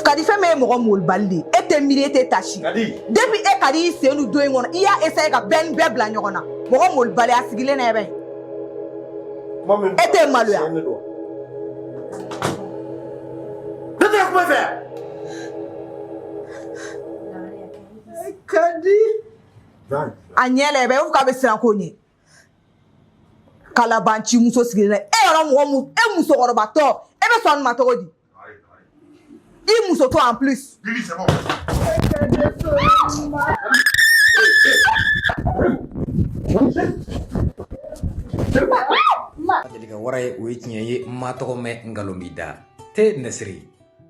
Kadi, fɛn min ye mɔgɔ molibali de ye, e tɛ miiri, e tɛ tasi. Depuis e ka di i sen don don in kɔnɔ, i y'a essayer ka bɛɛ ni bɛɛ bila ɲɔgɔn na. Mɔgɔ molibali a sigilen na bɛ. E tɛ maloya. Ne tɛ kuma fɛ. Kadi. A ɲɛ la bɛ, e ko k'a bɛ siran ko ɲɛ. Kalabanci muso sigilen na. E yɛrɛ mɔgɔ mu e musokɔrɔbatɔ, e bɛ sɔn nin ma cogo di? I musotɔ en plus. Bibi, c'est bon. Deli ka wara ye, o ye tiɲɛ ye. N ma tɔgɔ mɛn, nkalon b'i da te nɛsiri.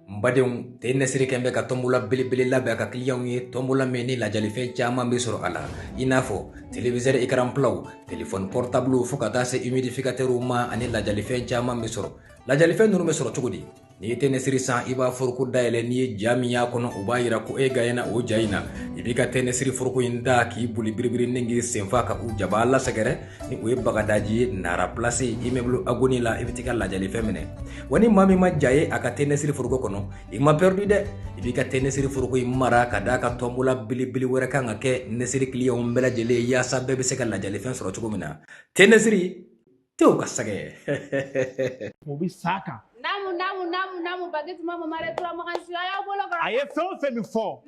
N badenw, te nɛsiri kɛn bɛ ka tɔnbola belebele labɛn a ka kiliyanw ye, tɔnbola min ni lajalifɛn caman bɛ sɔrɔ a la, i n'a fɔ téléviseur écran platw, téléphone portable, fo ka taa se humidificateurw ma, ani lajalifɛn caman bɛ sɔrɔ. Lajalifɛn ninnu bɛ sɔrɔ cogo di? N'i ye tɛnɛsiri san, i b'a foroko dayɛlɛ. N'i ye ja min y'a kɔnɔ, o b'a yira ko e gaɲɛna o ja in na. I b'i ka tɛnɛsiri foroko in da k'i boli biribiri ni k'i senfa ka u jaba lasɛgɛrɛ ni o ye Bagadaji ye, Nara Place, immeuble Agoni la. I bɛ t'i ka lajalifɛn minɛ. Wa ni maa min ma ja ye a ka tɛnɛsiri foroko kɔnɔ, i ma perdu dɛ. I b'i ka tɛnɛsiri foroko in mara ka d'a ka tɔnbola belebele wɛrɛ kan ka kɛ nɛsiri kiliyanw bɛɛ lajɛlen ye, yaasa bɛɛ bɛ se ka lajalifɛn sɔrɔ cogo min na. Tɛnɛsiri tew ka sɛgɛ. O bɛ s'a kan. Naamu, naamu, naamu, naamu. Bagiti ma mamare tura makan si a y'aw bolo kɔrɔ. A ye fɛn o fɛn min fɔ,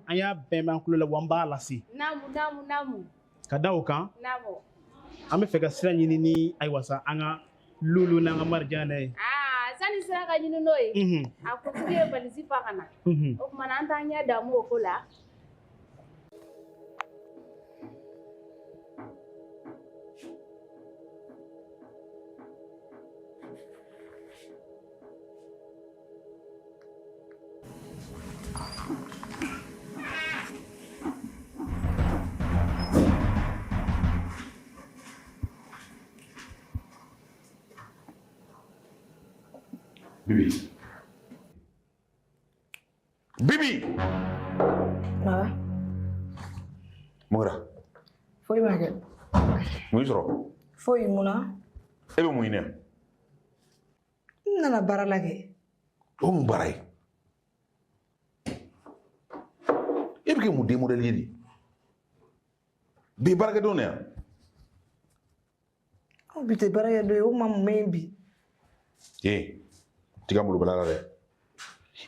an y'a bɛɛ mɛn an tulo la, wa an b'a lase. Naamu, naamu, naamu. Ka da o kan, Naamu. An bɛ fɛ ka sira ɲini ni ayiwa sa an ka lulu n'an ka marijana ye. Aa, sani sira ka ɲini n'o ye, a kuntigi ye valisi fa ka na. O tuma na an t'an ɲɛ damu o ko la. Bibi. Bibi. Baba. Mun kɛra? Foyi ma kɛ. Mun y'i sɔrɔ? Foyi, mun na? E bɛ mun ɲini yan? N nana baara la kɛ. O mun baara ye? E bɛ kɛ mun den modèle ye de? Bi baarakɛdenw na yan. Aw bi tɛ baarakɛ don ye, o ma mun bɛ yen bi? Ee, t'i ka molobaliya la dɛ.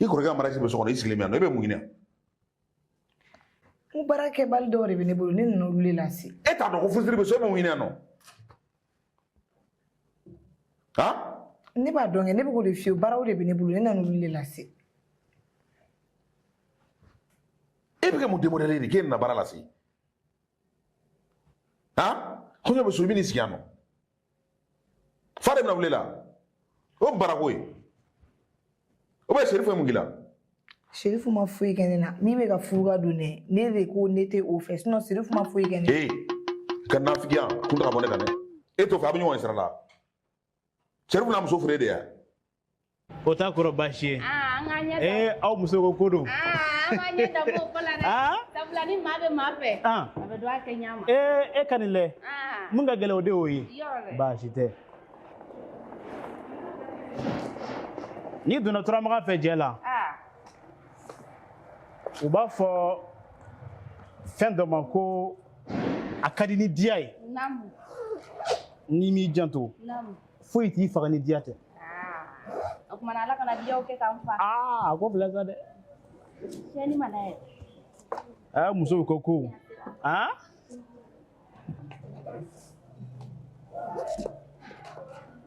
I kɔrɔkɛ ka mariage bɛ so kɔnɔ, i sigilen bɛ yan nɔ, e bɛ mun ɲini yan? N ko baarakɛbali dɔw de bɛ ne bolo, ne nana olu de lase. E t'a dɔn ko furusiri bɛ so, e bɛ mun ɲini yan nɔ? Han? Ne b'a dɔn kɛ, ne bɛ k'o de f'i ye, baaraw de bɛ ne bolo, ne nana olu de lase. E bɛ kɛ mun den modèle ye de k'e nana baara lase? Han? Kɔɲɔ bɛ so, i bɛ n'i sigi yan nɔ. Fa de bɛna wuli la. O baarako ye. O bɛ Serifu ye mun k'i la? Serifu ma foyi kɛ ne na. Min bɛ ka furu ka don dɛ, ne de ko ne tɛ o fɛ, sinon Serifu ma foyi kɛ ne na. Ee, ka nafigiya kun ta ka bɔ ne kan dɛ. E t'o fɛ, a bɛ ɲɔgɔn ye sira la. Serifu n'a muso furu e de ye. O t'a kɔrɔ baasi ye. Aa, an k'an ɲɛ da. Ee, aw muso ko ko don. Aa, an k'an ɲɛ da o ko la dɛ. Aa? Sabula ni maa bɛ maa fɛ, Ah. a bɛ don a kɛ ɲɛ ma. Ee, e ka nin lɛ. Aa. Mun ka gɛlɛn, o de y'o ye. Yɔrɔ dɛ. Baasi tɛ. N'i donna Turamagan fɛ jɛ la, Aa. u b'a fɔ fɛn dɔ ma ko a ka di ni diya ye. Naamu. N'i m'i janto, Naamu. foyi t'i faga ni diya tɛ. Aa, o tuma na Ala kana diyaw kɛ k'an fa. Aa, a ko filɛ sa dɛ. Tiɲɛni ma na yɛrɛ. Aa, musow ko ko. Aa?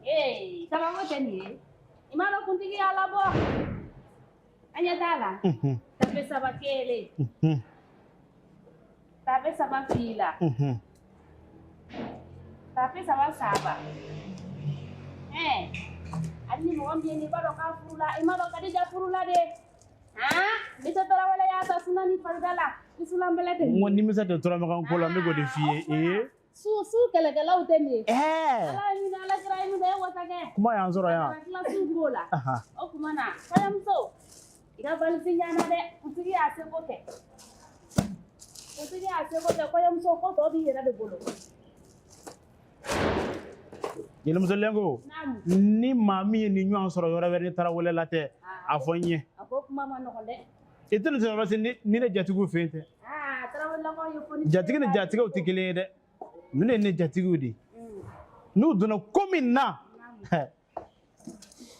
Ee, kabako tɛ nin ye. I m'a dɔn kuntigi y'a labɔ. An ɲɛ t'a la. Tafe saba kelen. Tafe saba fila. Tafe saba saba. Ɛɛ, hali ni mɔgɔ min ye nin, i b'a dɔn k'a furula. I m'a dɔn Kadija furula de. Han, Misa Tarawele y'a ta suna ni farida la. Isulan bɛlɛ tɛ. N ko nimisa tɛ Turamagan ko la, n bɛ k'o de f'i ye. Ee. Su su kɛlɛkɛlaw tɛ nin ye. Ɛɛ. Ala ye min, Ala kira ye min, e wasa kɛ. Kuma y'an sɔrɔ yan. A nana tila su b'o la. Aha. O tuma na kɔɲɔmuso, i ka valisi ɲana dɛ. Kuntigi y'a seko kɛ. Kuntigi y'a seko kɛ, kɔɲɔmuso, ko tɔ b'i yɛrɛ de bolo. Jelimuso Lenko, Naamu. ni maa min ye nin ɲɔgɔn sɔrɔ yɔrɔ wɛrɛ ni Tarawele la tɛ, a fɔ n ye. A ko kuma ma nɔgɔn dɛ. I tɛ nin sɔrɔ ni ne jatigiw fɛ yen tɛ. Tarawelelakaw ye fɔ ni jatigi ni jatigiw tɛ kelen ye dɛ. Ninnu ye ne jatigiw de ye. N'u donna ko min na,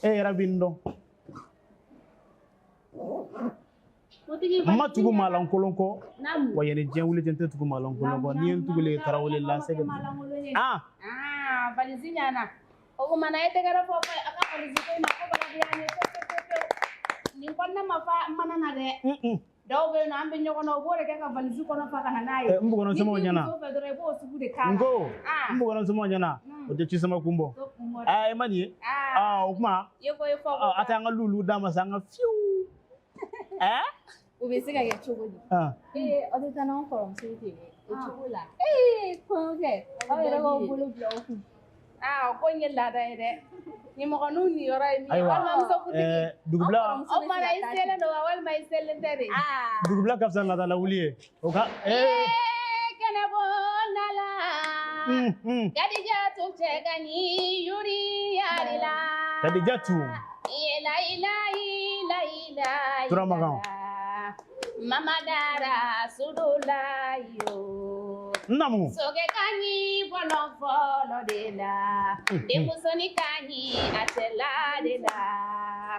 e yɛrɛ bɛ n dɔn. N ma tugu maalankolon kɔ, wa yanni diɲɛ wuli cɛ n tɛ tugu maalankolon kɔ. N'i ye n tugulen ye Tarawele la, n sɛgɛ. Valise ɲana. O kuma na e tɛgɛrɛ fɔ a ka valise ko in na ko bala bɛ yan ye pewu pewu pewu. Nin kɔnɔna ma fa mana na dɛ. Dɔw bɛ yen nɔ an bɛ ɲɔgɔn na, u b'o de kɛ ka valise kɔnɔ fa ka na n'a ye. N bugɔra somɔgɔw ɲɛna. N'i muso fɛ dɔrɔn i b'o sugu de k'a la. N ko n bugɔra somɔgɔw ɲɛna, o tɛ ci sama kun bɔ. E ma nin ye? O kuma. I ko i fɔ. A tɛ an ka lulu d'a ma sa, an ka fiyewu. O bɛ se ka kɛ cogo di? Aw tɛ taa n'anw kɔrɔmuso ye ten o cogo la. Kɔɲɔkɛ, aw yɛrɛ b'aw bolo bila o kun. O ko in ye laada ye dɛ. Nimɔgɔninw niyɔrɔ ye min ye, walima musokutigi. Dugubila. O kuma na i selen don wa walima i selen tɛ de? Dugubila ka fisa laada lawuli ye. O ka. Kɛnɛbɔ nala. Kadijatu cɛ ka ɲi yuri yari la. Kadijatu. Ila ila ila ila. Turamagan. Mama dara sudula yo. Namu. Soke kanyi bolo folo de la. Denmusoni kanyi a cɛla de la.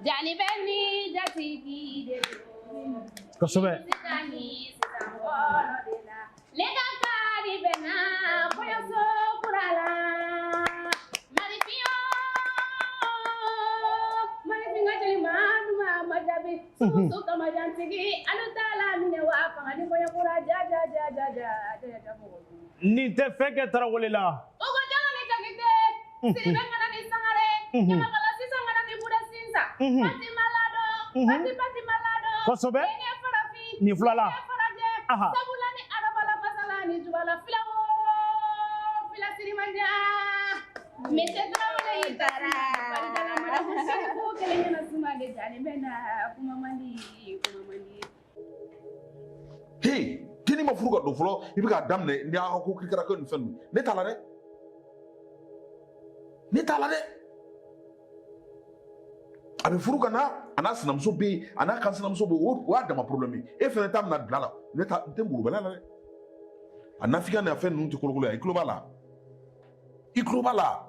Jani bɛ ni jatigi de don. Kosɛbɛ. Kanyi sisan fɔlɔ de la. Ne ka kari bɛ na kɔɲɔso kura la. Marifiyo. Marifin ka jeli maa duman ma jaabi. Susu kama jantigi alu t'a la minɛ wa fanga ni kɔɲɔ kura ja ja ja ja ja ja ja mɔgɔ. Nin tɛ fɛn kɛ Tarawele la. O ko jama ni Jakite. Sidibe ŋana ni Sangare. Ɲamakala sisan ŋana ni Buda Sinsa. Fatima Ladon. Fatima Ladon. Kosɛbɛ. Denkɛ farafin. Nin fila la. Denkɛ farajɛ. Sabula ni arabala masala ni jubala fila o fila sirimanja. Monsieur Tarawele y'i taara. Faridala madamu Sirifu kelen ɲɛna suma de jalen bɛ na kuma man di kuma man di. Hey, kini ma furu ka don fɔlɔ, i bɛ k'a daminɛ ni aw ko kirikara ko nin fɛn ninnu. Ne t'a la dɛ. Ne t'a la dɛ. A bɛ furu ka na, a n'a sinamuso bɛ yen, a n'a kan sinamuso bɛ yen, o y'a dama problème ye. E fɛnɛ ta bɛna bila la, ne ta n tɛ molobaliya la dɛ. A nafigiya ni a fɛn ninnu tɛ kolokolo ye, i tulo b'a la. I tulo b'a la.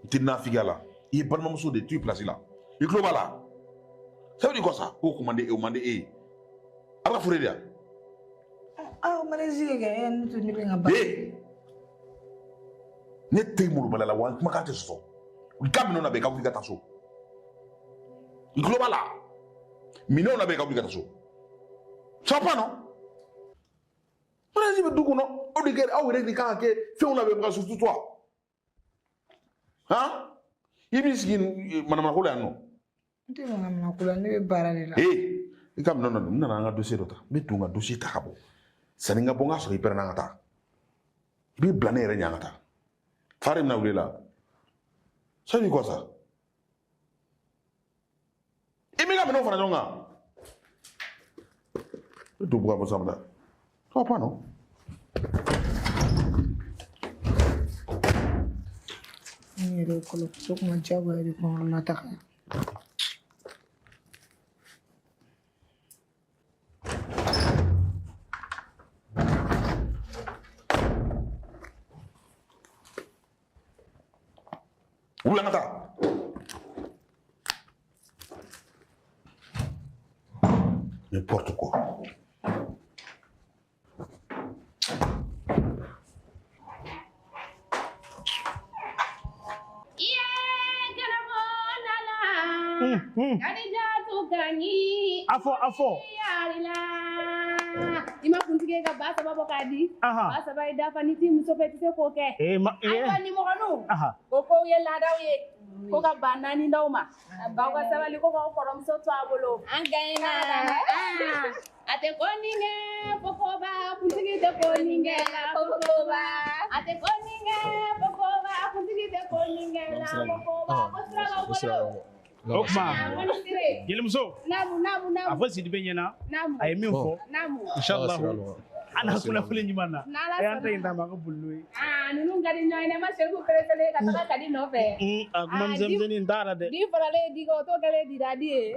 N tɛ nafigiya la. I ye balimamuso de ye, to i place la. I tulo b'a la. Ça veut dire quoi ça? K'o man di e, o man di e ye. A bɛ ka furu de yan. Malaisie kɛ ne to ne bɛ n ka baara. Ne tɛ molobaliya la wa n kumakan tɛ sɔsɔ. I ka minɛnw labɛn i ka wuli ka taa so. I tulo b'a la. Minɛnw labɛn i ka wuli ka taa so. Ça va pas non? Malaisie bɛ du kɔnɔ, aw de kɛ aw yɛrɛ de kan ka kɛ fɛnw labɛn ka surtout toi. Han? I b'i sigi manamanako la yan nɔ. N tɛ manamanako la, ne bɛ baara de la. I ka minɛnw na don, n nana an ka dossier dɔ ta. N bɛ don ka dossier ta ka bɔ. Sanni n ka bɔ n ka sɔrɔ i pɛrɛnna an ka taa. I b'i bila ne yɛrɛ ɲɛ an ka taa. Fa de bɛna wuli la. Ça veut dire quoi ça? I m'i ka minɛnw fara ɲɔgɔn kan. I don buga bɔ sanfɛ. Ça va pas non? N yɛrɛ kɔlɔmuso kuma diyagoya de kɔnɔ la taga. Wuli an ka taa. N'importe quoi. A fɔ. I ma kuntigi ka ba saba bɔ k'a di. Ba saba ye dafa ni t'i muso fɛ i tɛ se k'o kɛ. Ayiwa nimɔgɔninw. O kow ye laadaw ye. Ko ka ba naani d'aw ma. K'aw ka sabali ko k'aw kɔrɔmuso to a bolo. An gagnera. A tɛ ko nin kɛ fofoba, kuntigi tɛ ko nin kɛ la fofoba. A tɛ ko nin kɛ fofoba, kuntigi tɛ ko nin kɛ la fofoba. Ko sira b'aw bolo. O kuma jelimuso a fɔ Sidibe ɲɛna a ye min fɔ inshallah A na kunnafoni ɲuman na. A y'an ta in d'a ma, a ka boli n'o ye. Aa, ninnu ka di ɲɔgɔn ye dɛ, ma Serifu pereselen ka taga Kadi nɔfɛ. A kuma misɛnmisɛnnin n t'a la dɛ. Di faralen di kan, o t'o kɛlen dira di ye.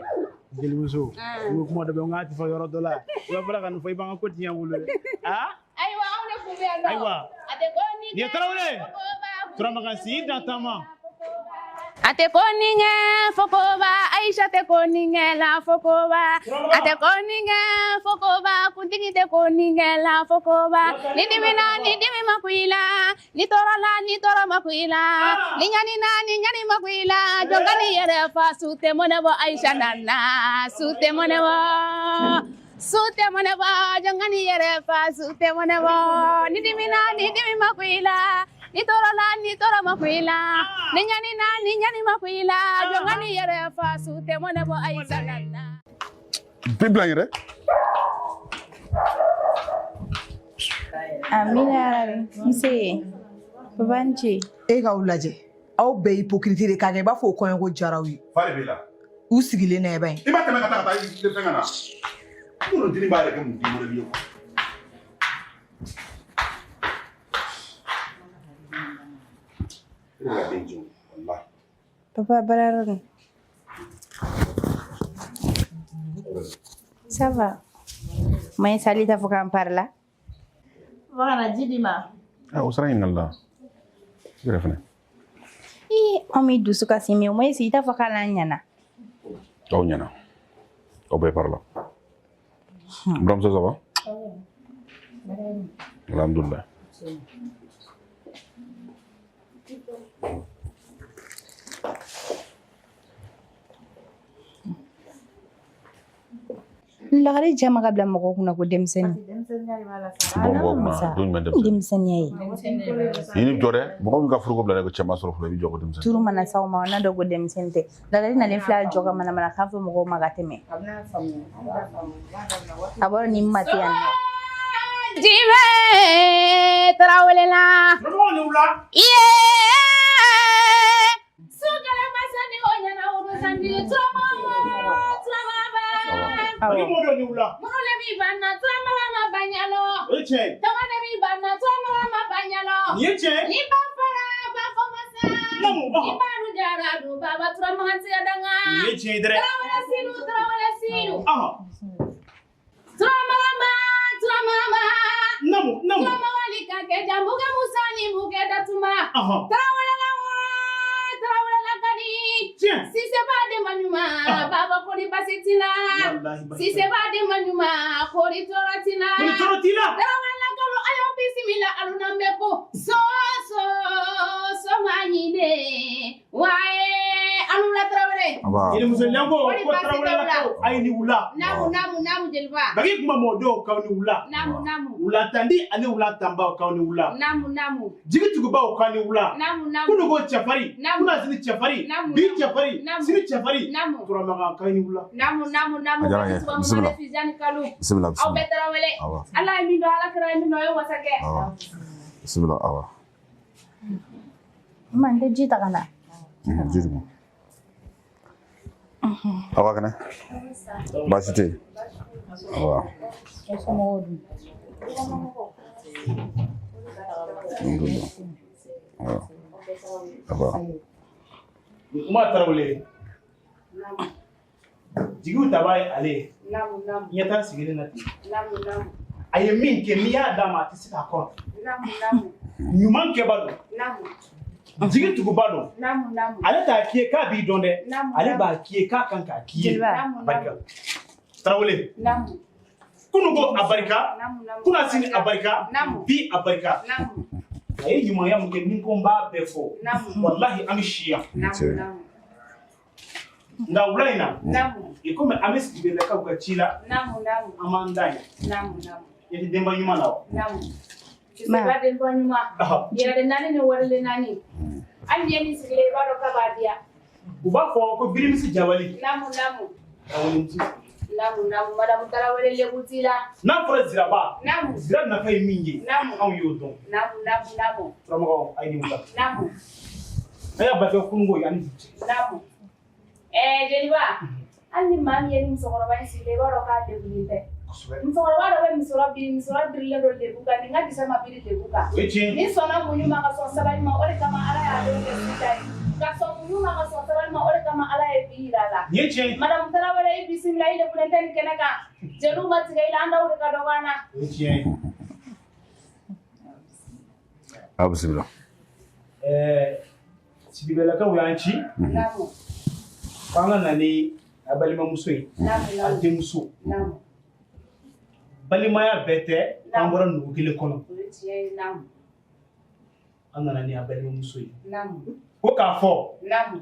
Jelimuso, i ko kuma dɔ bɛ yen, n k'a tɛ fɔ yɔrɔ dɔ la. I b'a fɔra ka nin fɔ, i b'an ka ko tiɲɛ n bolo dɛ. Aa? Ayiwa, anw de kun bɛ yan nɔ. Ayiwa. A tɛ ko ni Nin ye Tarawele. Turamakan si da taama. A tɛ ko ni ŋɛ fokoba, Aisha tɛ ko ni ŋɛ la fokoba. A tɛ ko ni ŋɛ fokoba, kuntigi tɛ ko ni ŋɛ la fokoba. Ni dimina, ni dimi ma ku i la, ni tɔɔrɔ la, ni tɔɔrɔ ma ku i la, ni ɲani na, ni ɲani ma ku i la, jɔn ka ni yɛrɛ fa, su tɛ mɔnɛ bɔ Aisha nana, su tɛ mɔnɛ bɔ. Su tɛ mɔnɛ bɔ, jɔn ka ni yɛrɛ fa, su tɛ mɔnɛ bɔ. Ni dimina, ni dimi ma ku i la, ni tɔɔrɔ la, ni tɔɔrɔ ma ku i la, ni ɲani na, ni ɲani ma ku i la, jɔn ka ni yɛrɛ fa, su tɛ mɔnɛ bɔ Aisha nana. Bɛɛ bila n yɛrɛ. Amina yarabi. Nse. Papa ni ce. E k'aw lajɛ, aw bɛɛ hypocrite de k'a kɛ i b'a fɔ o kɔɲɔko diyara aw ye. Fa de b'e la. U sigilen na i b'a ye. I b'a tɛmɛ ka taa ka taa i fɛn ka na. N'o dimi b'a yɛrɛ kɛ mun den wɛrɛ ye. E bɛ ka den jɔ walahi. Papa baara yɔrɔ dun. Ça va? Ma sali t'a fɔ k'an pari la. Papa kana ji d'i ma. O sara ɲininkali la. I yɛrɛ fɛnɛ. Ii, anw b'i dusu kasi mais au moins i t'a fɔ k'ale an ɲɛna. Aw ɲɛna. Aw bɛɛ pari la. Buramuso, ça va? Alhamdulillah. Lagare jama ka bila mɔgɔw kunna ko denmisɛnnin. Bɔ mɔgɔw kunna, don jumɛn denmisɛnnin? Denmisɛnninya ye. I ni jɔ dɛ, mɔgɔ min ka furuko bila ko cɛ ma sɔrɔ fɔlɔ, i bɛ jɔ ko denmisɛnnin. Turu mana s'aw ma, n'a dɔn ko denmisɛnnin tɛ. Lagare nalen filɛ a jɔ ka manamanakan fɔ mɔgɔw ma ka tɛmɛ. A b'a dɔn ni ma tɛ yan nɔ. Jibɛ Tarawele la. Turamakanw ni wula. Iye. Sukala masani o ɲɛna woro sandi turamawa turamaba. Awɔ. Ni mɔdɔ ni wula. Muru le b'i ban na turamawa ma ban ɲalɔ. O ye tiɲɛ ye. Tɔgɔ de b'i ban na turamawa ma ban ɲalɔ. Nin ye tiɲɛ ye. Ni ba fara ba fɔ ma sa. Naamu, ɔhɔ. Ni ba dun jara dun baba turamakan tigɛ danga. Nin ye tiɲɛ ye dɛrɛ. Tarawele sinu Tarawele sinu. Ɔhɔ. Turamama turamama. Naamu, naamu. Turamawa ni ka kɛ ja mukɛ musa ni mukɛ datuma. Ɔhɔ. Tarawele la wa Tarawele la ka di. Tiɲɛ. Sise b'a den ma ɲuman, baba kori basi t'i la. Walahi basi Sise b'a den ma ɲuman, kori tɔɔrɔ t'i la. Kori tɔɔrɔ t'i la. Tarawele la kalo a y'aw bisimila alu n'an bɛ ko so so so ma ɲinɛ waaye alu la Tarawele. Jelimuso Lembo, Kori ko basi Tarawele t'aw la. lakaw, a ye ni wula. Naamu naamu naamu jeliba. Bagi kuma mɔdenw k'aw ni wula. Naamu naamu. Wula tandi ani wula tanbaw k'aw ni wula. Naamu naamu. Jigi tugubaw k'aw ni wula. Naamu naamu. Kunu ko cɛfarin, Naamu. kunasini cɛfarin, Naamu, bi naamu. cɛfarin, Naamu. sini cɛfarin. Naamu. Turamakan k'aw ni wula. Naamu naamu naamu. A diyara n ye. Basi tuba Bisimila. Mamadu Tijani Kalu. Bisimila, Aw bisimila. bɛɛ Tarawele. Awɔ. Ala ye min dɔn, Ala kɛra ye min dɔn, o ye wasa kɛ. Awɔ. Bisimila, awɔ. Ma n tɛ ji ta ka na. Ji dun. Aw ka kɛnɛ? Baasi tɛ yen. Awɔ. Somɔgɔw dun? Alhamdulillah. Awɔ. Awɔ. Kuma Tarawele. Jigiw taba ye ale ye. Naamu naamu. Ɲɛ t'a sigilen na ten. Naamu naamu. A ye min kɛ, n'i y'a d'a ma, a tɛ se k'a kɔrɔ. Naamu naamu. Ɲuman kɛba don. Naamu. Jigi tuguba don. Naamu naamu. Ale t'a k'i ye k'a b'i dɔn dɛ. Naamu, Ale naamu. b'a k'i ye k'a kan k'a k'i ye. Jeliba. Naamu, Barika. Tarawele. Naamu. Kunu ko a barika. Naamu naamu. Kunasini a barika. Naamu. Bi a barika. Naamu. A ye ɲumanya mun kɛ ni ko n b'a bɛɛ fɔ. Naamu. Walahi an bɛ si yan. Naamu naamu. Nka wula in na. Naamu. I komi an bɛ Sidibelakaw ka ci la. Naamu naamu. An b'an da yen. Naamu naamu. I tɛ denba ɲuman na wa? Naamu. Siseba denba ɲuman. Ɔhɔ. Yɛrɛ naani ni warilen naani. Hali ni ye nin sigilen i b'a dɔn k'a b'a diya. U b'a fɔ ko birimisi jabali. Naamu naamu. Tarawele muso. Naamu naamu. Madamu Tarawele lebu t'i la. N'a fɔra ziraba. Naamu. Zira nafa ye min ye. Naamu. Anw y'o dɔn. Naamu naamu naamu. Turamakanw a ye nin wula. Naamu. A y'a barika kununko ye ani bi cɛ. Naamu. Jeliba. Hali ni maa min ye ni musokɔrɔba in sigilen i b'a dɔn k'a degunnen tɛ. Musokɔrɔba dɔ bɛ musɔrɔ biri, musɔrɔ birilen don lebu kan, nin ka disa ma biri lebu kan. Ni sɔnna muɲu ma ka sɔn sabali ma, o de kama Ala y'a denw kɛ sita ye. Ka sɔn muɲu ma ka sɔn sabali ma, o de kama Ala ye bi yira a la. Madamu Tarawele, i bisimila, i lebulen tɛ nin kɛnɛ kan. Jeliw ma tigɛ i la, an daw de ka dɔgɔ an na. Aw bisimila. Sidibelakaw y'an ci k'an ka na ni a balimamuso ye, a denmuso. Balimaya bɛɛ tɛ, an bɔra nugu kelen kɔnɔ. An nana ni a balimamuso ye. Ko k'a fɔ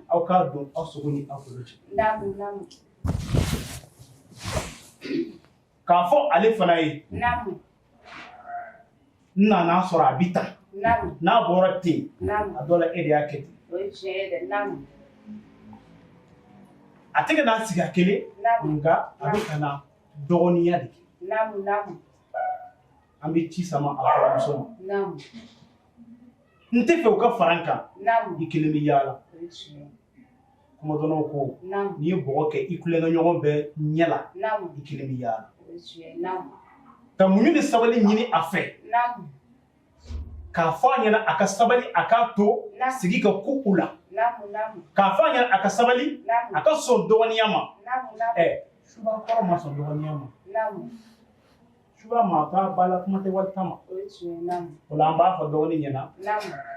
aw k'a dɔn aw sogo ni aw kolo cɛ. K'a fɔ ale fana ye. N nana sɔrɔ a bi tan. N'a bɔra ten, a dɔ la e de y'a kɛ ten. A tɛ ka n'a sigi a kelen, nka a bɛ ka na dɔgɔninya de kɛ. An bɛ ci sama a kɔrɔmuso ma. N tɛ fɛ u ka fara n kan, i kelen bɛ yaala. Kumadɔnnaw ko n'i ye bɔgɔ kɛ i kulonkɛɲɔgɔn bɛɛ ɲɛ la, i kelen bɛ yaala. Ka muɲu ni sabali ɲini a fɛ, k'a fɔ a ɲɛna a ka sabali, a k'a to sigi ka ku u la, k'a fɔ a ɲɛna a ka sabali, a ka sɔn dɔgɔninya ma. Suba kɔrɔ ma sɔn dɔgɔninya ma. Suba maa t'a ba la, kuma tɛ wali ta ma. O la an b'a fɔ dɔgɔnin ɲɛna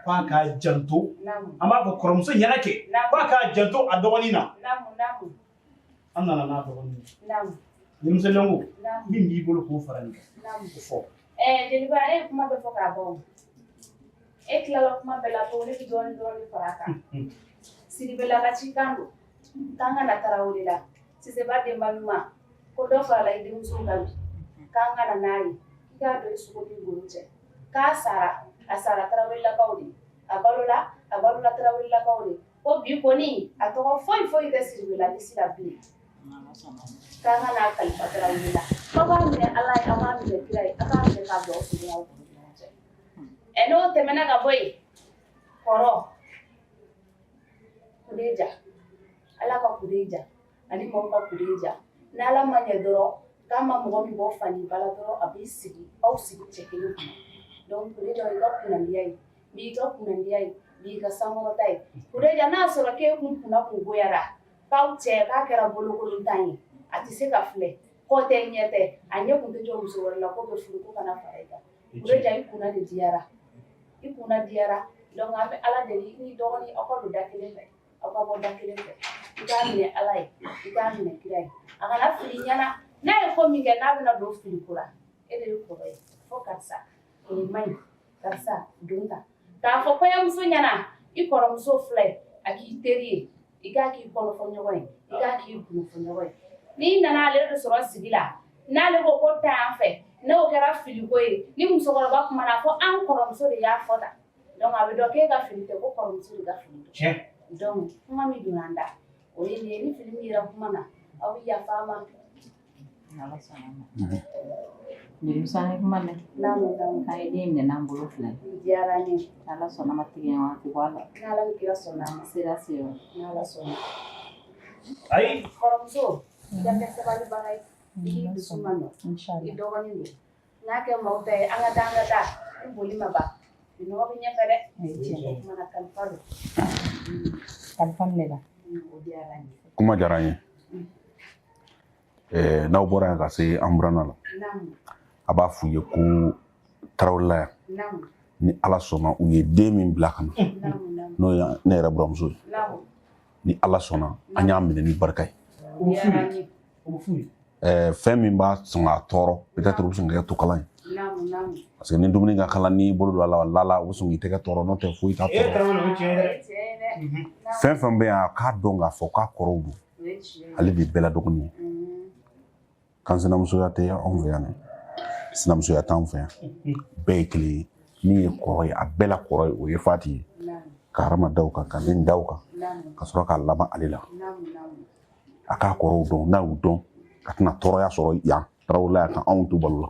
k'a k'a janto. An b'a fɔ kɔrɔmuso ɲɛna kɛ k'a k'a janto a dɔgɔnin na. An nana n'a dɔgɔnin ye. Denmisɛnninko min b'i bolo k'o fara nin kan, o fɔ. Jeliba, e ye kuma bɛɛ fɔ k'a ban. E tilala kuma bɛɛ la, ne bɛ dɔɔnin dɔrɔn fara a kan. Sidibela ka cikan don k'an ka na Tarawele la. Siseba denba ɲuman, ko dɔ farala i denmuso kan bi, k'an ka na n'a ye, k'i k'a dɔn i sogo n'i golo cɛ. K'a sara, a sara Tarawelelakaw de. A balola, a balola Tarawelelakaw de. Ko bi kɔni a tɔgɔ foyi foyi tɛ Sidibela lisi la bilen. K'an ka n'a kalifa Tarawele la. Aw b'a minɛ Ala ye, aw b'a minɛ kira ye, aw b'a minɛ k'a bila aw sogo n'aw golo ɲɔgɔn cɛ. N'o tɛmɛna ka bɔ yen, kɔrɔ kudeja, Ala ka kudeja ani maaw ka kudeja. N'Ala ma ɲɛ dɔrɔn k'a ma mɔgɔ min bɔ fani ba la dɔrɔn, a b'i sigi, aw sigi cɛ kelen kunna. Donc kudeja, i ka kunnandiya ye, b'i ka kunnandiya ye, b'i ka sankɔrɔta ye. Kudeja, n'a sɔrɔ k'e kun kunna kun goyara, k'aw cɛ k'a kɛra bolokolontan ye, a tɛ se ka filɛ, kɔ tɛ ɲɛ tɛ, a ɲɛ kun tɛ jɔ muso wɛrɛ la ko bɛ furu ko kana fara i kan. Kudeja, i kunna de diyara, i kunna diyara. Donc an bɛ Ala deli, i ni dɔgɔnin aw ka don da kelen fɛ, aw ka bɔ da kelen fɛ. I k'a minɛ Ala ye, i k'a minɛ kira ye. A kana fili ɲɛna. N'a ye ko min kɛ, n'a bɛna don fili ko la, e de ye kɔrɔ ye. Fo karisa nin man ɲi, karisa don ta. K'a fɔ kɔɲɔmuso ɲɛna, i kɔrɔmuso filɛ, a k'i teri ye, i k'a k'i kɔnɔfɔɲɔgɔn ye, i k'a k'i gundofɔɲɔgɔn ye. N'i nana ale de sɔrɔ sigi la, n'ale ko ko taa an fɛ, n'o kɛra filiko ye, ni musokɔrɔba kumana, fɔ an kɔrɔmuso de y'a fɔ tan. Donc a bɛ dɔn k'e ka fili tɛ, ko kɔrɔmuso de ka fili don. Donc kuma min donna an da, o ye nin ye. Ni fili min yera kuma na, aw bɛ yafa an ma. Ala sɔnna ma. Jelimuso, an ye kuma mɛn. K'an ye den minɛ n'an bolo fila ye. Diyara n ye. Ala sɔnna ma, tigɛ ɲɔgɔn tɛ bɔ a la. N'Ala ni kira sɔnna a ma. Sera sera. N'Ala sɔnna. Ayi. Kɔrɔmuso, i ka kɛ sabalibaga ye. I k'i dusu ma nɔ. I dɔgɔnin don. N'a kɛ maaw ta ye, an ka taa, an ka taa. Ni boli ma ban, nɔgɔ bɛ ɲɛfɛ dɛ. O kumana kalifa don. Kalifa minɛ la. O diyara n ye. Kuma diyara n ye. N'aw bɔra yan ka se an buranna la, a b'a f'u ye ko Tarawelela yan, ni Ala sɔnna, u ye den min bila ka na, n'o ye ne yɛrɛ buramuso ye, ni Ala sɔnna, an y'a minɛ ni barika ye. Fɛn min b'a sɔn k'a tɔɔrɔ, peut-être u bɛ sɔn ka kɛ tokalan ye, parce que ni dumuni ka kalan, n'i bolo don a la, lala u bɛ sɔn k'i tɛgɛ tɔɔrɔ, n'o tɛ foyi t'a tɔɔrɔ. Fɛn fɛn bɛ yan, a k'a dɔn k'a fɔ k'a kɔrɔw don, ale de ye bɛɛ la dɔgɔnin ye. Kan sinamusoya tɛ anw fɛ yan dɛ, sinamusoya t'anw fɛ yan, bɛɛ ye kelen ye. Min ye kɔrɔ ye, a bɛɛ la kɔrɔ ye, o ye Fati ye. Ka Arama da o kan, ka ne da o kan, ka sɔrɔ k'a laban ale la. A k'a kɔrɔw dɔn, n'a y'u dɔn, a tɛna tɔɔrɔya sɔrɔ yan Tarawelela yan, ka anw to balo la.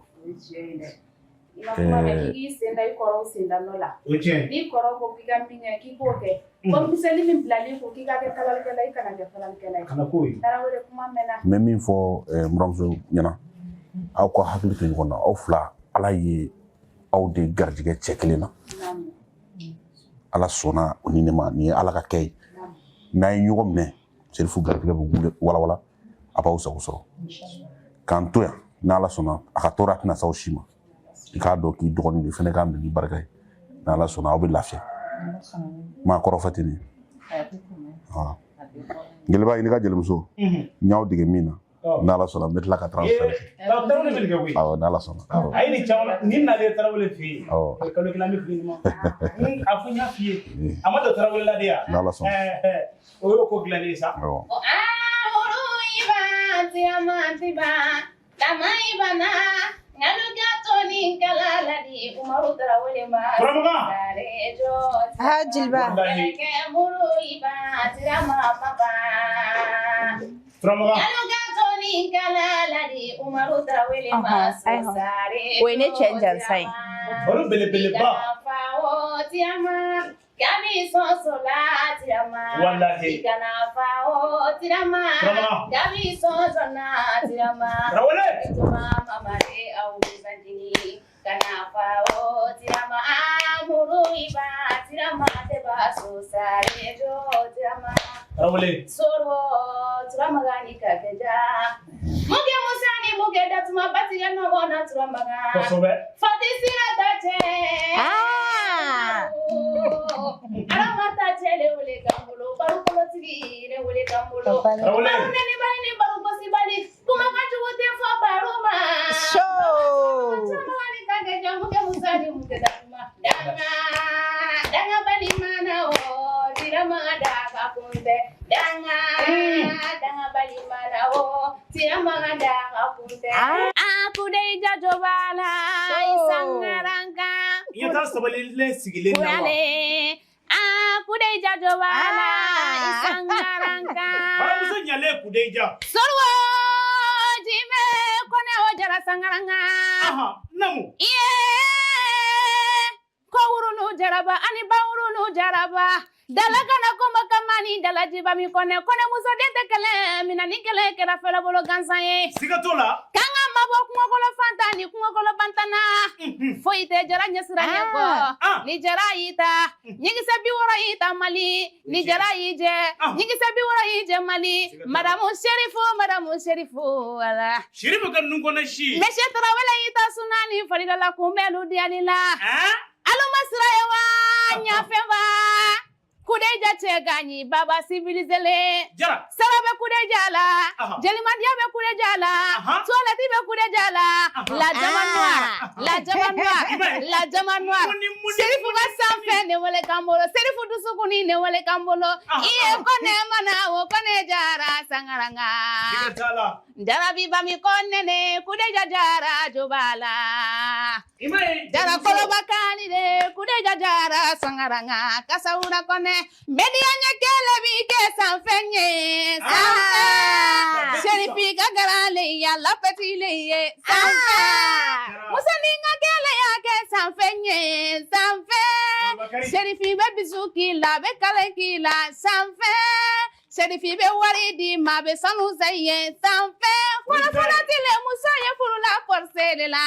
I ma kuma mɛn k'i k'i sen da i kɔrɔw sen da nɔ la. N'i kɔrɔw ko k'i ka min kɛ, k'i k'o kɛ. Ko miseli min bilalen ko k'i ka kɛ kalalikɛla ye, i kana kɛ kalalikɛla ye. Kana k'o ye. Tarawele, kuma mɛnna. N bɛ min fɔ n buramuso ɲɛna, Aw ka hakili to ɲɔgɔn na, aw fila Ala ye aw de garijɛgɛ cɛ kelen na. Ala sɔnna o ni ne ma, nin ye Ala ka kɛ ye. N'a ye ɲɔgɔn minɛ, Serifu garijɛgɛ bɛ wuli walawala, a b'aw sago sɔrɔ. K'an to yan, n'Ala sɔnna a ka tɔɔrɔ a tɛna s'aw si ma. I k'a dɔn k'i dɔgɔnin don, i fana k'a minɛ ni barika ye. N'Ala sɔnna aw bɛ lafiya. Maa kɔrɔfɔ tɛ nin ye. Jeliba, i ni ka jelimuso, n y'aw dege min na, n'Ala sɔnna n bɛ tila ka transfert kɛ. Tarawele bɛ nin kɛ koyi. Awɔ, n'Ala sɔnna. A ye nin caman, nin nalen Tarawele fɛ yen. Kalo kelen an bɛ fili nin ma. A fɔ n y'a f'i ye. A ma don Tarawele la de yan. N'Ala sɔnna. O y'o ko dilannen ye sa. Awɔ. Ah, jeliba. O ye ne cɛ jansa ye. Baro belebeleba. Walahi. Tarawele. Tarawele. Soro turamaga ni kakeja. Muke musa ni muke datuma batigɛ nɔgɔ na turamaga. Kosɛbɛ. Fati sira ta cɛ. Ala ma ta cɛ le wele k'an bolo. Baro kolotigi le wele k'an bolo. Tarawele. Baro neni bali ni baro gosi bali. Kumakan jugu tɛ fɔ baro ma. Turamaga ni kakeja muke musa ni muke datuma. Danga danga bali mana o tiramaga daga kunte. Danga danga bali mana o tiramaga daga kunte. Akudeja jobala isangaranka. I ɲɛ taa sabalilen sigilen na wa? Kuyale akudeja jobala isangaranka. Baramuso ɲalen Kudeja. Sorwo jime kone o jara sangaranga. Aha, namu. Iye ko wurunu jaraba ani ba wurunu jaraba. Dala kana kuma kamani dala jiba mi kone kone muso den tɛ kɛlɛ mina ni kɛlɛ kɛra fɛlɛ bolo gansan ye. Siga t'o la. K'an ka mabɔ kungokolo fantan ni kungokolo bantan na. Foyi tɛ jara ɲɛsira ɲɛ kɔ. Ni jara y'i ta ɲigisɛ 60 y'i ta Mali. Ni jara y'i jɛ ɲigisɛ 60 y'i jɛ Mali. Madamu Serifu, madamu Serifu wala. Serifu ka nun kɔnɔ si. Monsieur Tarawele y'i ta suna ni farida la kunbɛnlu diyali la. Aluma sira ye wa ɲafɛn wa. Kudeja cɛ ka ɲi baba civilisé le. Jara. Sara bɛ Kudeja la. Jelimandiya bɛ Kudeja la. Toilette bɛ Kudeja la. La jama noire. La jama noire. La jama noire. Serifu ka sanfɛ ne wele k'an bolo. Serifu dusukuni ne wele k'an bolo. I ye kɔnɛ mana o kɔnɛ jara sangaranga. Siga t'a la. Jarabi bami kɔnɛ ne Kudeja jara joba la. I m'a ye. Jara koloba kani de Kudeja jara sangaranga. Kasawura kɔnɛ. Bediya ɲɛ kɛlɛ bi kɛ sanfɛ ɲɛ. Sanfɛ. Serifi ka garan le ya lapɛti le ye. Sanfɛ. Musonin ka kɛlɛ y'a kɛ sanfɛ ɲɛ. Sanfɛ. Serifi bɛ bisu k'i la, a bɛ kale k'i la. Sanfɛ. Serifi bɛ wari d'i ma, a bɛ sanu san i ye. Sanfɛ. Fɔlɔ fɔlɔ tile muso ye furu la forcé de la.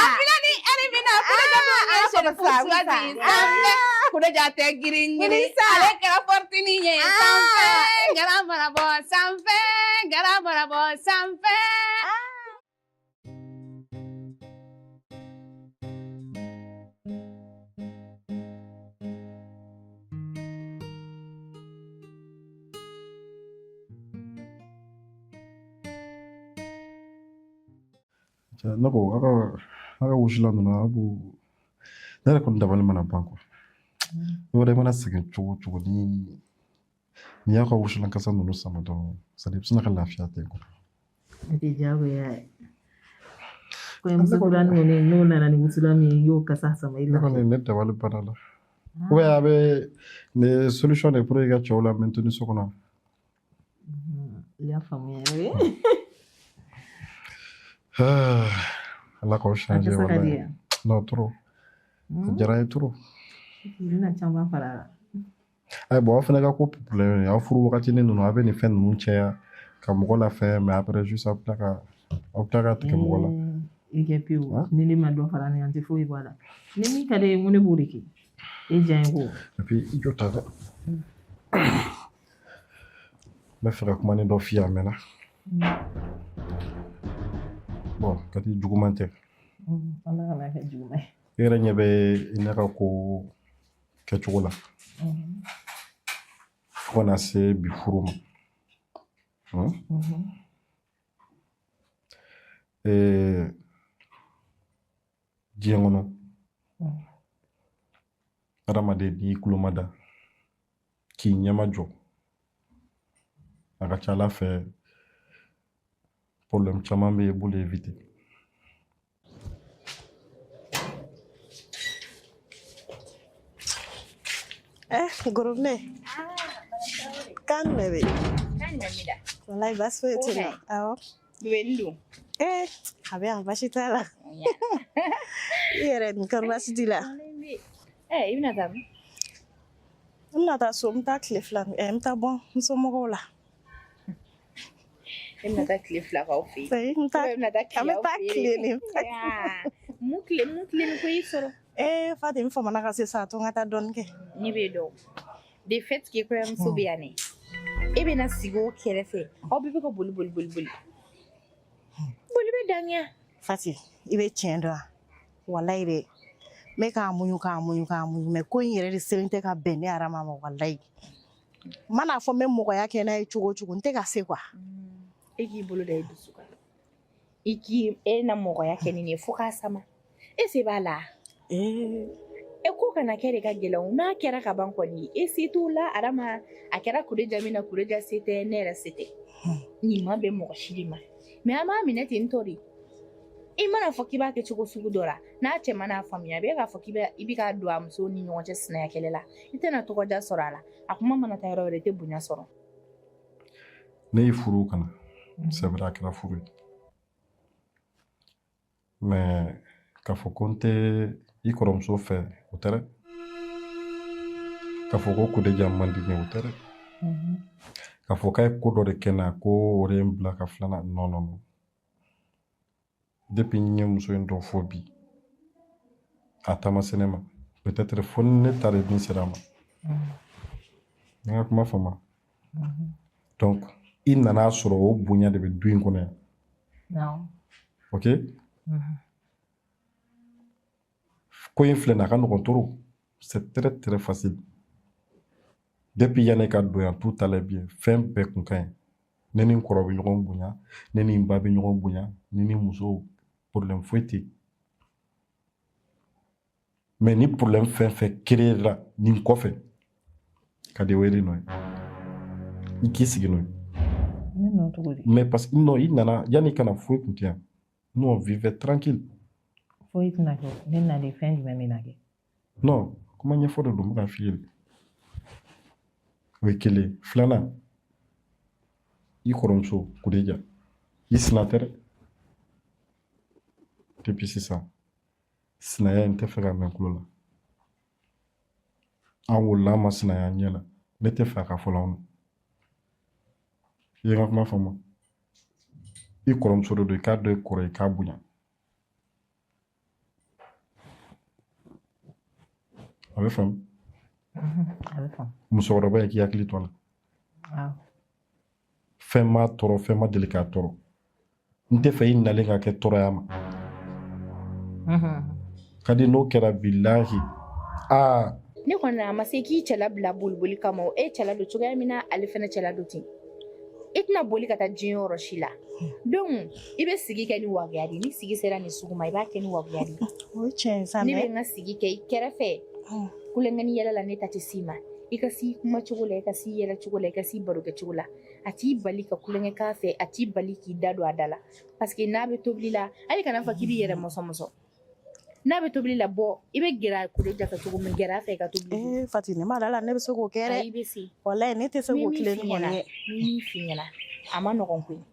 A filɛ ni ɛri min na, Kudeja b'o ye Serifu suwazi. Sanfɛ. Kudeja tɛ girin girin. Ale kɛra fortune ye. Sanfɛ. Gara marabɔ sanfɛ. Gara marabɔ sanfɛ. Ne ko aw ka wusulan ninnu aw b'u ne yɛrɛ kɔni dabali mana ban kuwa. I b'a dɔn i mana sɛgɛn cogo o cogo ni n'i y'a ka wusulan kasa ninnu sama dɔrɔn c'est à dire i bɛ sin ka lafiya ten kuwa. Ne tɛ diyagoya ye. Kɔɲɔmuso kura kɔni n'o nana ni wusulan min ye i y'o kasa sama i Ne kɔni ne dabali banna la. Ou bien a bɛ nin solution de pour i ka cɛw la maintenir so kɔnɔ. I y'a faamuya yɛrɛ. Ala k'aw changer walayi. Non trop. A diyara n ye trop. I bɛna caman fara a kan. Ayi bon aw fana ka ko problème ye aw furu wagatinin ninnu aw bɛ nin fɛn ninnu caya ka mɔgɔ lafɛn mais après juste aw bɛ tila ka Aw bɛ tila k'a tigɛ mɔgɔ la. I kɛ pewu. Ni ne ma dɔ fara nin kan, n tɛ foyi bɔ a la. Ni min ka di e ye, n ko ne b'o de kɛ. E diya ye ko. Et puis i jɔ ta dɛ. N bɛ fɛ ka kuma ni dɔ f'i ye a mɛnna. Bon, Kadi juguman tɛ. Ala kana kɛ juguman ye. I yɛrɛ ɲɛ bɛ ne ka ko kɛcogo la. Fo ka na se bi furu ma. Diɲɛ kɔnɔ, adamaden n'i tulo ma da k'i ɲɛmajɔ, a ka ca ala fɛ problème caman bɛ yen, i b'olu éviter. Eh, gorobinɛ. Kan jumɛn bɛ yen? Kan jumɛn b'i da? Walayi baasi foyi tɛ n na. Awɔ. Bébé ni dun? Eh, a bɛ yan, baasi t'a la. I yɛrɛ dun, kɔri baasi t'i la? Eh, i bɛna taa min? N bɛna taa so, n bɛ taa tile 2, n bɛ taa bɔ n somɔgɔw la. E bɛna taa tile 2 k'aw fɛ yen? Ayi, n bɛ taa, Ou bien e bɛna taa an tile bɛ aw taa fɛ yen? tile de. Mun tile ni ko y'i sɔrɔ? Eh, Fati, n famana ka se sa, a to n ka taa dɔɔnin kɛ. Ne b'e dɔn. De fait que kɔɲɔmuso bɛ yan ne. E bɛna sigi o kɛrɛfɛ. Aw bɛɛ bɛ ka boli boli boli boli. Boli bɛ dan ya. Fati, i bɛ tiɲɛ dɔn wa? Walayi dɛ. N bɛ k'a muɲu k'a muɲu k'a muɲu mais ko in yɛrɛ de selen tɛ ka bɛn ne Arama ma walayi. N man'a fɔ n bɛ mɔgɔya kɛ n'a ye cogo o cogo, n tɛ ka se quoi. E k'i bolo da i dusu kan. I k'i e na mɔgɔya kɛ ni nin ye fo k'a sama. E se b'a la. E ko kana kɛ de ka gɛlɛn, n'a kɛra ka ban kɔni e se t'o la. Adama, a kɛra Kureja min na, Kureja se tɛ, ne yɛrɛ se tɛ. Nin ma bɛn mɔgɔ si de ma, mais an b'a minɛ ten tɔ de. I mana fɔ k'i b'a kɛ cogo sugu dɔ la, n'a cɛ mana faamuya, a bɛ k'a fɔ k'i bɛ i bɛ k'a don a muso ni ɲɔgɔn cɛ sinaya kɛlɛ la, i tɛna tɔgɔja sɔrɔ a la. A kuma mana taa yɔrɔ wɛrɛ, i tɛ bonya sɔrɔ. Ne y'i furu ka na, c'est vrai, a kɛra furu ye, mais k'a fɔ ko n tɛ i kɔrɔmuso fɛ, o tɛ dɛ. K'a fɔ ko Kudeja man di n ye, o tɛ dɛ. K'a fɔ k'a ye ko dɔ de kɛ n na ko o de ye n bila ka filanan, non non non. Depuis n ye muso in dɔn fo bi, a taama se ne ma, peut-être fo ni ne ta de bin sera a ma. N ka kuma faamu? Donc i nana sɔrɔ o bonya de bɛ du in kɔnɔ yan. Ok, ko in filɛ nin ye, a ka nɔgɔn trop, c'est très très facile. Depuis yanni ka don yan, tout allait bien, fɛn bɛɛ kun ka ɲi. Ne ni n kɔrɔ bɛ ɲɔgɔn bonya, ne ni n ba bɛ ɲɔgɔn bonya, ne ni muso problème foyi tɛ yen. Mais ni problème fɛn fɛn créé la nin kɔfɛ, ka di o ye de nɔ ye, i k'i sigi n'o ye. Ne nɔ cogo di? Mais parce que non, i nana yanni ka na, foyi kun tɛ yan. Nous, on vivait tranquille. Foyi tɛna kɛ. Ne nalen, fɛn jumɛn bɛ na kɛ? Non, kuma ɲɛfɔ de don, n bɛ ka f'i ye de. O ye kelen ye. Filanan, i kɔrɔmuso Kudeja, i sina tɛ dɛ. Depuis sisan, sinaya in tɛ fɛ ka mɛn tulo la. An wolola, an ma sinaya ɲɛ la. Ne tɛ fɛ a ka fɔ la anw na. I ye n ka kuma faamu? I kɔrɔmuso de don, i k'a dɔn i kɔrɔ ye, i k'a bonya. A bɛ faamu? A bɛ faamu. Musokɔrɔba ye, k'i hakili to a la. Awɔ. Fɛn m'a tɔɔrɔ, fɛn ma deli k'a tɔɔrɔ. N tɛ fɛ i nalen ka kɛ tɔɔrɔya ma. Ka di n'o kɛra, bilahi aa. Ne kɔni, a ma se k'i cɛla bila boliboli kama o. E cɛla don cogoya min na, ale fana cɛla don ten. I tɛna boli ka taa diɲɛ yɔrɔ si la. Donc i bɛ sigi kɛ ni wagoya de ye. Ni sigi sera nin sugu ma, i b'a kɛ ni wagoya de ye. O ye tiɲɛ ye sa. Ne bɛ n ka sigi kɛ i kɛrɛfɛ, kulonkɛ ni yɛlɛ la, ne ta tɛ s'i ma. I ka s'i kuma cogo la, i ka s'i yɛlɛ cogo la, i ka s'i baro kɛ cogo la. A t'i bali ka kulonkɛ k'a fɛ, a t'i bali k'i da don a da la, parce que n'a bɛ tobili la, hali kana fɔ k'i b'i yɛrɛ mɔsɔn mɔsɔn. N'a bɛ tobili la, bɔ, i bɛ gɛrɛ a Kudeja fɛ cogo min, gɛrɛ a fɛ i ka tobili. Eh, Fati, ne ma da la ne bɛ se k'o kɛ dɛ. Ayi, i bɛ se. Walayi, ne tɛ se k'o N bɛ min tilen f'i kɔni ɲɛna, ye. n bɛ min f'i ɲɛna, a ma nɔgɔn koyi.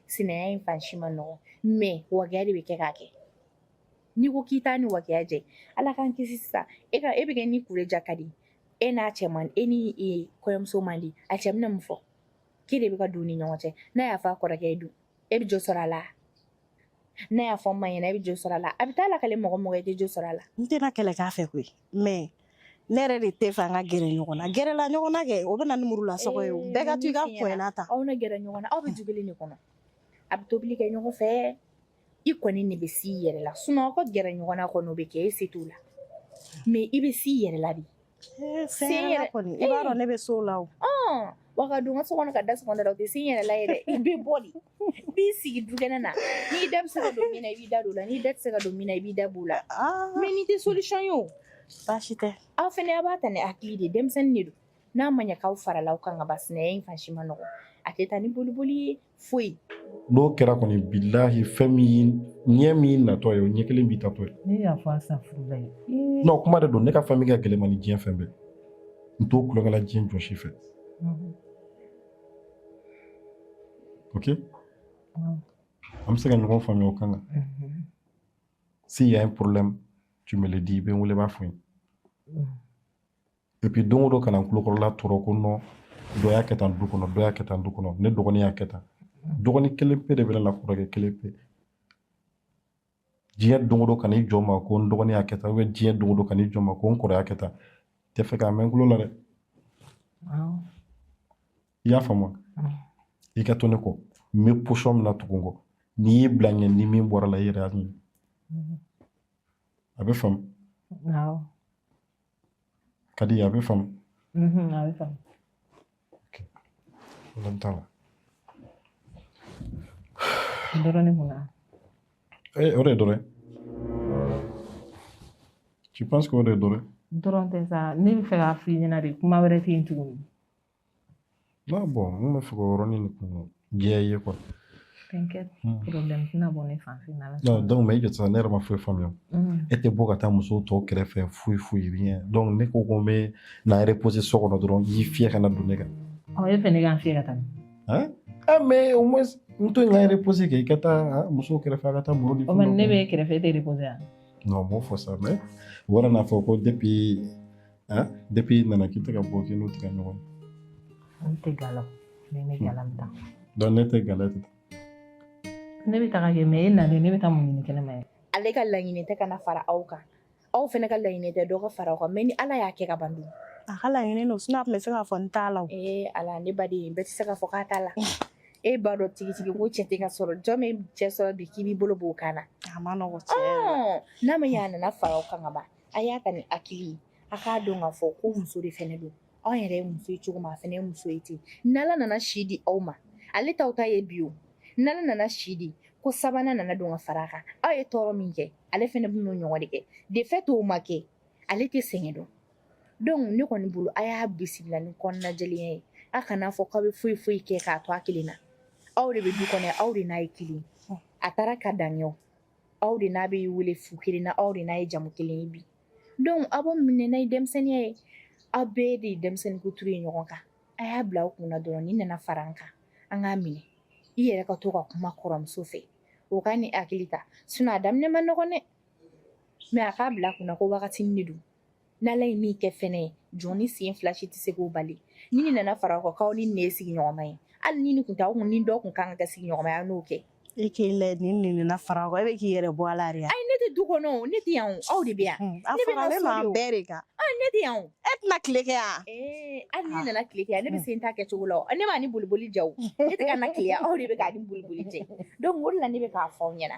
Sinaya in fan si ma nɔgɔn, mais wagoya de bɛ kɛ k'a kɛ. N'i ko k'i t'a ni wagoya jɛ, Ala k'an kisi sisan, e ka e bɛ kɛ ni Kudeja ka di, e n'a cɛ man, e ni kɔɲɔmuso man di, a cɛ bɛna mun fɔ? K'e de bɛ ka don u ni ɲɔgɔn cɛ. N'a y'a fɔ a kɔrɔkɛ ye dun, e bɛ jɔ sɔrɔ a la? N'a y'a fɔ ma ɲɛna, e bɛ jo sɔrɔ a la. A bɛ taa lakale mɔgɔ mɔgɔ, i tɛ jo sɔrɔ a la. N tɛna kɛlɛ k'a fɛ koyi, mais ne yɛrɛ de tɛ fɛ an ka gɛrɛ ɲɔgɔn na. Gɛrɛla ɲɔgɔn na kɛ, o bɛ na ni murula sɔgɔ ye o. Bɛɛ ka to i ka kɔɲɔna ta. Aw na gɛrɛ ɲɔgɔn na, aw bɛ du kelen de kɔnɔ, a bɛ tobili kɛ ɲɔgɔn fɛ. I kɔni de bɛ s'i yɛrɛ la, sinon aw ka gɛrɛ ɲɔgɔn na kɔni, o bɛ kɛ, e se t'o la, mais i bɛ s'i yɛrɛ la de. Sen yɛrɛ kɔni, i b'a dɔn ne bɛ s'o la o. Wa ka don n ka so kɔnɔ ka da sɔgɔ da la, o tɛ se n yɛrɛ la yɛrɛ. I bɛ bɔ de, i b'i sigi dukɛnɛ na. N'i da bɛ se ka don min na, i b'i da don o la. N'i da tɛ se ka don min na, i b'i da b'o la. Mais nin tɛ solution ye o. Baasi tɛ. Aw fɛnɛ, a b'a ta ni hakili de ye. Denmisɛnnin de don. N'a ma ɲɛ k'aw farala aw kan ka ban, sinaya in fan si ma nɔgɔ. A tɛ taa ni boliboli ye foyi. N'o kɛra kɔni, bilahi, fɛn min ɲɛ min natɔ ye, o ɲɛ kelen b'i tatɔ ye. Ne y'a fɔ asa furula ye. Non, kuma de don. Ne ka famille ka gɛlɛn ma ni diɲɛ fɛn bɛɛ. N t'o kulonkɛ la diɲɛ jɔn si fɛ. Ok, an bɛ se ka ɲɔgɔn faamuya o kan kan. S'il y a un problème, tu me le dis. I bɛ n wele, b'a fɔ n ye. Et puis don o don, kana n tulokɔrɔla tɔɔrɔ ko non, dɔ y'a kɛ tan du kɔnɔ, dɔ y'a kɛ tan du kɔnɔ, ne dɔgɔnin y'a kɛ tan. Dɔgɔnin kelen pe de bɛ ne la, kɔrɔkɛ kelen pe. Diɲɛ don o don, kan'i jɔ n ma ko n dɔgɔnin y'a kɛ tan, ou bien diɲɛ don o don, kan'i jɔ n ma ko n kɔrɔ y'a kɛ tan. Tɛ fɛ k'a mɛn n tulo la dɛ. I y'a faamu wa? I ka to ne kɔ. N bɛ position min na, tugu n kɔ. N'i y'i bila ɲɛ, ni min bɔra la, i yɛrɛ y'a ɲini. A bɛ faamu. Ka di, a bɛ faamu. A bɛ faamu. Problème t'a la. Dɔrɔn ne kunna. Eh, o de ye dɔrɔn ye. Tu penses que o de ye dɔrɔn ye? Dɔrɔn tɛ sa, ne bɛ fɛ k'a f'i ɲɛna de, kuma wɛrɛ tɛ yen tuguni. Non, bon, n bɛ fɛ k'o yɔrɔnin de kun jɛya i ye quoi. T'inquiète, problème tɛna bɔ ne fan fɛ n'Ala Non, sɔnna. donc mais i jɔ sisan, ne yɛrɛ ma foyi faamuya. E tɛ bɔ ka taa musow tɔw kɛrɛfɛ, foyi foyi, rien. Donc ne ko ko n bɛ na reposer so kɔnɔ dɔrɔn, i y'i fiyɛ ka na don ne kan. Ɔ, e fɛ ne ka n fiyɛ ka taa min? Hein? Ah, mais au moins n to yen ka reposer kɛ, i ka taa musow kɛrɛfɛ, a ka taa baro ni O fɛn ma dɔw ne kɛ. bɛ e kɛrɛfɛ, e tɛ reposer yan. Non, m'o fɔ sa, mais o yɛrɛ n'a fɔ ko depuis, hein, depuis i nana k'i tɛ ka bɔ, k'i n'u tɛ ka ɲɔgɔn ye. Ne tɛ gala, ne bɛ gala min ta. Donc ne tɛ gala, tɛ taa. Ne bɛ taga kɛ, mais e nalen, ne bɛ taa mun ɲini kɛnɛma ye? Ale ka laɲini tɛ ka na fara aw kan, aw fana ka laɲini tɛ dɔ ka fara aw kan, mais ni Ala y'a kɛ ka ban dun. A ka laɲini don, sinon a tun bɛ se k'a fɔ n t'a la o. Ee Ala, ne baden, bɛɛ tɛ se k'a fɔ k'a t'a la. E b'a dɔn tigitigi ko cɛ tɛ ka sɔrɔ. Jɔn bɛ cɛ sɔrɔ bi k'i b'i bolo b'o kan na? A ma nɔgɔn tiɲɛ yɛrɛ la. N'a ma ɲɛ a nana fara aw kan ka ban, a y'a ta ni hakili ye. A k'a dɔn k'a fɔ ko muso de fɛnɛ don. Aw yɛrɛ ye muso ye cogo min, a fɛnɛ ye muso ye ten. N'Ala nana si di aw ma, ale t'aw ta ye bi o. N'Ala nana si di ko sabanan nana don ka fara a kan, aw ye tɔɔrɔ min kɛ, ale fɛnɛ bɛn'o ɲɔgɔn de kɛ. De fait o ma kɛ, ale tɛ sɛgɛn dɔn. Donc ne kɔni bolo, a y'a bisimila ni kɔnɔnajɛlenya ye. A kana fɔ k'aw bɛ foyi foyi kɛ k'a to a kelen na. Aw de bɛ du kɔnɔ, aw de n'a ye kelen. A taara ka dan kɛ o, aw de n'a bɛ wele fu kelen na, aw de n'a ye jamu kelen ye bi. Donc aw b'o minɛ n'a ye denmisɛnninya ye. Aw bɛɛ de ye denmisɛnnin kuturu ye ɲɔgɔn kan. A y'a bila aw kunna dɔrɔn, ni nana fara an kan, an k'a minɛ. I yɛrɛ ka to ka kuma kɔrɔmuso fɛ, o ka ni hakili ta. Sinon a daminɛ ma nɔgɔn dɛ, mais a k'a bila a kunna ko wagatinin de don. N'Ala ye min kɛ fɛnɛ ye, jɔn ni sen fila si tɛ se k'o bali. Ni nin nana fara aw kan k'aw ni nin ye sigiɲɔgɔnma ye, hali ni nin kun tɛ aw kun, ni dɔ kun kan ka kɛ sigiɲɔgɔnma ye, aw n'o kɛ. E k'i lajɛ, nin nin na fara aw kan, e bɛ k'i yɛrɛ bɔ a la de. Ayi, ne tɛ du kɔnɔ o, ne tɛ yan o, aw de bɛ yan. A Ne bɛ na faralen so don de an o. bɛɛ de kan. Ah, ne tɛ yan o. E tɛna tile kɛ yan. Ee, hali ni nana tile kɛ yan, ne bɛ se n ta kɛcogo la o. Ne m'a ni boliboli ja o. Ne tɛ ka na tile yan, aw de bɛ k'a ni boliboli jɛ. Donc o de la ne bɛ k'a fɔ aw ɲɛna.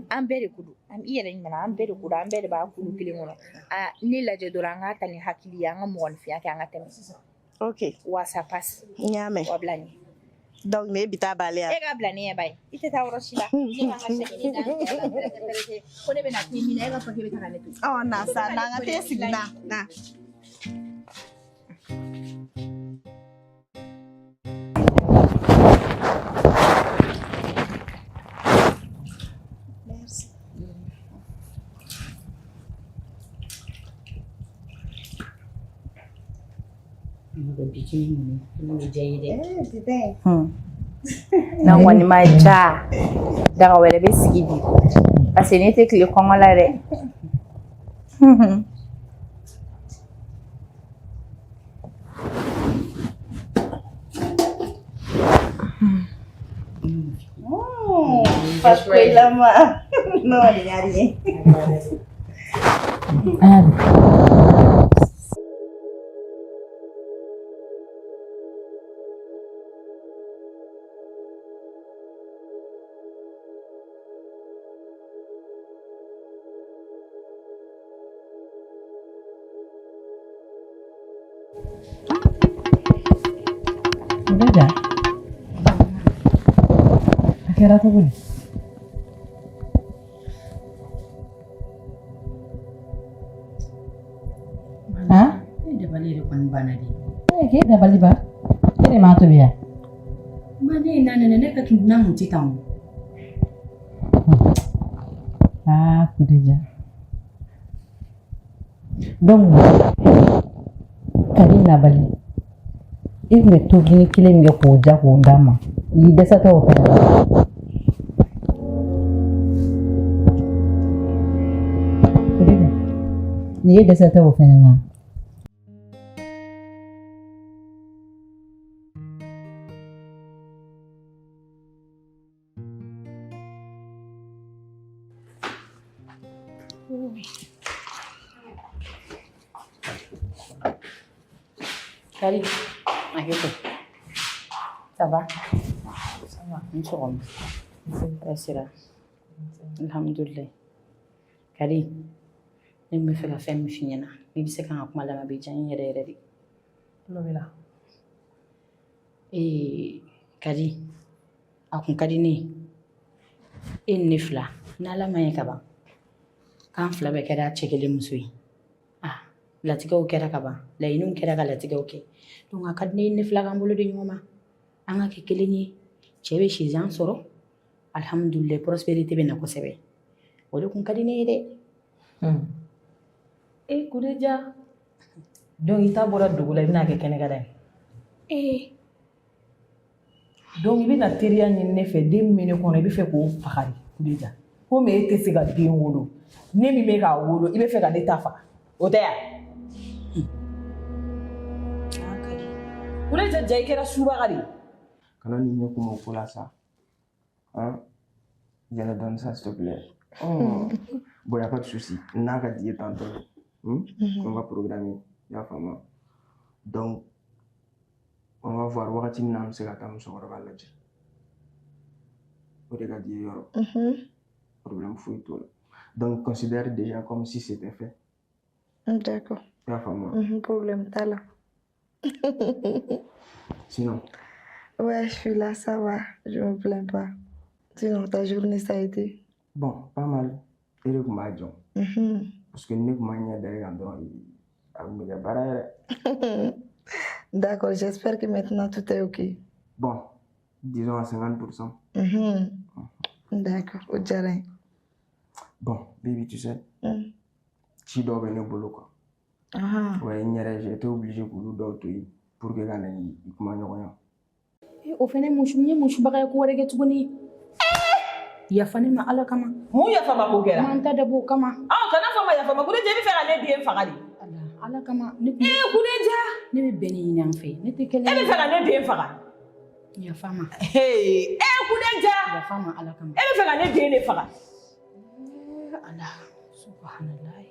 An bɛɛ de ko don. I yɛrɛ ɲuman, an bɛɛ de ko don, an bɛɛ de b'a kulu kelen kɔnɔ. Aa, ne lajɛ dɔrɔn, an k'a ta ni hakili ye, an ka mɔgɔninfinya kɛ, an ka tɛmɛ. Ok. Wa ça passe. N y'a mɛn. Wa bila ɲɛ. Donc ne bi taa bali yan. E ka bila ne ɲɛ ba ye. I tɛ taa yɔrɔ si la. Ne ka n ka sɛgɛn da n cɛ la pɛrɛtɛ pɛrɛtɛ. Ko ne bɛna te min na, e b'a fɔ k'e bɛ taa ka ne to. Ɔ, na sa, na an ka te sigi, na na. Merci. N'a kɔni ma ja, daga wɛrɛ bɛ sigi bi, parce que ne tɛ tile kɔngɔ la dɛ. Fakoyilama. Non, il n'y a rien. Kureja. A kɛra cogo di? Han? Ne dabali yɛrɛ kɔni banna de. Ee, k'e dabali ban? E de m'a tobi yan? Ma ne ye na nɛnɛ ne ka na mun tɛ tan o. Aa, Kureja. Donc, Kadi nabali. I tun bɛ tobili kelen min kɛ k'o ja k'o d'a ma i dɛsɛtɔ o fɛnɛ la. N'i ye dɛsɛtɔ o fɛnɛ na. Kari, hakɛ to. Ça va? Ça va. Ni sɔgɔma. Hɛrɛ sira. Alhamdulilayi. Kari, ne tun bɛ fɛ ka fɛn min f'i ɲɛna, n'i bɛ se ka n ka kuma lamɛn a bɛ diya n ye yɛrɛ yɛrɛ de. Tulo b'i la. Ee, Kadi, a kun ka di ne ye. E ni ne fila, n'Ala ma ɲɛ ka ban, k'an fila bɛɛ kɛra cɛ kelen muso ye. Ah, latigɛw kɛra ka ban, laɲiniw kɛra ka latigɛw kɛ. Donc a ka di ne ye ne fila k'an bolo di ɲɔgɔn ma. An ka kɛ kelen ye. Cɛ bɛ sizan sɔrɔ. Alhamdulilayi, prospérité bɛ na kosɛbɛ. O de kun ka di ne ye dɛ. E Kureja. Donc i ta bɔra dugu la i bɛna kɛ kɛnɛkada ye. Ee. Donc i bɛna teriya ɲini ne fɛ, den min bɛ ne kɔnɔ i bɛ fɛ k'o faga de Kureja. Komi e tɛ se ka den wolo, ne min bɛ k'a wolo i bɛ fɛ ka ne ta faga, o tɛ yan? Kureja ja i kɛra subaga de ye. Kana ni ɲɛ kuma o ko la sa. Hein? Yɛlɛ dɔɔni sa, s'il te plaît. Oh. Bon, y a pas de souci. N'a ka di ye tantôt. On va programmer. I y'a faamu? Donc, on va voir wagati min na an bɛ se ka taa musokɔrɔba lajɛ. O de ka di ye yɔrɔ. Problème foyi t'o la. Donc, considère déjà comme si c'était fait. D'accord. I y'a faamu? Problème t'a la. Sinon, Ouais, je suis là, ça va. Je me plains pas. Sinon, ta journée, ça a été. Bon, pas mal. E de tun b'a jɔ. Parce que ne tun ma ɲɛ da e kan dɔrɔn, a tun bɛ kɛ baara yɛrɛ. D'accord, j'espère que maintenant tout est OK. Bon, disons à 50%. D'accord, o diyara n ye. Bon, baby, tu sais, ci dɔw bɛ ne bolo quoi. Ah. Ouais, n yɛrɛ, j'ai été obligé k'olu dɔw to yen pour que ka na i kuma ɲɔgɔnya. O fɛnɛ musu n ye musubaga ye ko wɛrɛ kɛ tuguni. Yafa ne ma Ala kama. Mun yafa ma ko kɛra? M'an ta dabɔ o kama. Ah, kana fɔ ma yafa ma. Kureja, i bɛ fɛ ka ne den faga de. Ala kama. Ne Ee, Kureja. Ne bɛ bɛn de ɲini an fɛ. Ne tɛ kɛlɛ. E bɛ fɛ ka ne den faga. Yafa ma. Ee, Kureja. Yafa ma Ala kama. E bɛ fɛ ka ne den de faga. Ala, subhanallah.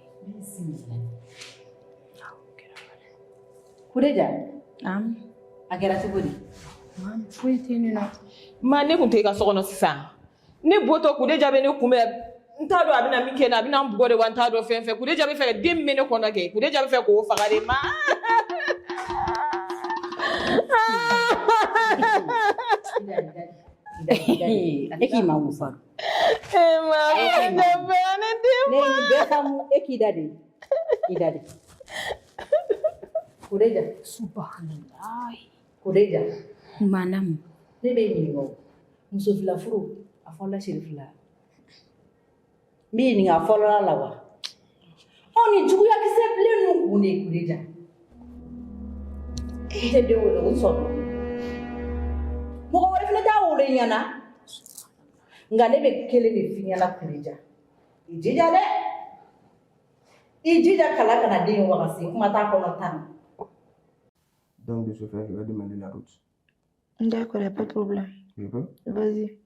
Kureja. Am. A kɛra cogo di? Maam, foyi tɛ ne na. Ma ne kun tɛ e ka so kɔnɔ sisan. Ne bɔtɔ Kureja bɛ ne kunbɛn. N t'a dɔn a bɛna min kɛ n na, a bɛna n bugɔ de wa n t'a dɔn fɛn fɛn. Kureja bɛ fɛ ka den min bɛ ne kɔnɔ kɛ, Kureja bɛ fɛ k'o faga de ma. E k'i ma mun fɔ? E ma, ne bɛ ne den Ne ye nin bɛɛ faamu, e k'i da de. I da de. Kureja. Subhanallah. Kureja. Madame. Ne bɛ ɲininka o. Muso fila furu, a fɔlɔla siri fila. N b'i ɲininka a fɔlɔla la wa? Ɔ nin juguyakisɛ bilen ninnu kun de ye Kureja. I tɛ den wolo, o sɔrɔ. Mɔgɔ wɛrɛ fana t'a wolo i ɲɛna. Nka ne bɛ kelen de f'i ɲɛna Kureja. I jija dɛ. I jija kala kana den wagasi, kuma t'a kɔnɔ tan na. Donc, de ce fait, je vais demander la route. D'accord, y a pas de problème. Je peux? Vas-y.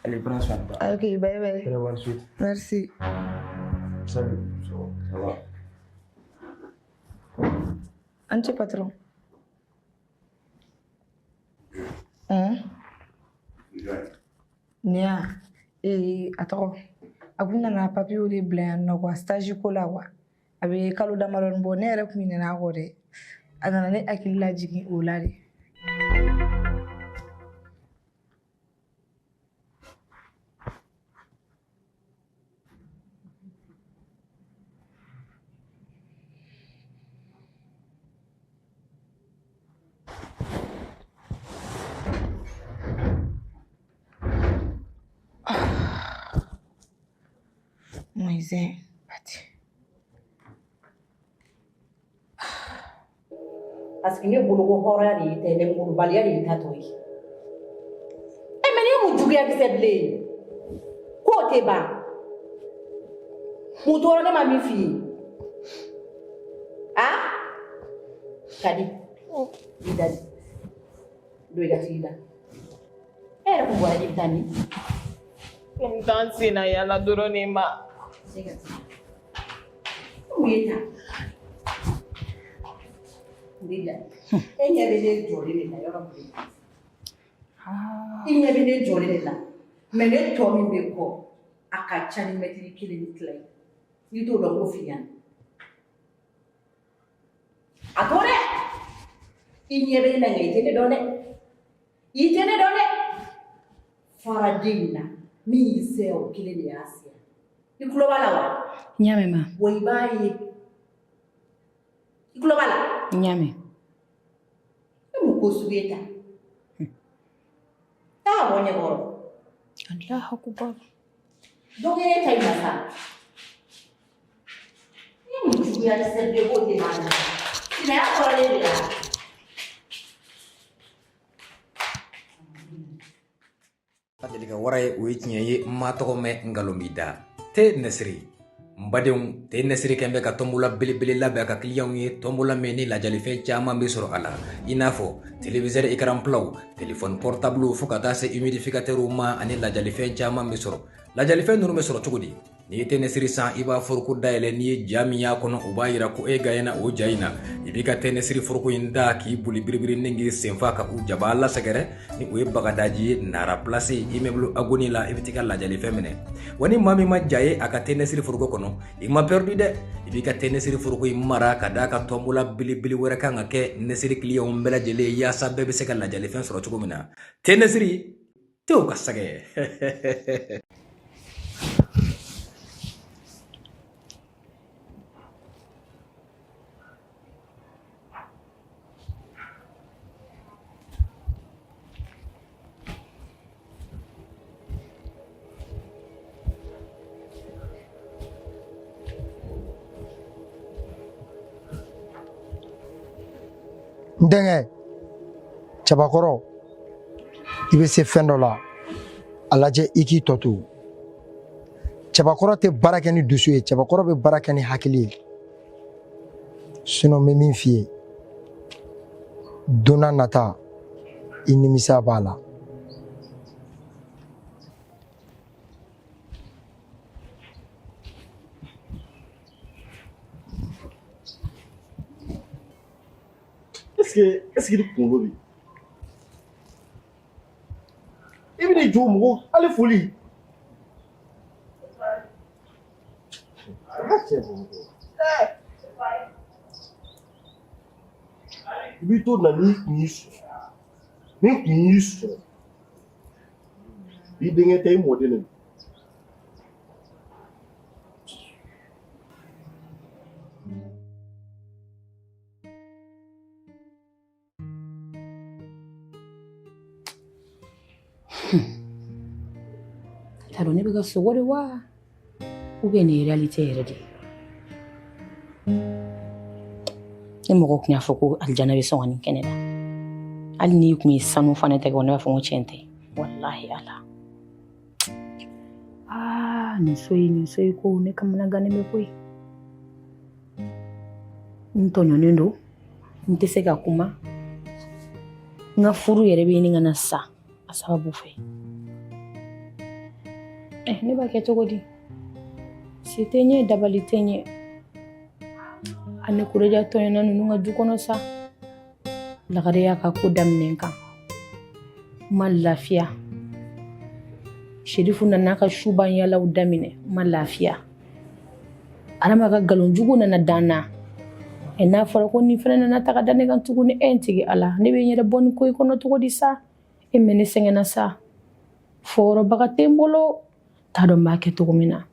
Allez, prends soin de toi. Ok, bye bye. Très bonne suite. Merci. Salut. Ça va. An ce patron. Hein? Nin ya ee a tɔgɔ a kun nana papiyew de bila yan nɔ quoi stage ko la quoi a bɛ kalo damadɔni bɔ ne yɛrɛ kun ɲinɛna a kɔ dɛ a nana ne hakili lajigin o la de. Moise, pati. Parce que ne bolo ko hɔrɔnya de y'i ta ye dɛ, molobaliya de y'i ta tɔ ye. E mais nin ye mun juguya kisɛ bilen ye? K'o tɛ ban. Mun tɔɔrɔ ne ma min f'i ye? A? Kadi, i da di. Don i ka t'i da. E yɛrɛ kun bɔra k'i bɛ taa min? N t'an senna yala dɔrɔn de ma. Mun ye ta? E ɲɛ bɛ ne jɔlen de la yɔrɔ min i ɲɛ bɛ ne jɔlen de la mais ne tɔ min bɛ kɔ a ka ca ni mɛtiri kelen ni tila ye n'i t'o dɔn ko f'i ɲɛna a to dɛ i ɲɛ bɛ ne la nka i tɛ ne dɔn dɛ i tɛ ne dɔn dɛ faraden in na min y'i se o kelen de y'a se i tulo b'a la wa N y'a mɛn ma. wa i b'a ye i tulo b'a la N y'a mɛn. E mun ko sugu ye tan taa bɔ ɲɛkɔrɔ Alahu akubar. Dɔ kɛ e ta in na sa ni mun juguya kisɛ bilen k'o tɛ ban sinaya kɔrɔlen de la. A deli ka wara ye o ye tiɲɛ ye n ma tɔgɔ mɛn nkalon b'i da te nɛsiri n badenw te nɛsiri kɛn bɛ ka tɔnbola belebele labɛn a ka kiliyanw ye tɔnbola min ni lajalifɛn caman bɛ sɔrɔ a la i n'a fɔ téléviseur écran platw téléphone portable fo ka taa se humidificateurw ma ani lajalifɛn caman bɛ sɔrɔ lajalifɛn ninnu bɛ sɔrɔ cogo di n'i ye te nɛsiri san i b'a foroko dayɛlɛ n'i ye ja min y'a kɔnɔ o b'a yira ko e gaɲɛna o ja in na i b'i ka te nɛsiri foroko in da k'i boli biribiri ni k'i senfa ka u jaba lasɛgɛrɛ ni o ye bagadaji ye nara place immeuble agoni la i bɛ t'i ka lajalifɛn minɛ wa ni maa min ma ja ye a ka te nɛsiri foroko kɔnɔ i ma perdu dɛ i b'i ka te nɛsiri foroko in mara ka d'a kan tɔnbola belebele wɛrɛ kan ka kɛ nɛsiri kiliyanw bɛɛ lajɛlen yaasa bɛɛ bɛ se ka lajalifɛn sɔrɔ cogo min na te nɛsiri tew ka sɛgɛ N denkɛ cɛbakɔrɔ i bɛ se fɛn dɔ la a lajɛ i k'i tɔ to cɛbakɔrɔ tɛ baara kɛ ni dusu ye cɛbakɔrɔ bɛ baara kɛ ni hakili ye sinon n bɛ min f'i ye don n'a nata i nimisa b'a la Est-ce que i kunkolo bɛ i bɛn'i jɔ mɔgɔw hali foli i b'i to na n'i kun y'i sɔrɔ ni kun y'i sɔrɔ i denkɛ tɛ i mɔden de don. T'a dɔn ne bɛ ka sogo de wa ou bien nin ye réalité yɛrɛ de ye ni mɔgɔ tun y'a fɔ ko alijana bɛ sɔn ka nin kɛ ne la hali n'i tun ye sanu fana tɛgɛ ne b'a fɔ ko tiɲɛ tɛ walahi ala aa nin so in nin so in ko ne kamana gannen bɛ koyi n tɔɲɔnen don n tɛ se ka kuma n ka furu yɛrɛ bɛ ɲini ka na sa a sababu fɛ. Eh, ne b'a kɛ cogo di? Se tɛ n ye, dabali tɛ n ye. A ne Kureja tɔɲɔna ninnu ka du kɔnɔ sa. Lagare y'a ka ko daminɛ n kan. N ma lafiya. Sherifu nana ka suban yalaw daminɛ. N ma lafiya. Arama ka nkalon jugu nana da n na. Ɛ n'a fɔra ko nin fana nana taga da ne kan tuguni, e n tigi Ala, ne bɛ n yɛrɛ bɔ nin ko in kɔnɔ cogo di sa? E mɛ ne sɛgɛnna sa. Fɔyɔrɔbaga tɛ n bolo. T'a dɔn n b'a kɛ cogo min na.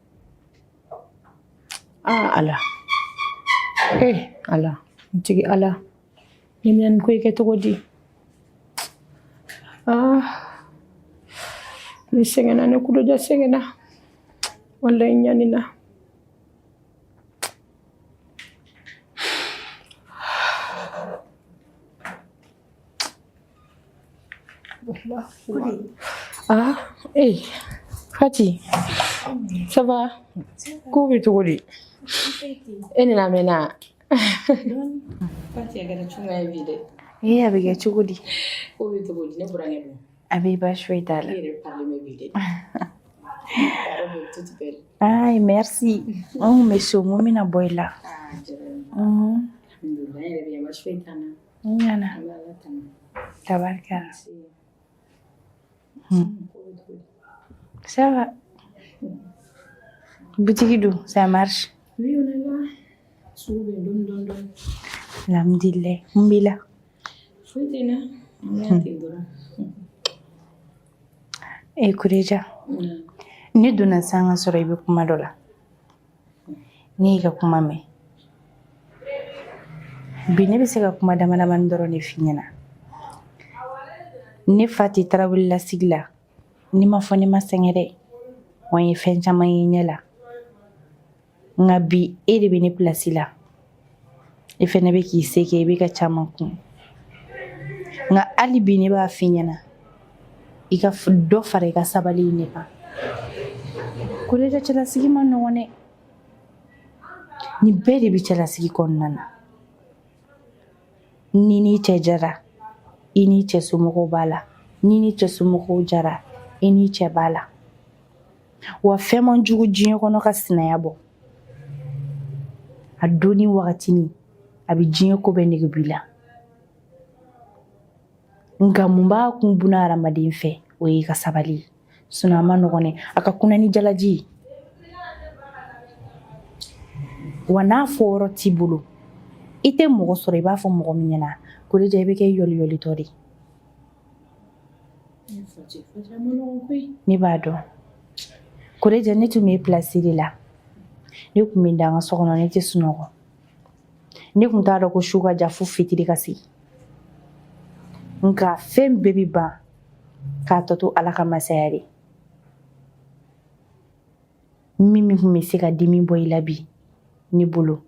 Aa Ala. Eh Ala, n tigi Ala. Ne bɛna nin ko in kɛ cogo di? Aa ne sɛgɛnna, ne Kureja sɛgɛnna. Walayi n ɲanina. Ah, eh, Fati, ça va? Ko bɛ cogo di? E nana mɛnna. Fati, a kɛra cogoya ye bi dɛ. Ee, a bɛ kɛ cogo di? Ko bɛ cogo di? Ne burankɛ dun? A bɛ baasi foyi t'a la. E yɛrɛ parlen bɛ bi dɛ. Ta robe est toute belle. Ay, merci. N kun bɛ so, n ko n bɛna bɔ i la. Ah, diyara n ye. Alhamdulillah, n yɛrɛ bɛ yan, baasi foyi t'an na. N ɲana. An bɛ Ala tanu. Tabarikala. Ça va. Boutique dun, ça marche? Oui, on est là. Sugu bɛ yen dɔɔni dɔɔni dɔɔni. Alhamdulillah. Mun b'i la? Foyi tɛ n na. An bɛ yan ten dɔrɔn. Eh, Kureja. Ne donna sisan ka sɔrɔ i bɛ kuma dɔ la. Ne y'i ka kuma mɛn. Bi ne bɛ se ka kuma dama damani dɔrɔn de f'i ɲɛna. Ne Fati Tarawele la sigi la, ne ma fɔ ne ma sɛgɛn dɛ. Wa n ye fɛn caman ye ɲɛ la. Nka bi e de bɛ ne pilasi la. E fɛnɛ bɛ k'i se kɛ, i bɛ ka caman kun. Nka hali bi ne b'a f'i ɲɛna, i ka dɔ fara i ka sabali in de kan. Kureja, cɛlasigi man nɔgɔn dɛ. Nin bɛɛ de bɛ cɛlasigi kɔnɔna na. N'i n'i cɛ jara, i n'i cɛ somɔgɔw b'a la. N'i n'i cɛ somɔgɔw jara, i n'i cɛ b'a la. Wa fɛn man jugu diɲɛ kɔnɔ ka sinaya bɔ. A donni wagatinin, a bɛ diɲɛ ko bɛɛ nege b'i la. Nka mun b'a kun buna hadamaden fɛ, o y'i ka sabali ye. Sinon a ma nɔgɔn dɛ, a ka kunna ni jalaji ye. Wa n'a fɔyɔrɔ t'i bolo, i tɛ mɔgɔ sɔrɔ i b'a fɔ mɔgɔ min ɲɛna, Kureja, i bɛ kɛ yɔliyɔlitɔ de ye. Ne b'a dɔn Kureja, ne tun bɛ pilasi de la. Ne tun bɛ da n ka so kɔnɔ, ne tɛ sunɔgɔ. Ne tun t'a dɔn ko su ka jan fo fitiri ka se. Nka fɛn bɛɛ bɛ ban k'a tɔ to Ala ka masaya de. Min tun bɛ se ka dimi bɔ i la bi, ne bolo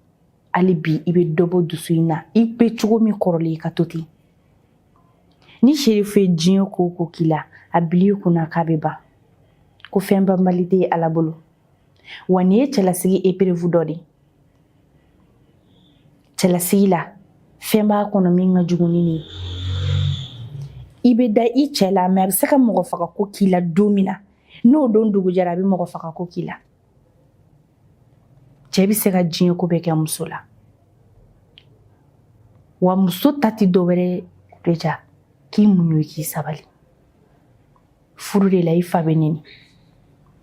hali bi i bɛ dɔ bɔ dusu in na. I bɛ cogo min kɔrɔlen, i ka to ten. Ni Sherifu ye diɲɛ ko o ko k'i la, a bil'i kunna k'a bɛ ban, ko fɛn banbali tɛ Ala bolo. Wa nin ye cɛlasigi épreuve dɔ de ye. Cɛlasigi la, fɛn b'a kɔnɔ min ka jugu ni nin ye. I bɛ da i cɛ la, mais a bɛ se ka mɔgɔ faga ko k'i la don min na, n'o don dugu jɛra, a bɛ mɔgɔ faga ko k'i la. Cɛ bɛ se ka diɲɛ ko bɛɛ kɛ muso la. Wa muso ta tɛ dɔwɛrɛ ye Kureja, k'i muɲu, k'i sabali. Furu de la i fa bɛ neni,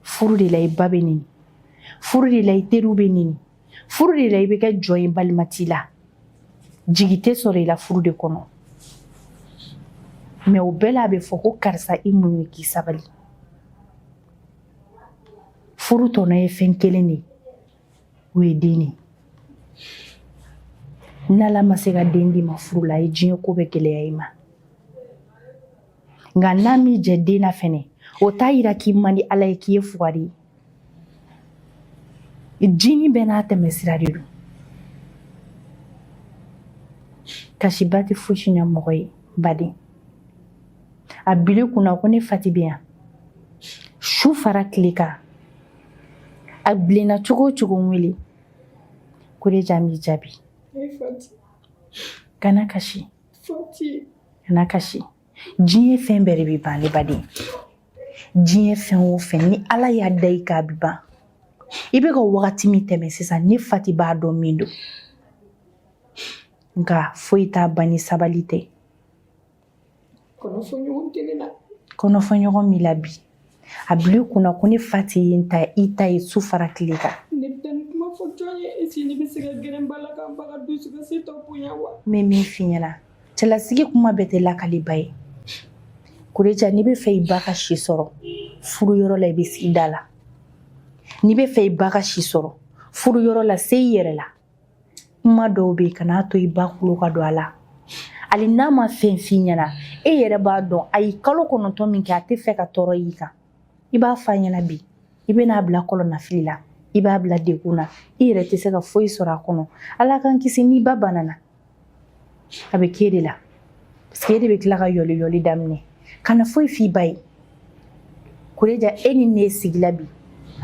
furu de la i ba bɛ neni, furu de la i teriw bɛ neni, furu de la i bɛ kɛ jɔn ye balima t'i la, jigi tɛ sɔrɔ i la furu de kɔnɔ. Mais o bɛɛ la a bɛ fɔ ko karisa, i muɲu, k'i sabali. Furu tɔnɔ ye fɛn kelen de ye, o ye den de ye. N'Ala ma se ka den d'i ma furu la, a ye diɲɛ ko bɛɛ gɛlɛya i ma. Nka n'a m'i jɛ den na fɛnɛ, o t'a yira k'i man di Ala ye, k'i ye fugari ye. Jini bɛɛ n'a tɛmɛsira de don. Kasiba tɛ fosi ɲɛ mɔgɔ ye, baden. A bil'i kunna ko ne Fati bɛ yan, su fara tile kan, a bilenna cogo o cogo, n wele, Kureja, n b'i jaabi. Kana kasi, kana kasi. Diɲɛ fɛn bɛɛ de bɛ ban ne baden. Diɲɛ fɛn o fɛn ni Ala y'a da i kan a bɛ ban. I bɛ ka wagati min tɛmɛ sisan ne Fati b'a dɔn min don. Nka foyi t'a ban ni sabali tɛ. Kɔnɔfɔɲɔgɔn tɛ ne la. Kɔnɔfɔɲɔgɔn b'i la bi. A bila i kunna ko ne Fati ye n ta i ta ye su fara tile kan. Ne bɛ taa nin kuma fɔ jɔn ye? Est-ce que ne bɛ se ka gɛrɛ n ba la ka n ba ka dusukasi tɔ bonya wa? N bɛ min f'i ɲɛna, cɛlasigi kuma bɛɛ tɛ lakaliba ye. Kureja, n'i bɛ fɛ i ba ka si sɔrɔ furuyɔrɔ la, i bɛ s'i da la. N'i bɛ fɛ i ba ka si sɔrɔ furuyɔrɔ la, se i yɛrɛ la. Kuma dɔw bɛ yen, kan'a to i ba tulo ka don a la. Hali n'a ma fɛn f'i ɲɛna, e yɛrɛ b'a dɔn a ye kalo 9 min kɛ, a tɛ fɛ ka tɔɔrɔ y'i kan. I b'a f'a ɲɛna bi, i bɛn'a bila kɔlɔnnafili la, i b'a bila degun na, i yɛrɛ tɛ se ka foyi sɔrɔ a kɔnɔ. Ala k'an kisi, n'i ba banana, a bɛ k'e de la, parce que e de bɛ tila ka yɔli yɔli daminɛ. Kana foyi f'i ba ye. Kureja, e ni ne sigila bi,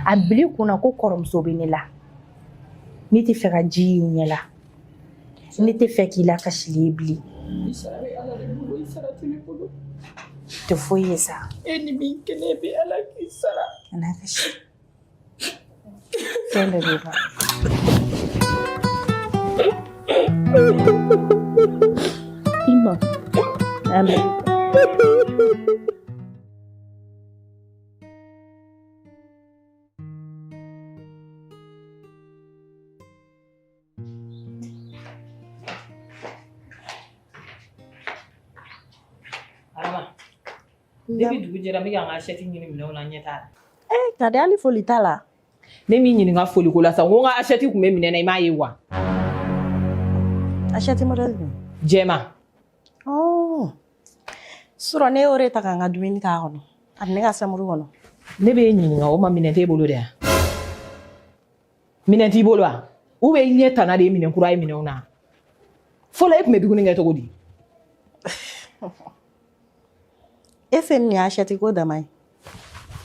a bil'i kunna ko kɔrɔmuso bɛ ne la. Ne tɛ fɛ ka ji y'i ɲɛ la, ne tɛ fɛ k'i lakasili ye bilen. I sara bɛ Ala de bolo, i sara tɛ ne bolo. Tɛ foyi ye sa. E ni min kɛ ne bɛ Ala k'i sara. Kana kasi. Fɛn bɛɛ bɛ ban. I ma. An bɛ. Arama, depuis dugu jɛra n bɛ ka n ka assiette ɲini minɛnw na, ɲɛ t'a la. Eh, Kadi, hali foli t'a la. Ne m'i ɲininka foliko la sa, n ko n ka assiette tun bɛ minɛn na, i m'a ye wa? Assiette modèle jumɛn? Jɛman. Oh. Surɔ ne y'o de ta ka n ka dumuni k'a kɔnɔ. A bɛ ne ka chambre kɔnɔ. Ne b'e ɲininka, o ma minɛn t'e bolo de wa? Minɛn t'i bolo wa? Ou bien i ɲɛ tana de ye minɛn kura ye minɛnw na? Fɔlɔ e tun bɛ dumuni kɛ cogo di? Est-ce que nin ye assiette ko dama ye?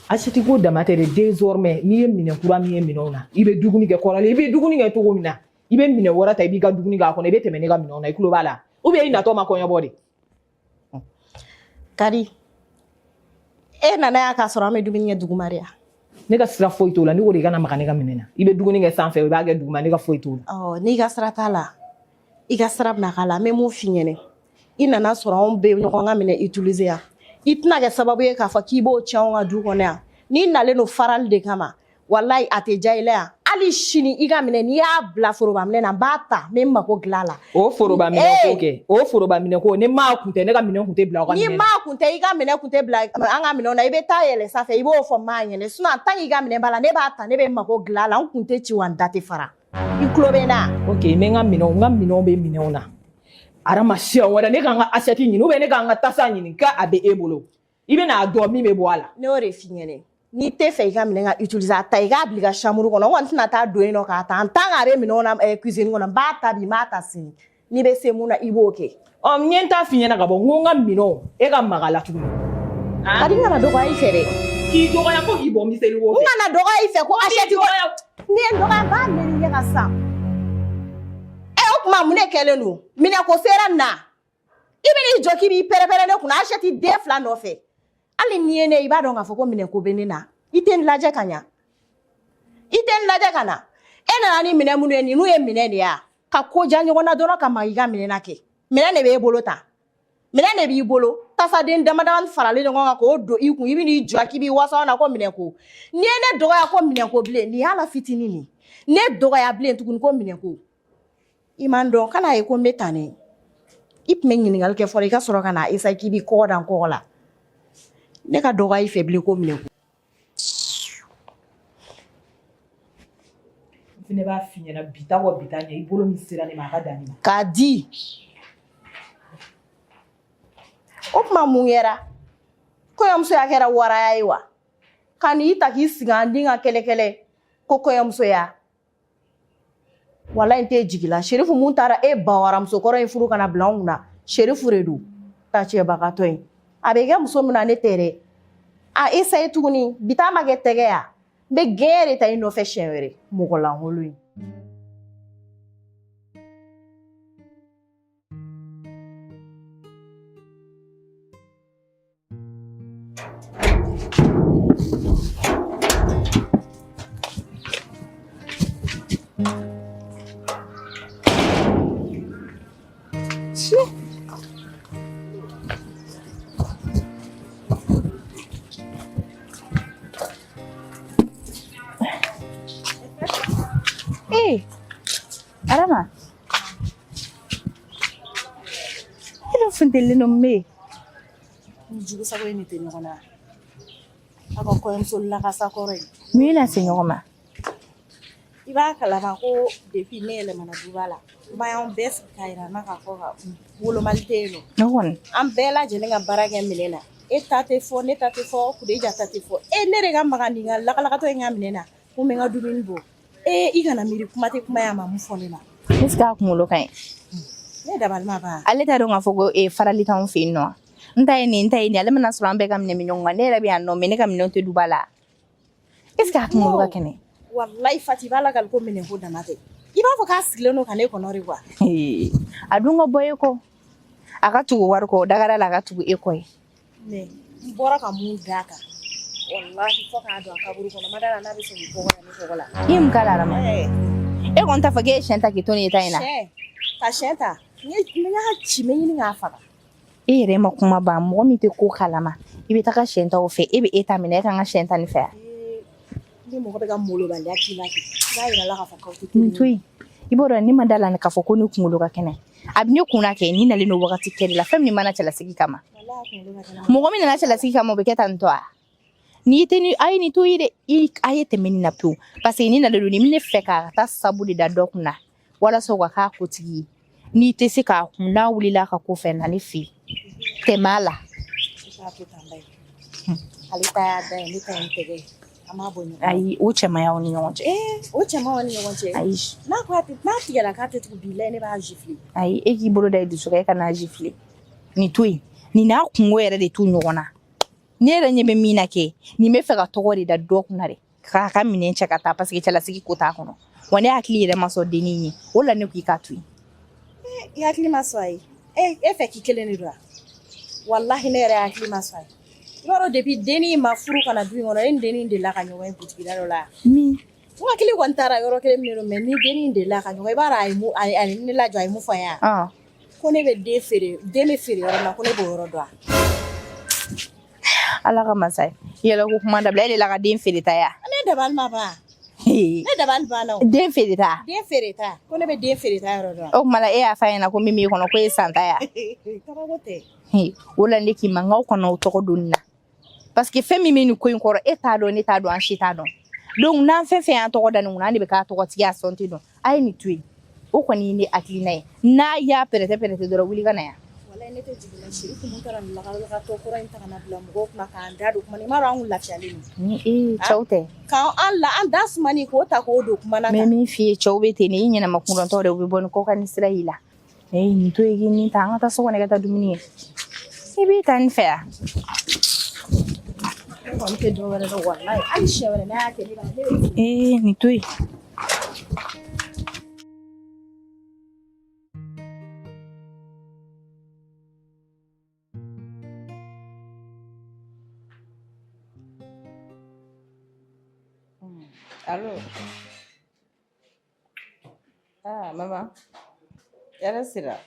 Assiette ko dama tɛ dɛ, désormais n'i ye minɛn kura min ye minɛnw na, i bɛ dumuni kɛ kɔrɔlen, i bɛ dumuni kɛ cogo min na, i bɛ minɛn wɛrɛ ta, i b'i ka dumuni k'a kɔnɔ, i bɛ tɛmɛ ne ka minɛnw na, i tulo b'a la? Ou bien i natɔ ma kɔɲɔbɔ de? Kadi, e nana yan k'a sɔrɔ an bɛ dumuni kɛ duguma de ya? Ne ka sira foyi t'o la, ne ko de i kana maga ne ka minɛn na. I bɛ dumuni kɛ sanfɛ, i b'a kɛ duguma, ne ka foyi t'o la. Ɔ, n'i ka sira t'a la, i ka sira bɛna k'a la. N bɛ mun f'i ɲɛna? I nana sɔrɔ anw bɛ ɲɔgɔn ka minɛn utiliser yan. I tɛna kɛ sababu ye k'a fɔ k'i b'o tiɲɛ anw ka du kɔnɔ yan. N'i nalen don farali de kama, walayi a tɛ diya i la yan. Hali sini i ka minɛn, n'i y'a bila foroba minɛn na, n b'a ta, n bɛ n mako dilan a la. O foroba minɛn ko kɛ, o foroba minɛn ko, ni maa kun tɛ, ne ka minɛn kun tɛ bila aw ka minɛn na. Ni maa kun tɛ, i ka minɛn kun tɛ bila an ka minɛnw na. I bɛ taa yɛlɛ sanfɛ, i b'o fɔ maa ɲɛnɛ. Sinon en tant que i ka minɛn b'a la, ne b'a ta, ne bɛ n mako dilan a la, n kun tɛ ci wa n da tɛ fara. I tulo bɛ n na? Ok, n bɛ n ka minɛnw, n ka minɛnw bɛ minɛnw na. Arama, siɲɛ wɛrɛ ne ka n ka assiette ɲini ou bien ne ka n ka tasa ɲini k'a bɛ e bolo. I bɛ n'a dɔn min bɛ bɔ a la. Ne y'o de f'i ɲɛnɛ. N'i tɛ fɛ i ka minɛn ka utiliser, a ta i k'a bila i ka chambre kɔnɔ. N kɔni tɛna taa don yen nɔ k'a ta. En tant que a bɛ minɛnw na cuisine kɔnɔ, n b'a ta bi, n b'a ta sini. N'i bɛ se mun na, i b'o kɛ. Ɔ, n ye n ta f'i ɲɛna ka bɔ, n ko n ka minɛnw, e ka maga a la tuguni. Kadi, n kana dɔgɔya i fɛ dɛ. K'i dɔgɔya ko k'i bɔ miseli wo fɛ. N kana dɔgɔya i fɛ ko assiette ko. N'i ye n dɔgɔya, n b'a mɛn i ɲɛ kan sisan. Ɛ, o tuma mun de kɛlen don? Minɛnko sera nin na. I bɛn'i jɔ k'i b'i pɛrɛpɛrɛ ne kunna assiette den fila nɔfɛ. Hali n'i ye ne ye, i b'a dɔn k'a fɔ ko minɛnko bɛ ne na. I tɛ n lajɛ ka ɲa. I tɛ n lajɛ ka na. E nana ni minɛn minnu ye, ninnu ye minɛn de ye wa? Ka ko diya ɲɔgɔn na dɔrɔn ka maga i ka minɛn na kɛ. Minɛn de b'e bolo tan. Minɛn de b'i bolo. Tasaden dama dama faralen ɲɔgɔn kan k'o don i kun, i bɛn'i jɔ k'i b'i wasa na ko minɛnko. N'i ye ne dɔgɔya ko minɛnko bilen, nin y'a la fitinin nin. Ne dɔgɔya bilen tuguni ko minɛnko. I man dɔn, kana ye ko n bɛ tan ne. I tun bɛ ɲininkali kɛ fɔlɔ, i ka sɔrɔ ka na essayer k'i b'i kɔgɔ da n kɔgɔ la. Ne ka dɔgɔya i fɛ bilen ko minɛnko. N fana b'a f'i ɲɛna bi ta kɔ bi ta ɲɛ, i bolo min sera ne ma, a ka dan ne ma. K'a di. O tuma mun kɛra? Kɔɲɔmusoya kɛra waraya ye wa? Ka n'i ta k'i sigi an den ka kɛlɛkɛlɛ ko kɔɲɔmusoya. Walayi n tɛ jigi la. Sherifu mun taara e ba waramuso kɔrɔ in furu kana bila anw kunna. Sherifu de don. Ta cɛbagatɔ in. A bɛ kɛ muso min na, ne tɛ dɛ. A essaye tuguni. Bi ta ma kɛ tɛgɛ ya. N bɛ gɛɲɛ de ta i nɔfɛ siɲɛ wɛrɛ. Mɔgɔ lankolon in. Arama e dun funtenilen don mun bɛ yen? Ni jugu sago ye nin tɛ ɲɔgɔn na. A ka kɔɲɔmuso lakasa kɔrɔ ye. Mun y'i lase ɲɔgɔn ma? I b'a kalama ko depuis ne yɛlɛmana duba la, ma y'anw bɛɛ sigi k'a yira n na k'a fɔ ka wolomali tɛ yen nɔ. Ne kɔni. An bɛɛ lajɛlen ka baara kɛ minɛn na. E ta tɛ fɔ, ne ta tɛ fɔ, Kudeja ta tɛ fɔ. E ne de ka maga nin ka lakalakatɔ in ka minɛn na, ko n bɛ n ka dumuni bɔ. E i kana miiri kuma tɛ kuma ye a ma mun fɔ ne ma. Est ce que a kunkolo ka ɲi? Ne dabali ma ban. Ale t'a dɔn k'a fɔ ko farali t'anw fɛ yen nɔ. N ta ye nin, n ta ye nin. Ale mana sɔrɔ an bɛɛ ka minɛn bɛ ɲɔgɔn kan. Ne yɛrɛ bɛ yan nɔ, mais ne ka minɛnw tɛ duba la. Est ce que a kunkolo ka kɛnɛ? Walayi Fati, i b'a lakali ko minɛn ko dama tɛ. I b'a fɔ k'a sigilen don ka ne kɔnɔ de quoi. A dun ka bɔ e kɔ. A ka tugu wari kɔ, dagara la a ka tugu e kɔ ye. Mais n bɔra ka mun d'a kan. Walahi fo k'a don a kaburu kɔnɔ. Ma d'a la n'a bɛ sɔn k'i kɔgɔ la ne kɔgɔ la. I ye mun k'a la Arama? E kɔni t'a fɔ k'e ye siyɛn ta k'i to nin ta in na. Siyɛn ka siyɛn ta. N y'a ci n bɛ ɲini k'a faga. E yɛrɛ ma kuma ban, mɔgɔ min tɛ ko kalama i bɛ taga siyɛn ta o fɛ, e bɛ e ta minɛ, e kan ka siyɛn ta nin fɛ yan. Ni mɔgɔ bɛ ka molobaliya k'i la kɛ, i b'a yira la k'a fɔ k'aw tɛ Nin to yen, i b'o dɔn ne ma da la k'a fɔ ko ne kunkolo ka kɛnɛ. A bɛ ne kunna kɛ ni nalen don wagati kɛ de la, fɛn min mana cɛlasigi kama. Mɔgɔ min nana cɛlasigi kama, o bɛ kɛ tan tɔ wa? N'i tɛ ni a ye nin to yen dɛ, i a ye tɛmɛ nin na pewu, parce que ni nalen don nin bɛ ne fɛ k'a taa sabu de da dɔ kunna walasa o ka k'a kotigi ye. N'i tɛ se k'a kun, n'a wulila a ka ko fɛ, na ne fɛ yen, tɛmɛ a la. Ale ta y'a da ye, ne ta ye n tɛgɛ ye. An b'a bɔ ɲɔgɔn na. Ayi, o cɛmayaw ni ɲɔgɔn cɛ. O cɛmayaw ni ɲɔgɔn cɛ. Ayi. N'a ko a tɛ, n'a tigɛra k'a tɛ tugu, bilayi ne b'a gifler. Ayi, e k'i bolo da i dusu kan, e ka n'a gifler. Nin to yen, nin n'a kungo yɛrɛ de t'u ɲɔgɔn na. Ne yɛrɛ ɲɛ bɛ min na kɛ, nin bɛ fɛ ka tɔgɔ de da dɔ kunna de, k'a ka minɛn cɛ ka taa, parce que cɛlasigi ko t'a kɔnɔ. Wa ne hakili yɛrɛ ma sɔn dennin ye, o la ne ko i k'a to yen. I hakili ma sɔn a ye. E fɛ k'i kelen de don wa? Walahi ne yɛrɛ hakili ma sɔn a ye. I b'a dɔn depuis dennin ma furu ka na du in kɔnɔ, e ni dennin delila ka ɲɔgɔn ye butigi da dɔ la. Min? N hakili kɔni taara yɔrɔ kelen min don, mais ni dennin delila ka ɲɔgɔn ye, i b'a dɔn a ye mun, a ye ne lajɔ, a ye mun fɔ n ye wa? Ko ne bɛ den feere, den bɛ feere yɔrɔ min na, ko ne b'o yɔrɔ dɔn wa? Ala ka masa ye. Yɛlɛ ko kuma dabila, e de la ka den feere ta ya. Ne dabali ma ban. Ne dabali banna o. Den feere ta. Den feere ta. Ko ne bɛ den feere ta yɔrɔ dɔn. O tuma la e y'a f'a ɲɛna ko min b'i kɔnɔ ko e san ta ya. Kabako tɛ. O la ne k'i ma n k'aw kana aw tɔgɔ don nin na. Parce que fɛn min bɛ nin ko in kɔrɔ, e t'a dɔn, ne t'a dɔn, an si t'a dɔn. Donc n'an fɛn fɛn y'an tɔgɔ da nin kunna, an de bɛ k'a tɔgɔtigi a sɔn tɛ dɔn. A ye nin to yen. O kɔni ye ne hakilina ye. N'a y'a pɛrɛtɛ pɛrɛtɛ dɔrɔn, wuli ka na yan. Walayi ne tɛ jigin na siri kun taara nin lakalakatɔ kɔrɔ in ta ka na bila mɔgɔw kunna k'an da don kuma na, i m'a dɔn an kun lafiyalen don. Ni ee cɛw tɛ. K'an an la an da sumani k'o ta k'o don kuma na. N bɛ min f'i ye, cɛw bɛ ten de, i ɲɛnama kundɔntɔ de, u bɛ bɔ ni kɔkan ni sira y'i la. Ee nin to yen k'i nin ta, an ka taa so kɔnɔ i ka taa dumuni kɛ. I b'i ta nin fɛ yan. Ne kɔni tɛ dɔ wɛrɛ dɔn walayi, hali siɲɛ wɛrɛ n'a y'a kɛ ne b'a ne bɛ. Ee nin to yen. Allo. Ah, maman. Hɛrɛ sira.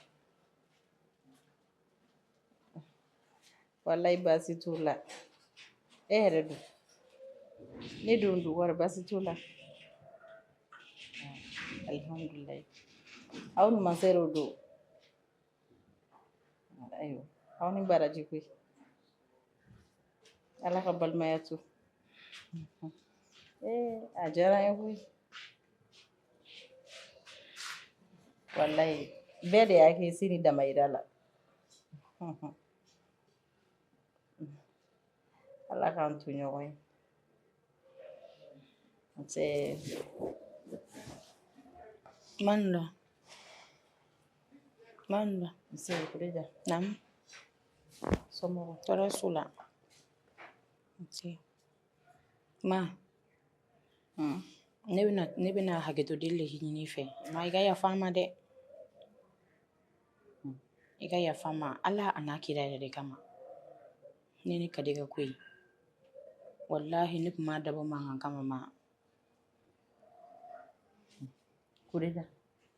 Wallahi baasi t'u la. E yɛrɛ dun? Ne dun dun wari baasi t'u la. Alhamdulilayi. Aw ni masɛrɛw don. Ayiwa, aw ni baraji koyi. Ala ka balimaya to. Ee, a diyara n ye koyi. Wallahi, bɛɛ de y'a kɛ se ni damayira la. Ala k'an to ɲɔgɔn ye. Nse. Manula. Manula. Nse, Kureja. Naamu. Somɔgɔw? Tɔɔrɔ s'u la. Nse. Ma. Ne bɛna hakɛto deli de ɲini i fɛ. Ma, i ka yafa n ma dɛ. I ka yafa n ma Ala a n'a kira yɛrɛ de kama. Ne ni Kadi ka ko ye. Walahi ne tun m'a dabɔ mankan kama ma. Kureja.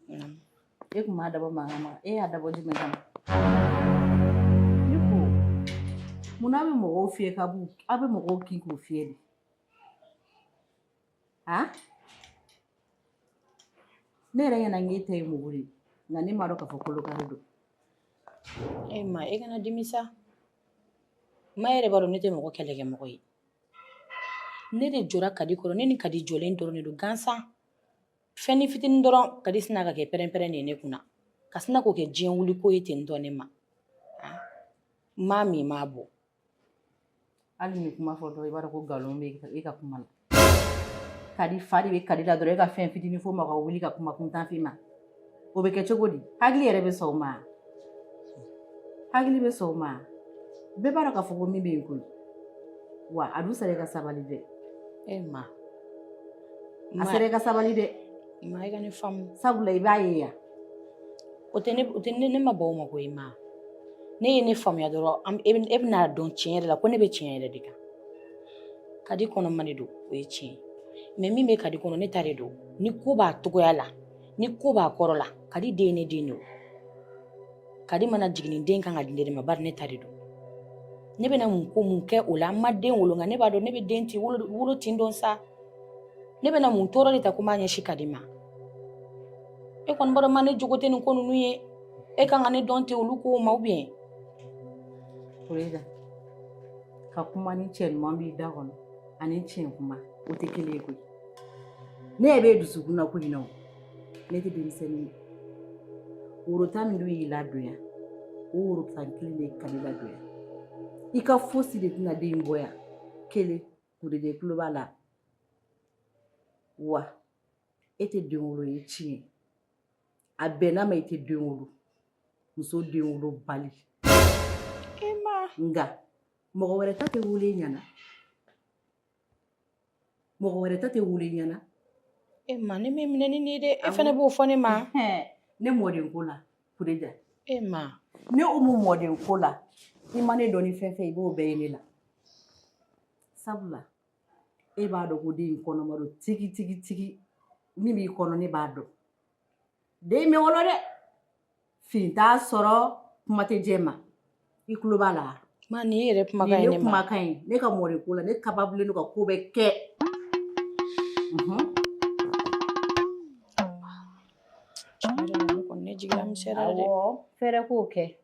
Naamu. E kun m'a dabɔ mankan ma, e y'a dabɔ jumɛn kama? Ne ko munna a bɛ mɔgɔw fiyɛ k'a b'u aw bɛ mɔgɔw kin k'u fiyɛ de? Han? Ne yɛrɛ ɲɛna k'e ta ye mugu de ye, nka ne m'a dɔn k'a fɔ kolokari don. E ma, e kana dimi sa. Ma yɛrɛ b'a dɔn ne tɛ mɔgɔ kɛlɛkɛ mɔgɔ ye. Ne de jɔra Kadi kɔrɔ, ne ni Kadi jɔlen dɔrɔn de don gansan. Fɛn ni fitinin dɔrɔn Kadi sina ka kɛ pɛrɛn-pɛrɛn de ye ne kunna. Ka sina k'o kɛ diɲɛ wuli ko ye ten tɔ ne ma. N m'a min, n m'a bɔ. Hali ni kuma fɔ dɔrɔn i b'a dɔn ko nkalon bɛ e ka kuma la. Kadi fa de bɛ Kadi la dɔrɔn e ka fɛn fitinin fɔ ma ka wuli ka kuma kuntan f'i ma. O bɛ kɛ cogo di? Hakili yɛrɛ bɛ sɔn o ma? Hakili bɛ sɔn o ma? Bɛɛ b'a dɔn k'a fɔ ko min bɛ yen koyi. Wa a dun sera i ka sabali dɛ. E ma. A sera i ka sabali dɛ. Ma, i ka ne faamu. Sabula i b'a ye yan. O tɛ ne, o tɛ ne, ne ma ban o ma koyi ma. Ne ye ne faamuya dɔrɔn, e bɛna dɔn tiɲɛ yɛrɛ la ko ne bɛ tiɲɛ yɛrɛ de kan. Kadi kɔnɔma de don, o ye tiɲɛ ye. Mais min bɛ Kadi kɔnɔ, ne ta de don. Ni ko b'a togoya la, ni ko b'a kɔrɔ la, Kadi den ye ne den de ye. Kadi mana jigin ni den kan ka di ne de ma, bari ne ta de don. Ne bɛna mun ko mun kɛ o la? N ma den wolo, nka ne b'a dɔn ne bɛ den ti wolo, wolo tin dɔn sa. Ne bɛna mun tɔɔrɔ de ta ko n b'a ɲɛsin Kadi ma? E kɔni b'a dɔn ma, ne jogo tɛ nin ko ninnu ye. E kan ka ne dɔn ten olu kow ma ou bien? Kureza, ka kuma ni cɛ ɲuman b'i da kɔnɔ ani tiɲɛ kuma o tɛ kelen ye koyi. Ne yɛrɛ bɛ dusukun na ko in na o, ne tɛ denmisɛnnin ye. Worota min dun y'i ladonya, o worota kelen de ye Kadi ladonya. I ka fosi de tɛna den in bɔ yan. Kelen, Kureza, i tulo b'a la. Wa e tɛ den wolo ye tiɲɛ. A bɛnna ma i tɛ den wolo. Muso den wolo bali. Nka mɔgɔ wɛrɛ ta tɛ wolo e ɲɛna. Mɔgɔ wɛrɛ ta tɛ wolo e ɲɛna. E ma, ne m'i minɛ ni nin ye dɛ. E fana b'o fɔ ne ma. Ne mɔden ko la, Kureza. E ma. Ne Umu mɔden ko la, i ma ne dɔn ni fɛn fɛn i b'o bɛɛ ye ne la. Sabula e b'a dɔn ko den in kɔnɔma don tigi tigi tigi. Min b'i kɔnɔ ne b'a dɔn. Den bɛ wolo dɛ. Fin t'a sɔrɔ, kuma tɛ jɛ ma. I tulo b'a la. Ma, nin yɛrɛ kumakan ye ne ne ma. Kumakan ye. Ne ka mɔden ko la, ne capable don ka ko bɛɛ kɛ. Ne jiginna misɛnya dɛ. Awɔ, fɛɛrɛ k'o kɛ.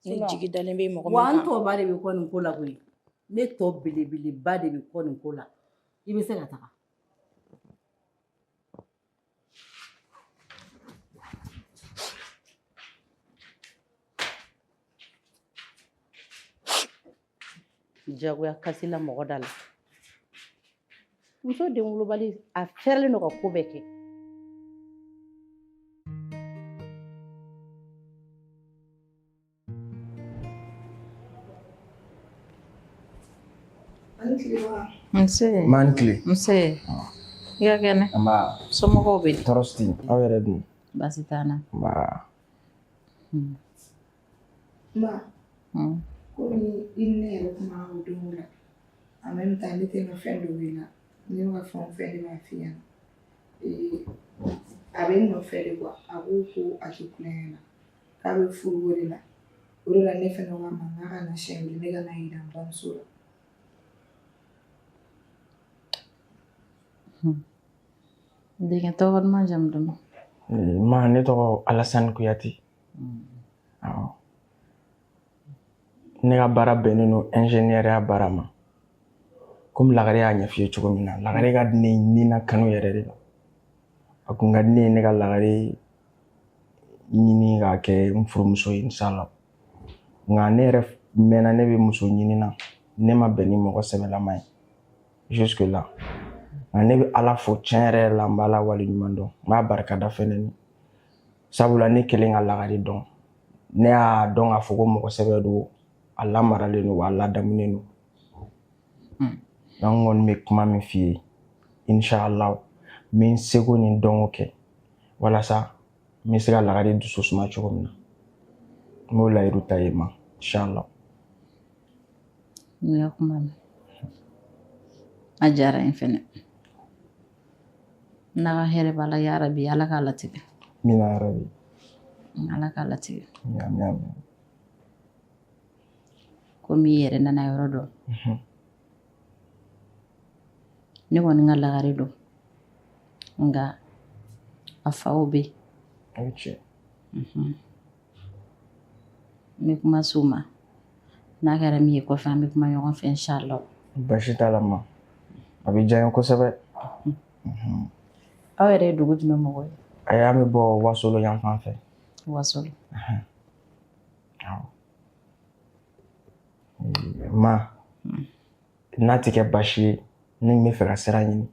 Ne jigi dalen bɛ mɔgɔ min Wa n kan. tɔba de bɛ kɔ nin ko la koyi. Ne tɔ belebeleba de bɛ kɔ nin ko la. I bɛ se ka taga. Jagoya kasi la mɔgɔ da la. Muso den wolobali a fɛrɛlen don ka ko bɛɛ kɛ. Nse. Ma ni tile. Nse. I ka kɛnɛ. Nba. Somɔgɔw bɛ di? Tɔɔrɔ si tɛ yen. Aw yɛrɛ dun? Baasi t'an na. Nba. Ma, komi i ni ne yɛrɛ kuma o don la, en même temps ne tɛ n ka fɛn dɔw i la, ne ka fɛn o fɛn ne b'a f'i ɲɛna. A bɛ n nɔfɛ de quoi, a ko ko a tɛ kulonkɛ la, k'a bɛ furuko de la. O de la ne fɛnɛ ko a ma n k'a ka na siɲɛ kelen ne ka na yira n bamuso la. Denkɛ tɔgɔ duman jamu duman? Ma, ne tɔgɔ Alasani Kuyate. Awɔ. Ne ka baara bɛnnen don ingénieur baara ma. Komi Lagare y'a ɲɛf'i ye cogo min na, Lagare ka di ne ye ni na kanu yɛrɛ de la. A kun ka di ne ye ne ka Lagare ɲini k'a kɛ n furumuso ye inshallah. Nka ne yɛrɛ mɛnna ne bɛ muso ɲini na, ne ma bɛn ni mɔgɔ sɛbɛlama ye jusque là. Nka ne bɛ Ala fo tiɲɛ yɛrɛ yɛrɛ la, n b'Ala waleɲuman dɔn, n b'a barikada fɛnɛ ni. Sabula ne kelen ka Lagare dɔn, ne y'a dɔn k'a fɔ ko mɔgɔ sɛbɛ don, a lamaralen don, wa a ladamunen don. Donc n kɔni bɛ kuma min f'i ye, inshallah n bɛ n seko ni n dɔnko kɛ walasa n bɛ se ka Lagare dusu suma cogo min na. N b'o layidu ta i ma, inshallah. N ka kuma mɛn. A diyara n ye fɛnɛ. N'a ka hɛrɛ b'a la yarabi Ala k'a latigɛ. Amina yarabi. Ala k'a latigɛ. Amin amin. Komi i yɛrɛ nana yɔrɔ dɔn. Ne kɔni ka Lagare don. Nka A faw bɛ yen. O ye tiɲɛ. N bɛ kuma s'u ma. N'a kɛra min ye kɔfɛ, an bɛ kuma ɲɔgɔn fɛ inshallah. Baasi t'a la ma. A bɛ diya n ye kosɛbɛ. Aw yɛrɛ ye dugu jumɛn mɔgɔ ye? Ayi, an bɛ bɔ Wasolo yan fan fɛ. Wasolo. Awɔ. Ma, n'a tɛ kɛ baasi ye, ne tun bɛ fɛ ka sira ɲini.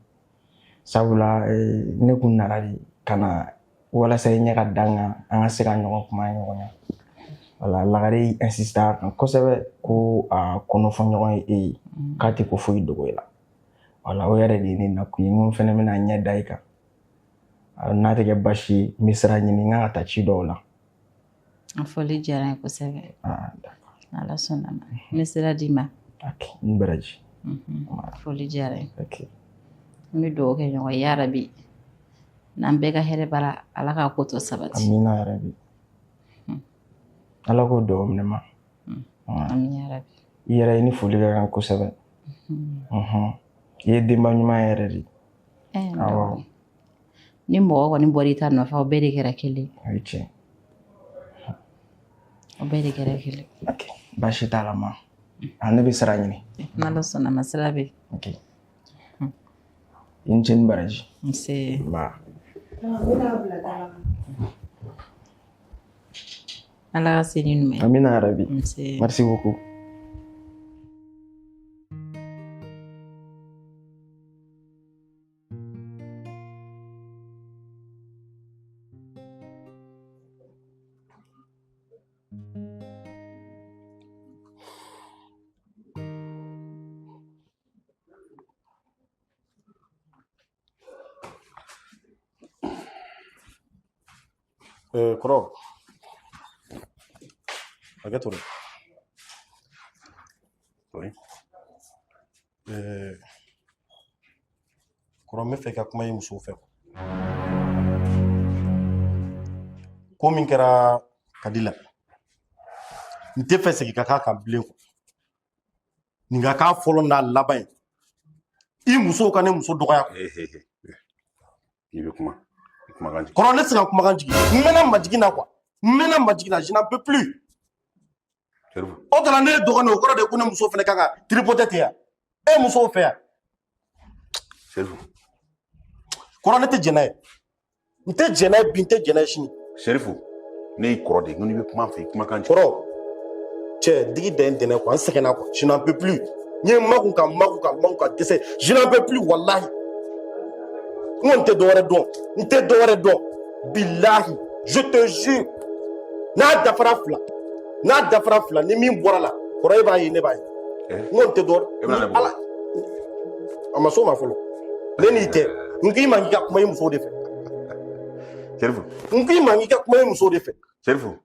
Sabula ne kun nana de ka na walasa i ɲɛ ka da n kan, an ka se ka ɲɔgɔn kuma ɲɔgɔn ya. Wala Lagare insisté a kan kosɛbɛ ko a kɔnɔfɔɲɔgɔn ye e ye, k'a tɛ ko foyi dogo e la. Wala o yɛrɛ de ye ne nakun ye, n ko n fɛnɛ bɛna ɲɛ da i kan. N'a tɛ kɛ baasi ye, n bɛ sira ɲini, n kan ka taa ci dɔw la. A fɔli diyara n ye kosɛbɛ. Ala sɔnna ma. N bɛ sira d'i ma. N baraji. Foli diyara n ye. N bɛ dugawu kɛ ɲɔgɔn ye yarabi. N'an bɛɛ ka hɛrɛ b'a la, Ala k'a ko tɔ sabati. Amina yarabi. Ala k'o dugawu minɛ ma. Amina yarabi. I yɛrɛ i ni foli ka kan kosɛbɛ. I ye denba ɲuman yɛrɛ de ye. Awɔ. Ni mɔgɔ kɔni bɔra i ta nɔfɛ, aw bɛɛ de kɛra kelen. O ye tiɲɛ. Aw bɛɛ de kɛra kelen. Baasi t'a la ma. Ne bɛ sira ɲini. N'Ala sɔnna ma, sira bɛ. I ni ce ni baraji. Nse. Nba. Ala ka se ni ɲuman ye. Amina yarabi. Nse. Merci beaucoup. Kɔrɔ, hakɛ to dɛ. Oui. Kɔrɔ, n bɛ fɛ i ka kuma i muso fɛ. Ko min kɛra Kadi la, n tɛ fɛ segin ka k'a kan bilen. Nin ka k'a fɔlɔ n'a laban ye. I muso ka ne muso dɔgɔya. I bɛ kuma. I kumakan jigin. Kɔrɔ, ne tɛ se ka kumakan jigin. N mɛnna majigin na quoi. N mɛnna majigin na, je n'en peux plus. Serifu. O tala ne ye dɔgɔnin, o kɔrɔ de ko ne muso fana kan ka tripoter ten yan. E musow fɛ yan. Serifu. Kɔrɔ, ne tɛ jɛn n'a ye. N tɛ jɛn n'a ye bi, n tɛ jɛn n'a ye sini. Serifu, ne y'i kɔrɔ de ye, n ko n'i bɛ kuma n fɛ, i kumakan jigin. Kɔrɔ, cɛ, digi dan ye dɛnɛ quoi, n sɛgɛnna quoi, je n'en peux plus. N ye makun ka makun ka makun ka dɛsɛ, je n'en peux plus walahi. N kɔni tɛ dɔwɛrɛ dɔn, n tɛ dɔwɛrɛ dɔn. Bilahi, je te jure. N'a dafara fila, n'a dafara fila, ni min bɔra la, kɔrɔ e b'a ye, ne b'a ye. N kɔni tɛ dɔwɛrɛ. E bɛna ne bugɔ. Ala, a ma s'o ma fɔlɔ. Ne n'i tɛ, n k'i ma k'i ka kuma i muso de fɛ. Serifu. N k'i ma k'i ka kuma i muso de fɛ. Serifu.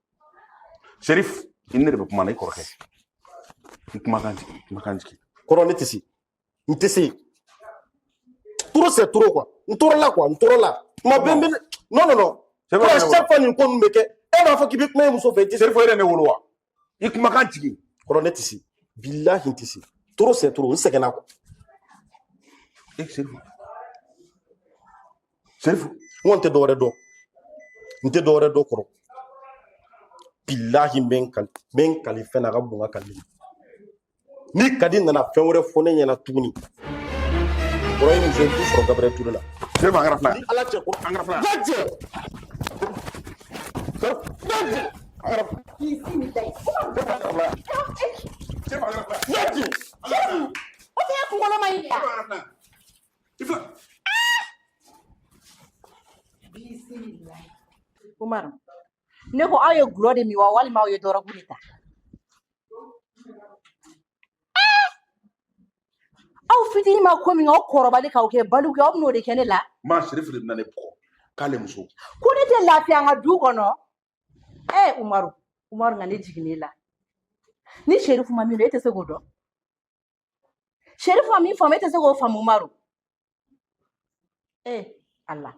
Serif, i ni ne de bɛ kuma na, i kɔrɔkɛ. I kumakan jigin, i kumakan jigin. Kɔrɔ, ne tɛ se. N tɛ se. Trop c'est trop quoi. N tɔɔrɔla quoi, n tɔɔrɔla. Kuma bɛɛ n bɛ non non non. Kɔrɔ, chaque fois nin ko ninnu bɛ kɛ, e b'a fɔ k'i bɛ kuma i muso fɛ, i tɛ se. Serifu, e de ye ne wolo wa? I kumakan jigin. Kɔrɔ, ne tɛ se. Bilahi, n tɛ se. Trop c'est trop, n sɛgɛnna quoi. E Serifu. Serifu. N kɔni tɛ dɔwɛrɛ dɔn. N tɛ dɔwɛrɛ dɔn kɔrɔ. Bilahi, n bɛ n kali, n bɛ n kali fɛn na, a ka bon n ka kali ma. Ni Kadi nana fɛn wɛrɛ fɔ ne ɲɛna tuguni, kɔrɔ, ye muso ye t'u sɔrɔ Gabriel Touré la. Serifu, an kɛra fila ye. Ni Ala cɛ ko an kɛra fila ye. Lajɛ. Lajɛ. An kɛra Serifu, an kɛra fila ye. Lajɛ. O tɛ kunkolo ma ɲi. Serifu, an kɛra fila ye. I fila. Umaru, ne ko aw ye gulɔ de min wa, walima aw ye dɔrɔgu de ta? Aw fitinin ma ko min aw kɔrɔbali k'aw kɛ baliku ye, aw bɛn'o de kɛ ne la. Ma, Serifu de bɛna ne bugɔ k'ale muso. Ko ne tɛ lafiya an ka du kɔnɔ. Umaru, Umaru, nka ne jiginnen la. Ni Serifu ma min dɔn, e tɛ se k'o dɔn. Serifu ma min faamu, e tɛ se k'o faamu Umaru. Ala.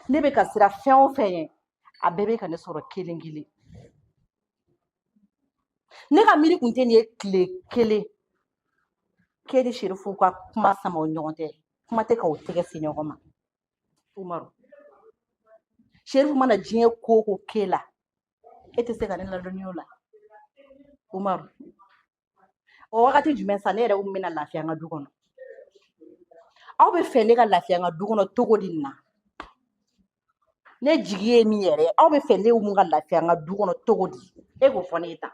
Ne bɛ ka siran fɛn o fɛn ɲɛ, a bɛɛ bɛ ka ne sɔrɔ kelen kelen. Ne ka miiri kun tɛ nin ye tile kelen. K'e ni Serifu ka kuma sama o ɲɔgɔn tɛ. Kuma tɛ k'aw tɛgɛ se ɲɔgɔn ma. Umaru, Sherifu mana diɲɛ ko o ko k'e la, e tɛ se ka ne ladɔnniya o la. Umaru, o wagati jumɛn sa ne yɛrɛ kun bɛna lafiya n ka du kɔnɔ? Aw bɛ fɛ ne ka lafiya n ka du kɔnɔ cogo di nin na? Ne jigi ye min yɛrɛ ye, aw bɛ fɛ ne mun ka lafiya n ka du kɔnɔ cogo di? E k'o fɔ ne ye tan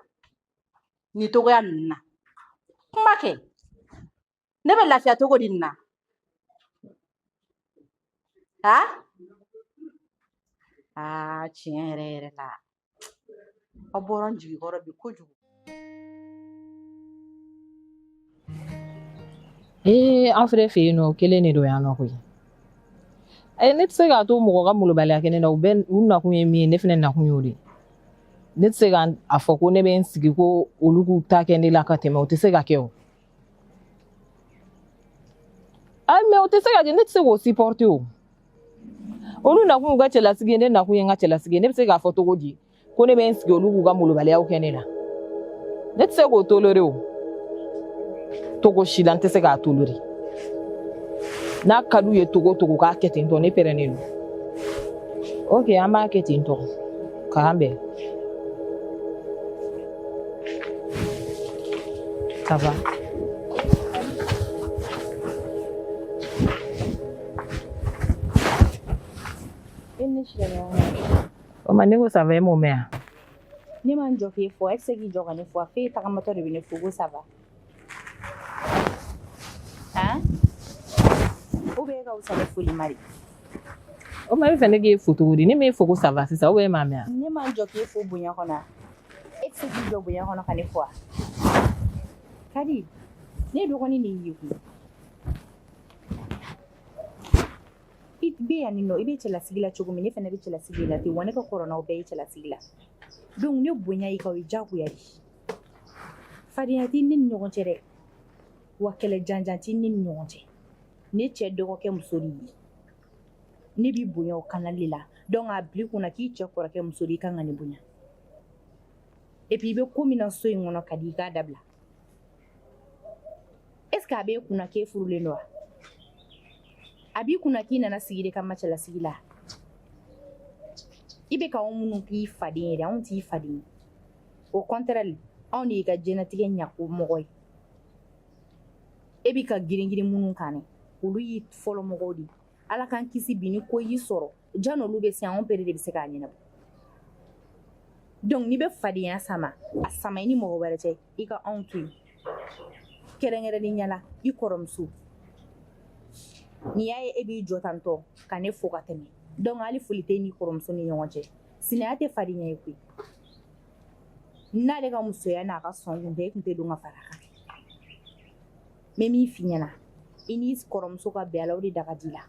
nin cogoya ninnu na. Kuma kɛ, ne bɛ lafiya cogo di nin na? Ha, aa, tiɲɛ yɛrɛ yɛrɛ la, aw bɔra n jigi kɔrɔ bi kojugu. Ee, an fɛnɛ fɛ yen nɔ, kelen de don yan nɔ koyi. Ee, ne tɛ se k'a to mɔgɔ ka molobaliya kɛ ne na. U bɛɛ u nakun ye min ye, ne fɛnɛ nakun y'o de ye. Ne tɛ se ka a fɔ ko ne bɛ n sigi ko olu k'u ta kɛ ne la ka tɛmɛ. O tɛ se ka kɛ o. Ayi, mais o tɛ se ka kɛ, ne tɛ se k'o supporter o. Olu nakun y'u ka cɛlasigi ye, ne nakun ye n ka cɛlasigi ye. Ne bɛ se k'a fɔ cogo di ko ne bɛ n sigi olu k'u ka molobaliyaw kɛ ne la? Ne tɛ se k'o tolérer o togo si la. N tɛ se k'a tolérer. N'a ka d'u ye togo o togo, k'a kɛ ten tɔ, ne pɛrɛnnen don. Ok, an b'a kɛ ten tɔ, k'an bɛn. Ça va? E ni ne sira ɲɔgɔn kan. O ma ne ko ça va, e m'o mɛn wa? Ne ma n jɔ k'e fo, e tɛ se k'i jɔ ka ne fo. A f'e tagamatɔ de bɛ ne fo ko ça va. Han? Ou bien e ka wusa ne foli ma de? O ma, e bɛ fɛ ne k'e fo cogo di? Ne m'e fo ko ça va sisan, ou bien e m'a mɛn wa? Ne ma n jɔ k'e fo bonya kɔnɔ wa? E tɛ se k'i jɔ bonya kɔnɔ ka ne fo wa? Kadi, ne dɔgɔnin de y'i ye koyi. I bɛ yan nin nɔ, i bɛ cɛlasigi la cogo min, ne fana bɛ cɛlasigi la ten wa. Ne ka kɔrɔ n'aw bɛɛ ye cɛlasigi la. Donc ne bonya i kan, o ye diyagoya de ye. Fadenya tɛ ne ni ɲɔgɔn cɛ dɛ, wa kɛlɛ janjan tɛ ne ni ɲɔgɔn cɛ. Ne cɛ dɔgɔkɛ muso de ye, ne b'i bonya o kanali la. Donc a bil'i kunna k'i cɛ kɔrɔkɛ muso de, i kan ka ne bonya. Et puis i bɛ ko min na so in kɔnɔ, ka di i k'a dabila. Est ce que a b'e kunna k'e furulen don wa? A b'i kunna k'i nana sigi de kama cɛlasigi la? I bɛ ka anw minnu k'i faden yɛrɛ, anw t'i faden ye. Au contraire, anw de y'i ka diɲɛnatigɛ ɲako mɔgɔ ye. E b'i ka girin-girin minnu kan dɛ, olu y'i fɔlɔ mɔgɔw de ye. Ala k'an kisi bi, ni ko y'i sɔrɔ, jan olu bɛ se, anw pere de bɛ se k'a ɲɛnabɔ. Donc n'i bɛ fadenya sama, a sama i ni mɔgɔ wɛrɛ cɛ, i ka anw to yen, kɛrɛnkɛrɛnnenya la i kɔrɔmuso. N'i y'a ye e b'i jɔ tantɔ ka ne fo ka tɛmɛ, donc hali foli tɛ n'i kɔrɔmuso ni ɲɔgɔn cɛ. Sinaya tɛ fadenya ye koyi. N'ale ka musoya n'a ka sɔn kun tɛ, e kun tɛ don ka fara a kan. N bɛ min f'i ɲɛna, i n'i kɔrɔmuso ka bɛn a la, o de da ka di la.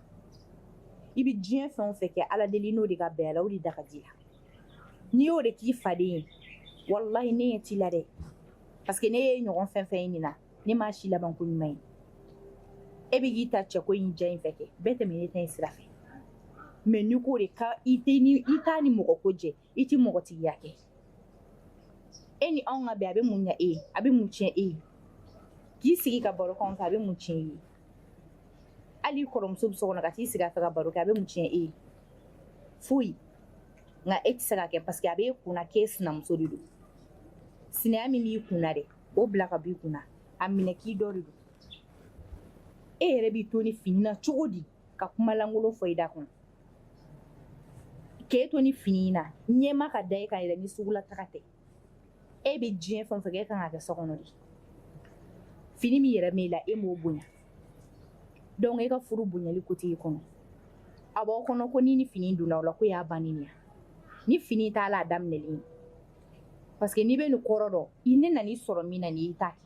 I bɛ diɲɛ fɛn o fɛn kɛ, Ala deli n'o de ka bɛn a la, o de da ka di la. N'i y'o de k'i faden ye, walahi ne ɲɛ t'i la dɛ, parce que ne ye ɲɔgɔn fɛn fɛn ye nin na, ne m'a si laban ko ɲuman ye. E bɛ k'i ta cɛko in diya in fɛ kɛ, bɛɛ tɛmɛ ne ta in sira fɛ. Mais n'i ko de ka i tɛ ni i t'a ni mɔgɔ ko jɛ, i tɛ mɔgɔtigiya kɛ. E ni anw ka bɛn, a bɛ mun ɲɛ e ye? A bɛ mun tiɲɛ e ye? K'i sigi ka baro k'anw fɛ, a bɛ mun tiɲɛ e ye? Hali i kɔrɔmuso bɛ so kɔnɔ, ka t'i sigi a fɛ ka baro kɛ, a bɛ mun tiɲɛ e ye? Foyi. Nka e tɛ se ka kɛ, parce que a b'e kunna k'e sinamuso de don. Sinaya min b'i kunna dɛ, o bila ka bɔ i kunna. A minɛ k'i dɔ de don. E yɛrɛ b'i to ni fini na cogo di ka kuma lankolon fɔ i da kɔnɔ? K'e to ni fini in na, ɲɛma ka da e kan yɛrɛ, ni sugula taga tɛ. E bɛ diɲɛ fɛn o fɛn kɛ, e kan ka kɛ so kɔnɔ de. Fini min yɛrɛ m'e la, e m'o bonya. Donc e ka furu bonyali ko t'e kɔnɔ. A b'aw kɔnɔ ko ni fini donna aw la, ko y'a bannen ye. Ni fini t'a la, a daminɛlen ye. Parce que n'i bɛ nin kɔrɔ dɔn, i ne nan'i sɔrɔ min na, nin i t'a kɛ.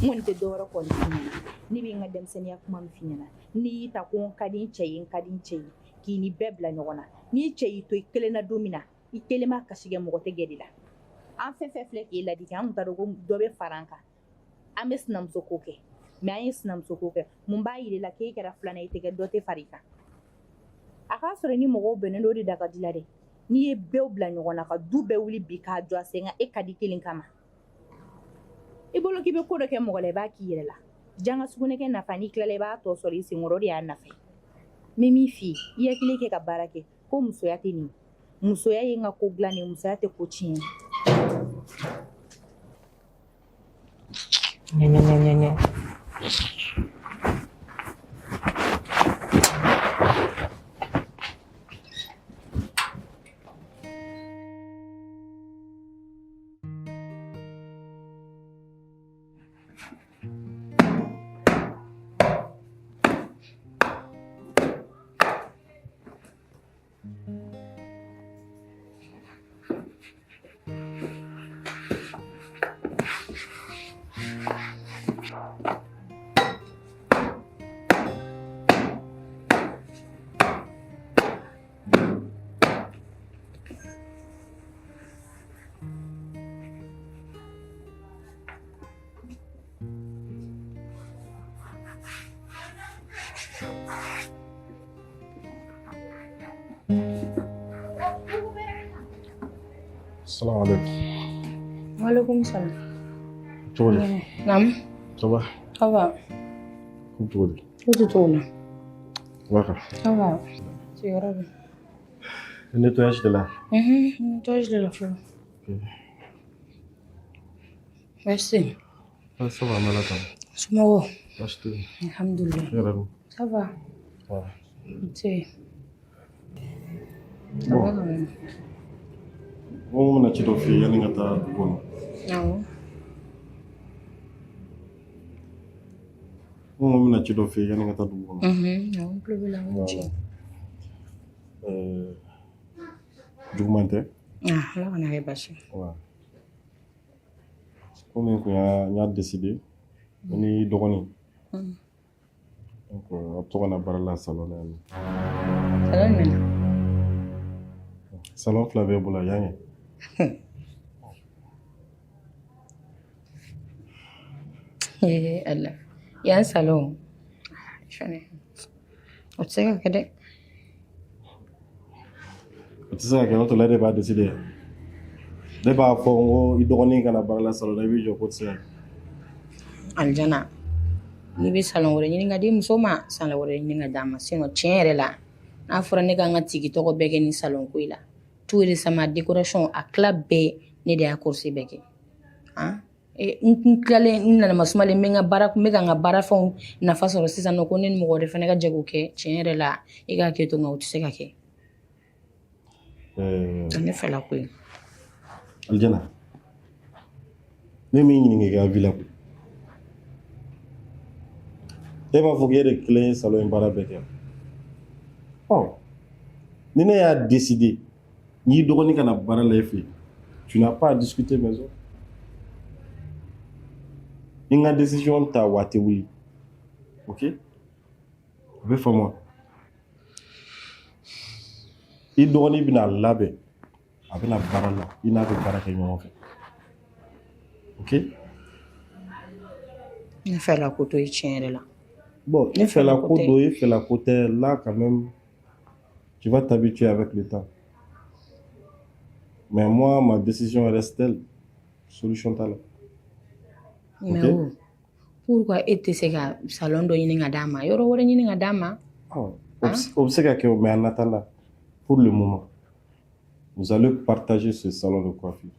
N kɔni tɛ dɔwɛrɛ kɔni f'i ɲɛna. Ne bɛ n ka denmisɛnninya kuma min f'i ɲɛna, n'i y'i ta ko n ka di n cɛ ye, n ka di n cɛ ye, k'i ni bɛɛ bila ɲɔgɔn na, n'i cɛ y'i to i kelen na don min na, i kelen b'a kasi kɛ, mɔgɔ tɛ gɛrɛ i la. An fɛn fɛn filɛ k'e ladi kɛ, an tun t'a dɔn ko dɔ bɛ fara an kan. An bɛ sinamuso ko kɛ, mais an ye sinamuso ko kɛ, mun b'a yira la k'e kɛra filanan ye, tɛ kɛ dɔ tɛ fara i kan? A k'a sɔrɔ ni mɔgɔw bɛnnen don, o de da ka di la dɛ. N'i ye bɛɛ bila ɲɔgɔn na ka du bɛɛ wuli bi k'a jɔ a sen kan, e ka di kelen kama, i bolo k'i bɛ ko dɔ kɛ mɔgɔ la, i b'a k'i yɛrɛ la. Janga sugunɛkɛ nafa, n'i tilala i b'a tɔ sɔrɔ i senkɔrɔ, o de y'a nafa ye. N bɛ min f'i ye, i hakili kɛ ka baara kɛ. Ko musoya tɛ nin ye. Musoya ye n ka ko dilan de ye, musoya tɛ ko tiɲɛ ye. Ɲɛ ɲɛ ɲɛ ɲɛ. Salam alaikum. Walaikum salam. Cogo di? Naamu. Ça va? Ça va. Ko cogo di? Ko tɛ cogo la. Waka. Ça va. Sigiyɔrɔ bɛ. Nettoyage de la. Nettoyage de la fɔlɔ. Merci. Ah, ça va, Malata. Somɔgɔw? Baasi tɛ yen. Alhamdulilah. E yɛrɛ dun? Ça va. Ouais. Nse. Ça Bon. va quand même. N ko n bɛna ci dɔ f'i ye yanni n ka taa dugu kɔnɔ. Awɔ. N ko n bɛna ci dɔ f'i ye yanni n ka taa dugu kɔnɔ. Awɔ, n tulo b'i la, n ko ci. Voilà. Juguman tɛ. Ah, Ala kana kɛ baasi ye. Ouais. Komi n kun y'a n y'a décidé ko ni dɔgɔnin donc a bɛ to ka na baara la salon na yan nɔ. Salon jumɛn na? Salon fila b'e bolo yan ye. Ee Ala. Yan salon. Fɛnɛ. O tɛ se ka kɛ dɛ. O tɛ se ka kɛ, n'o tɛ la e de b'a décider. Ne b'a fɔ n ko i dɔgɔnin ka na baara la salon na, i b'i jɔ k'o tɛ se ka kɛ. Alijana, n'i bɛ salon wɛrɛ ɲini ka di muso ma, salon wɛrɛ ɲini ka d'a ma. Sinon tiɲɛ yɛrɛ la, n'a fɔra ne ka n ka tigi tɔgɔ bɛɛ kɛ nin salon ko in la, tout récemment décoration a tila bɛɛ ne de y'a course bɛɛ kɛ. Han? N tilalen n nana masumalen n bɛ n ka baara n bɛ ka n ka baara fɛnw nafa sɔrɔ sisan nɔ ko ne ni mɔgɔ wɛrɛ fana ka jɛ k'o kɛ tiɲɛ yɛrɛ la i k'a kɛ to nka o tɛ se ka kɛ. O ne fɛla ko ye. Alijana, ne m'i ɲininka i ka avis la koyi. E b'a fɔ k'e de kelen ye salon in baara bɛɛ kɛ. Ɔ, ni ne y'a décider n'i dɔgɔnin ka na baara la e fɛ yen, tu n'as pas à discuter maison. Ni n ka décision ta wa a tɛ wuli. Ok? O bɛ faamu wa? I dɔgɔnin bɛna labɛn, a bɛna baara la, i n'a bɛ baara kɛ ɲɔgɔn fɛ. Ok? Ne fɛla ko to ye tiɲɛ yɛrɛ la. Bon, i fɛla ko don, i fɛla ko tɛ, là quand même, tu vas t'habituer avec le temps. Mais moi, ma décision reste telle. Solution t'a la. Mais Ok? o pourquoi e tɛ se ka salon dɔ ɲini ka d'a ma, yɔrɔ wɛrɛ ɲini ka d'a ma? Oh, o bɛ se ka kɛ o, mais en attendant, pour le moment, vous allez partager ce salon de coiffure.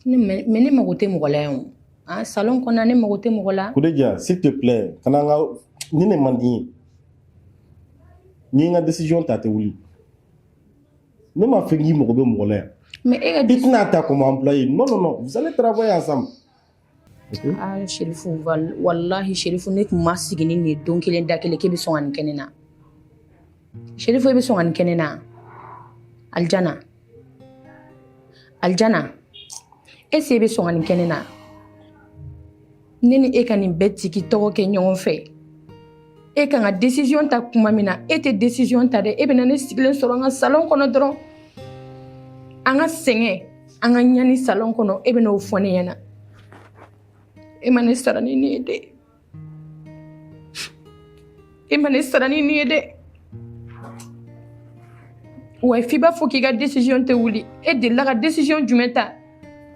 Ne mais ne mago tɛ mɔgɔ la yan o. Ah, salon kɔnɔna ne mago tɛ mɔgɔ la. Kudeja, s'il te plaît, kana n ka ni ne man di n ye. N'i ye n ka décision ta a tɛ wuli. Ne m'a fɔ k'i mago bɛ mɔgɔ la yan. Mais e ka I tɛna ta comme employé. Non, non, non, vous allez travailler ensemble. Ok? Ah, Sherifu, wallahi Sherifu, ne tun ma sigi ni nin ye don kelen da kelen k'e bɛ sɔn ka nin kɛ ne na. Sherifu, e bɛ sɔn ka nin kɛ ne na. Alijana. Alijana. Est-ce que e bɛ sɔn ka nin kɛ ne na? Ne ni e ka nin bɛɛ tigi tɔgɔ kɛ ɲɔgɔn fɛ. E kan ka décision ta kuma min na, e tɛ décision ta dɛ. E bɛna ne sigilen sɔrɔ an ka salon kɔnɔ dɔrɔn. An ka sɛgɛn, an ka ɲani salon kɔnɔ, e bɛna o fɔ ne ɲɛna. E ma ne sara ni nin ye dɛ. E ma ne sara ni nin ye dɛ. Wa f'i b'a fɔ k'i ka décision tɛ wuli. E delila ka décision jumɛn ta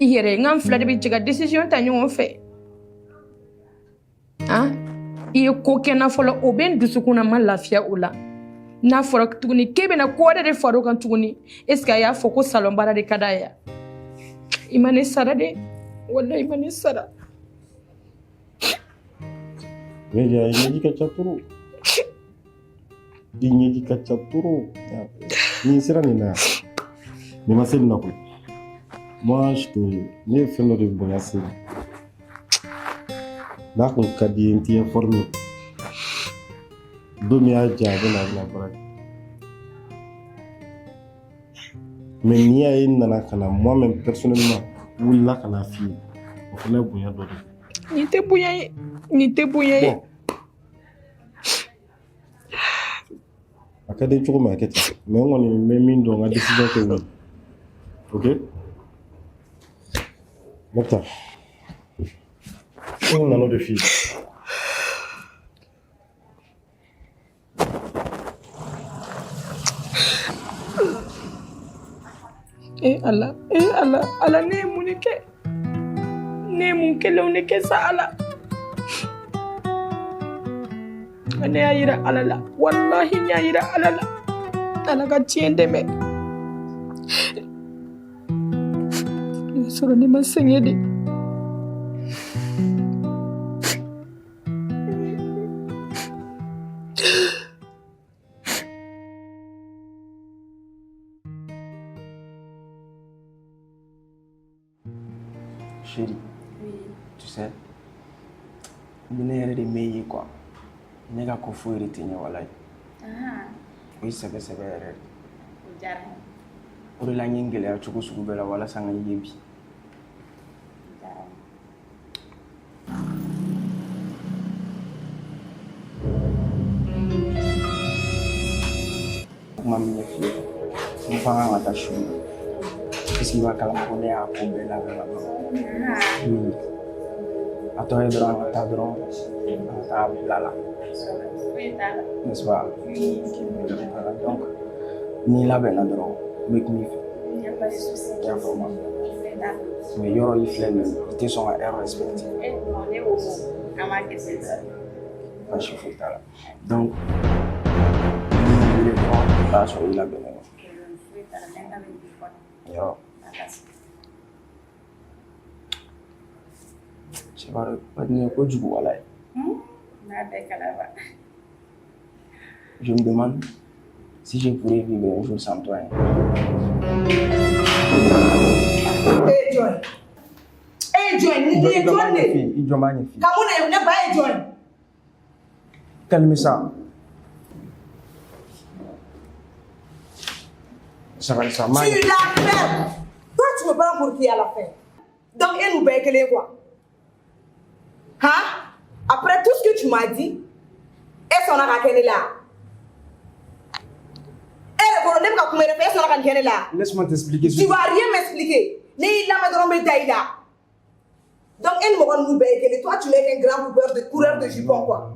i yɛrɛ ye? N k'an fila de bɛ jɛ ka décision ta ɲɔgɔn fɛ. Han? I ye ko kɛ n na fɔlɔ, o bɛ n dusukun na, n ma lafiya o la. N'a fɔra tuguni k'e bɛna ko wɛrɛ de far'o kan tuguni, est ce que a y'a fɔ ko salon baara de ka d'a ye? I ma ne sara dɛ, walahi i ma ne sara. Meja, i ɲɛji ka ca trop. I ɲɛji ka ca trop. Nin sera nin na, nin ma se nin na koyi. Moi, je te, ne ye fɛn dɔ de bonya se ma. N'a kun ka di ye, n t'i informer. Don min y'a diya, a bɛ na, a bɛna baara kɛ. Mais n'i y'a ye n nana ka na, moi-même personnellement, n wulila ka na f'i ye, o fana ye bonya dɔ de ye. Nin tɛ bonya ye, nin tɛ bonya ye. A ka di cogo min, a kɛ ten. Mais n kɔni bɛ min dɔn, n ka décision tɛ wuli. Ok? Ne bɛ taa. N nana o de f'i ye. E Ala, e Ala, Ala, ne ye mun de kɛ? Ne ye mun kelenw de kɛ sa Ala? Nka ne y'a yira Ala la, walahi n y'a yira Ala la. Ala ka tiɲɛ dɛmɛ. N'a sɔrɔ ne ma sɛgɛn de. Chérie, oui. Tu sais, ni ne yɛrɛ de m'e ye quoi, ne ka ko foyi de tɛ ɲɛ walayi. O ye sɛbɛ sɛbɛ yɛrɛ de. O diyara n ye. O de la n ye n gɛlɛya cogo sugu bɛɛ la walasa n ka i ye bi. O diyara n ye. Kuma min ɲɛf'i ye, n ko an kan ka taa su na. Est-ce que i b'a kalama ko ne y'a ko bɛɛ labɛn ka ban? Oui. A tɔ ye dɔrɔn an ka taa dɔrɔn, an ka taa bila la. N'est-ce pas? Donc, n'i labɛnna dɔrɔn, n bɛ kuma i fɛ. I y'a faamu? Mais yɔrɔ i filɛ nin ye, i tɛ sɔn ka heure respecter. Baasi foyi t'a la. Donc, n'i wele dɔrɔn, o b'a sɔrɔ i labɛnnen don. Yɔrɔ. Cɛ b'a dɔn, ka di ne ye kojugu walayi. Je me demande si je pourrais vivre un jour sans toi. Hein. E jɔn ye? E ye jɔn ye? Nin ye jɔn de ye? I jɔ n b'a ɲɛf'i ye. Ka mun de ne ba ye jɔn ye? Calme sa. Sabali sa, n b'a Tu la fermes. Toi, tu me prends pour qui à la fin? Donc, e n'u bɛɛ ye kelen ye quoi. Hein? Après tout ce que tu m'as dit, e sɔnna ka kɛ ne la. E yɛrɛ kɔrɔ ne bɛ ka kuma e yɛrɛ fɛ, e sɔnna ka nin kɛ ne la. Laisse-moi t'expliquer. Tu vas rien m'expliquer. Ne y'i lamɛn dɔrɔn n bɛ da i la. Donc, e ni mɔgɔ ninnu bɛɛ ye kelen. Toi, tu n'es qu'un grand coureur de jupon quoi.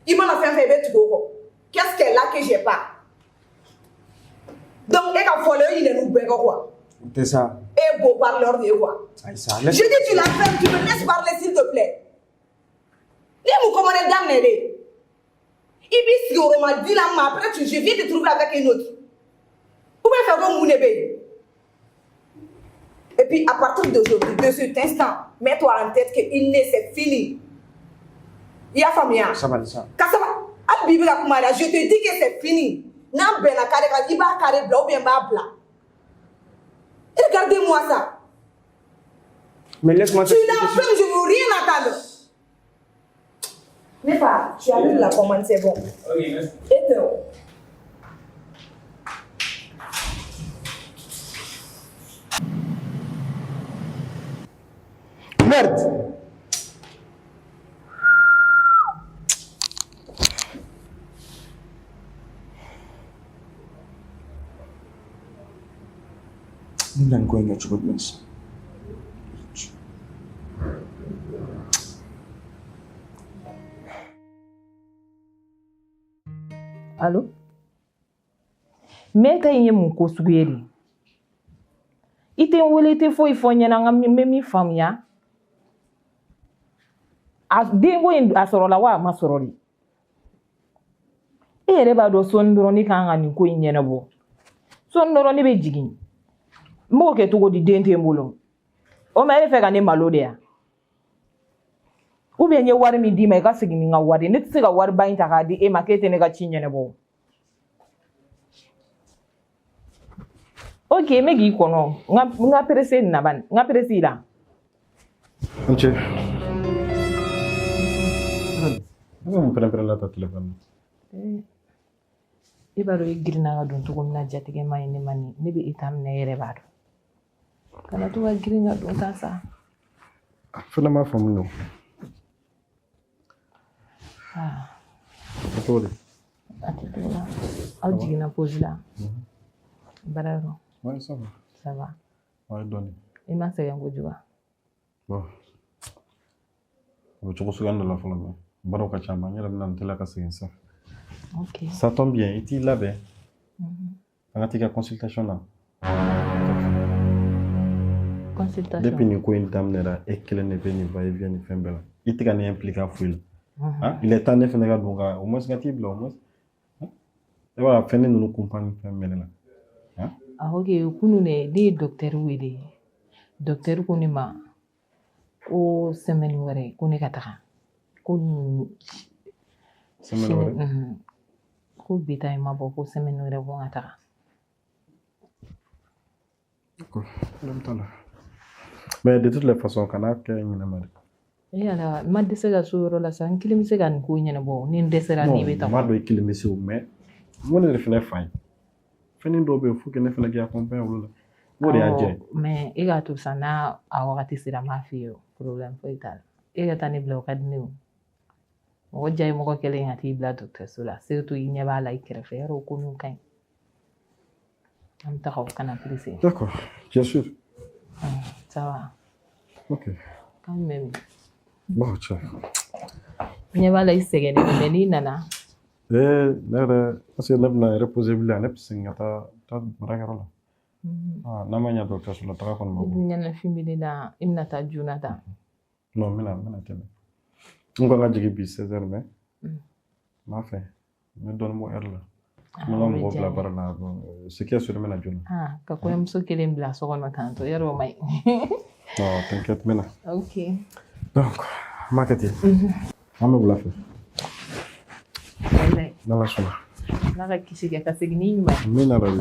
I mana fɛn fɛn i bɛ tugu o kɔ. Qu'est-ce qu'elle a que j'ai pas? Donc, e ka fɔlen e ɲinɛn'u bɛɛ kɔ quoi. O tɛ sa. E ye beau parleur de ye quoi. Ayi sa. Je dis tu la fermes, tu me laisses parler s'il te plaît. Ne ye mun commandé daminɛ de? I b'i sigi oroma di la ma, après tu je viens te trouver avec une autre. Ou bɛ fɛ ko mun de bɛ yen? Et puis à partir d'aujourd'hui, de cet instant, mets-toi en tête que Inné c'est fini. I y'a faamuya? Sabali sa. Ka saba hali bi i bɛ ka kuma la, je te dis que c'est fini. N'an bɛnna carré kan, i b'a carré bila ou bien n b'a bila. Regardez-moi ça. Mais laisse-moi Tu l'as fait, je veux rien entendre. Ne fa, tu as lu la commande, c'est bon. Ok, merci. Et toi? Merde! Ne bɛna nin ko in kɛ cogo jumɛn sisan? Allo? Mɛ ta in ye mun ko sugu ye de? I tɛ n wele, i tɛ foyi fɔ n ɲɛna, n ka n bɛ min faamuya. A denko in a sɔrɔla wa a ma sɔrɔ de? E yɛrɛ b'a dɔn sɔɔni dɔrɔn ne kan ka nin ko in ɲɛnabɔ. Sɔɔni dɔrɔn ne bɛ jigin. N b'o kɛ cogo di den tɛ n bolo? O ma e bɛ fɛ ka ne malo de ya? Ou bien n ye wari min d'i ma i ka segin ni n ka wari ye. Ne tɛ se ka wariba in ta k'a di e ma k'e tɛ ne ka ci ɲɛnabɔ. Ok, n bɛ k'i kɔnɔ. N ka presse nin na bani. N ka presse i la. N ce. Ne bɛ mun pɛrɛn-pɛrɛn la ta telefɔni na? E b'a dɔn e girinna ka don cogo min na jatigɛ ma ye ne ma nin. Ne bɛ e ta minɛ e yɛrɛ b'a dɔn. Kana to ka girin ka don tan sa. A fana m'a faamu nɔ. Ah. A cogo di? A tɛ t'o la. Aw jiginna pause la. Baara yɔrɔ. Ouais, ça va. Ça va. Ouais, dɔɔni. I ma sɛgɛn kojugu wa? Bon. O bɛ cogo suguya dɔ la fɔlɔ mais baaraw ka ca ma n yɛrɛ bɛna n teliya ka segin sa. Ok. Ça tombe bien, i t'i labɛn. An ka t'i ka consultation na. Consultation. Depuis nin ko in daminɛra e kelen de bɛ nin va et vient ni fɛn bɛɛ la. I tɛ ka ne impliquer foyi la. Hein? Il est temps ne fɛnɛ ka don ka au moins ka t'i bila au moins. E b'a fɛn ne ninnu kunpan ni fɛn bɛ ne la. Hein? Ah, ok, kunun de ne ye docteur wele. Docteur ko ne ma ko semaine wɛrɛ ko ne ka taga. Ko nin Semaine wɛrɛ? Ko bi ta in ma bɔ ko semaine wɛrɛ ko n ka taga. D'accord, problème t'a la. Mais de toutes les façons, kana kɛ ɲinɛ ma dɛ. E ala, n ma dɛsɛ ka so yɔrɔ la sa, n kelen bɛ se ka nin ko ɲɛnabɔ. Ni n dɛsɛra n'i bɛ Non, taa. n b'a dɔn i kelen bɛ se o mais n ko ne de fɛnɛ fa ye. Fɛnnin dɔw bɛ yen faut que ne fɛnɛ k'i accompagner olu la. N ko de y'a diya ye. Mais e k'a to sa n'a a wagati sera n b'a f'i ye o problème foyi t'a la. E ka taa ne bila o ka di ne ye o. Mɔgɔ diya ye mɔgɔ kɛlen ka t'i bila dɔgɔtɔrɔso la surtout i ɲɛ b'a la i kɛrɛfɛ yarɔ o ko ninnu ka ɲi. An bɛ taga o kana pressé. D'accord, bien sûr. Ça va. Ok. Quand même. Bon, tiens. Ɲɛ b'a la i sɛgɛnnen don mais n'i nana. Eh, ne yɛrɛ parce que ne bɛna reposer bilen ne bɛ segin ka taa baarakɛyɔrɔ la. Ah, n'a ma ɲɛ dɔgɔtɔrɔso la taga kɔni ma I bɔ. dun ɲɛnafin bɛ ne la i bɛna taa joona tan. Non, n bɛna tɛmɛ. N ko n ka jigin bi 16 heures mais n b'a fɛ n bɛ dɔɔnin bɔ heure la. N bɛ n ka o bɛ mɔgɔw diya bila n ye. baara la bon, ce qui est sûr n bɛna joona. Ah, ka kɔɲɔmuso kelen bila so kɔnɔ tantɔ yarɔ o man ɲi. Non, t'inquiète n bɛ na. Ok. Donc, an b'a kɛ ten. An bɛ wula fɛ. Walayi. N'Ala sɔnna. Ala ka kisi kɛ ka segin n'i ɲuman ye. Amina rabi.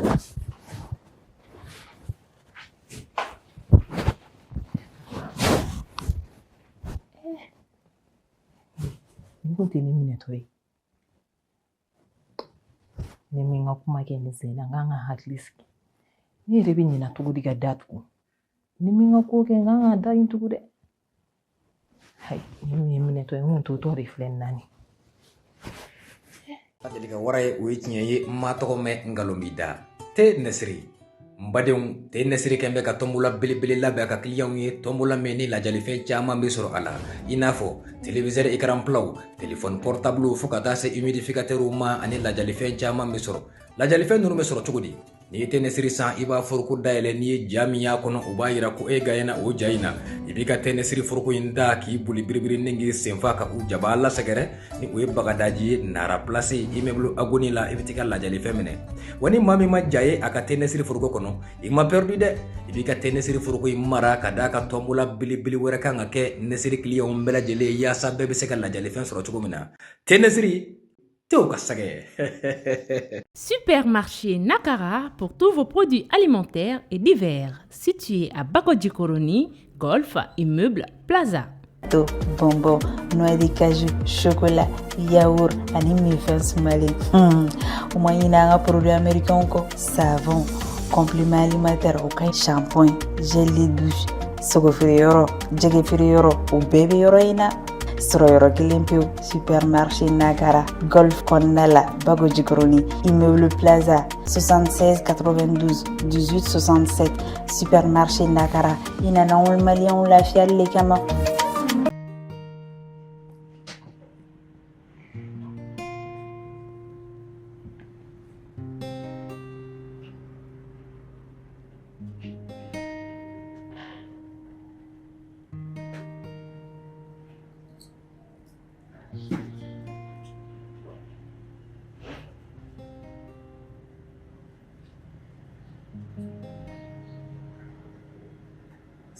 Nin kun tɛ ne minɛtɔ ye. Ne min ka kuma kɛ nin sen na n kan ka hakili sigi. Ne yɛrɛ bɛ ɲina cogo di ka da tugu? Ni min ka ko kɛ n kan ka da in tugu dɛ. Hayi, nin ye minɛtɔ ye n kun t'o tɔ de filɛ nin na nin. A deli ka wara ye o ye tiɲɛ ye n ma tɔgɔ mɛn nkalon b'i da te nɛsiri n badenw te nɛsiri kɛn bɛ ka tɔnbɔla belebele labɛn a ka kiliyanw ye tɔnbɔla min ni lajalifɛn caman bɛ sɔrɔ a la i n'a fɔ téléviseur écran platw téléphone portable fo ka taa se humidificateurw ma ani lajalifɛn caman bɛ sɔrɔ lajalifɛn ninnu bɛ sɔrɔ cogo di n'i ye te nɛsiri san i b'a foroko dayɛlɛ n'i ye ja min y'a kɔnɔ o b'a yira ko e gaɲɛna o ja in na i b'i ka te nɛsiri foroko in da k'i boli biribiri ni k'i senfa ka u jaba lasɛgɛrɛ ni o ye bagadaji ye nara place immeuble agoni la i bɛ t'i ka lajalifɛn minɛ wa ni maa min ma ja ye a ka te nɛsiri foroko kɔnɔ i ma perdu dɛ i b'i ka te nɛsiri foroko in mara ka d'a ka tɔnbɔla belebele wɛrɛ kan ka kɛ nɛsiri kiliyanw bɛɛ lajɛlen ye yaasa bɛɛ bɛ se ka lajalifɛn sɔrɔ cogo min na te nɛsiri tew ka sɛgɛ. Supermarché Nakara pour tous vos produits alimentaires et divers, situé à Bakodjikoroni, Golf, Immeuble Plaza. To, bonbon, noix de cajou, chocolat, yaourt ani minfɛn sumalen. U ma ɲinɛ an ka produit américain kɔ, savon, complément alimentaire o ka ɲi, shampoing, gel de douche, sogofeereyɔrɔ, jɛgɛfeereyɔrɔ, o bɛɛ bɛ yɔrɔ in na. Sɔrɔ yɔrɔ kelen pewu, supermarché Nakara, Golf kɔnɔna la, Bagodjikoroni, Immeuble Plaza, 76 92 18 67, supermarché Nakara, i nana anw maliyɛnw lafiyali le kama.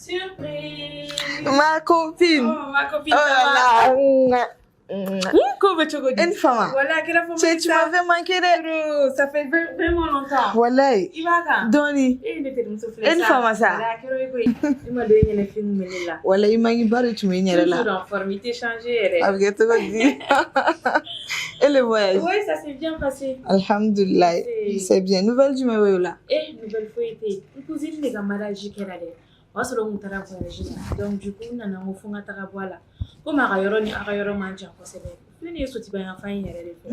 Surprise. Ma copine. Oh, ma copine. Oh là là. Ko bɛ cogo di? E ni fama. Wala a kɛra fo. Cɛ, tu m'avais manqué dɛ. Trop, ça fait vraiment longtemps. Walayi. I b'a kan? Dɔɔni. E ne terimuso filɛ sa. E ni fama sa. Wala a kɛra o ye koyi. E ma dɔn e ɲɛnafin kun bɛ ne la. Walayi i manqué ba de tun bɛ n yɛrɛ la. Toujours en forme, i tɛ changer yɛrɛ. A bɛ kɛ cogo di? Et le voyage? Oui, ça s'est bien passé. Alhamdoulilah. C'est bien. Nouvelle jumɛn bɛ o la? Eh, nouvelle foyi tɛ yen. N cousine de ka mariage kɛra dɛ. O y'a sɔrɔ n kun taara voyage la. Donc du coup, n nana n ko fo n ka taga bɔ a la. Komi a ka yɔrɔ ni a ka yɔrɔ man jan kosɛbɛ. Filɛ nin ye Sotiba yan fan in yɛrɛ de fɛ.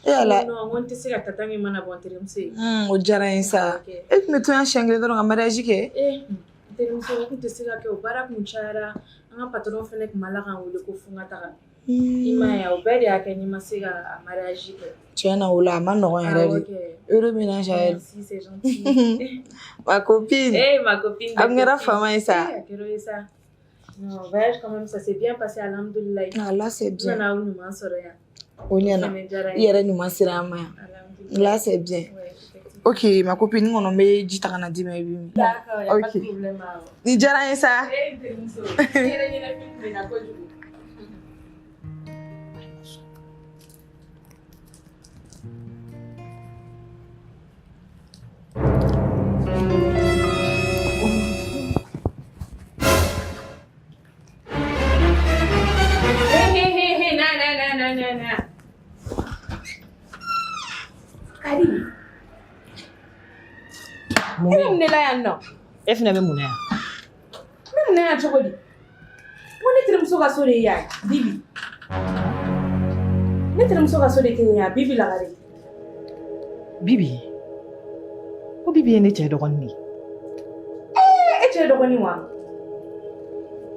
E Ala. Non, n ko n tɛ se ka taa tant que n ma na bɔ n terimuso ye. O diyara n ye sa. E tun bɛ to yan siɲɛ kelen dɔrɔn ka mariage kɛ? Eh, n terimuso o tun tɛ se ka kɛ o baara kun cayara. An ka patron fɛnɛ tun b'a la ka n wele ko fo n ka taga. I m'a ye o bɛɛ de y'a kɛ ni ma se ka a mariage kɛ. Tiɲɛ na o la a ma nɔgɔn yɛrɛ Awɔ de. kɛ. Heureux ménage à elle. Merci, c'est gentil. Ma copine. Eh, ma copine. A kun kɛra faama ye sa. Eh, a kɛra o ye sa. Non, voyage quand même, ça s'est bien passé, alhamdoulilah. Ah, là, c'est bien. N nana aw ɲuman sɔrɔ yan. O ɲɛna. Fɛnɛ diyara n I ye. yɛrɛ ɲuman sera an ma yan. Là, c'est bien. Ok, ma copine, n kɔnɔ n bɛ ji ta ka na d'i ma i b'i min. D'accord, y a pas Ok. de problème. Awɔ. Nin diyara n ye sa. Eh, n terimuso, i yɛrɛ ɲɛnafin kun bɛ n na kojugu. Hey, hey, hey, hey, na, na, na, na, na, na. Kadi. E bɛ mun de la yan nɔ? E fɛnɛ bɛ mun na yan? N bɛ mun na yan cogo di? N ko ne terimuso ka so de ye yan ye, Bibi. Ne terimuso ka so de tɛ nin ye yan, Bibi Lagare. Bibi. Ko Bibi ye ne cɛ dɔgɔnin de ye. Ee, e cɛ dɔgɔnin wa?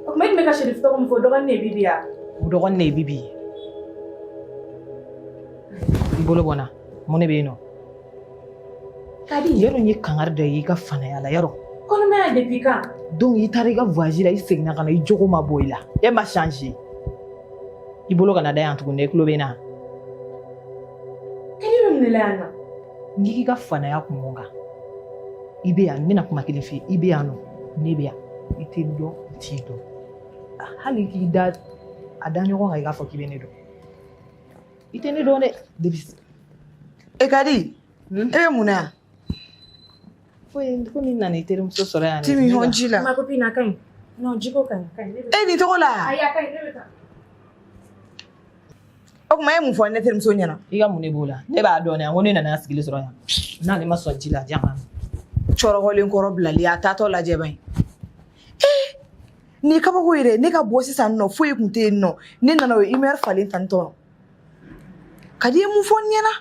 O tuma e tun bɛ ka Sherif tɔgɔ min fɔ, o dɔgɔnin de ye Bibi ya? O dɔgɔnin de ye Bibi ye. I bolo bɔ n na. Mun de bɛ yen nɔ? Kadi. Yarɔ n ye kangari da i ye i ka fanaya la yarɔ. Kɔnɔmaya depuis quand? Donc i taara i ka voyage la i seginna ka na i jogo ma bɔ i la. E ma changer. I bolo kana da yan tuguni dɛ, i tulo bɛ n na. Kadi bɛ mun de la yan nɔ? N k'i ka fanaya kun bɔ n kan. I bɛ yan n bɛna kuma kelen f'i ye i bɛ yan nɔ ne bɛ yan i tɛ n dɔn n t'i dɔn. Hali k'i da a da ɲɔgɔn kan i k'a fɔ k'i bɛ ne dɔn. I tɛ ne dɔn dɛ depuis. E Kadi, e bɛ mun na yan? Foyi komi n nana i terimuso sɔrɔ yan. Ti min hɔn ji la. Ma copine a ka ɲi. Non, jiko ka ɲi, a ka ɲi. Ne bɛ E nin tɔgɔ la? Ayi, a ka ɲi, ne bɛ taa. O tuma e ye mun fɔ ne terimuso ɲɛna? I ka mun de b'o la? Ne b'a dɔn dɛ, n ko ne nana sigilen sɔrɔ yan. N'ale ma sɔn ji la, diyan ka Cɔrɔgɔlen kɔrɔ bilali a taatɔ lajɛ ban ye. Ee, nin ye kabako ye dɛ. Ne ka bɔ sisan nɔ foyi tun tɛ yen nɔ. Ne nana o ye humeur falen tantɔ. Kadi ye mun fɔ n ɲɛna?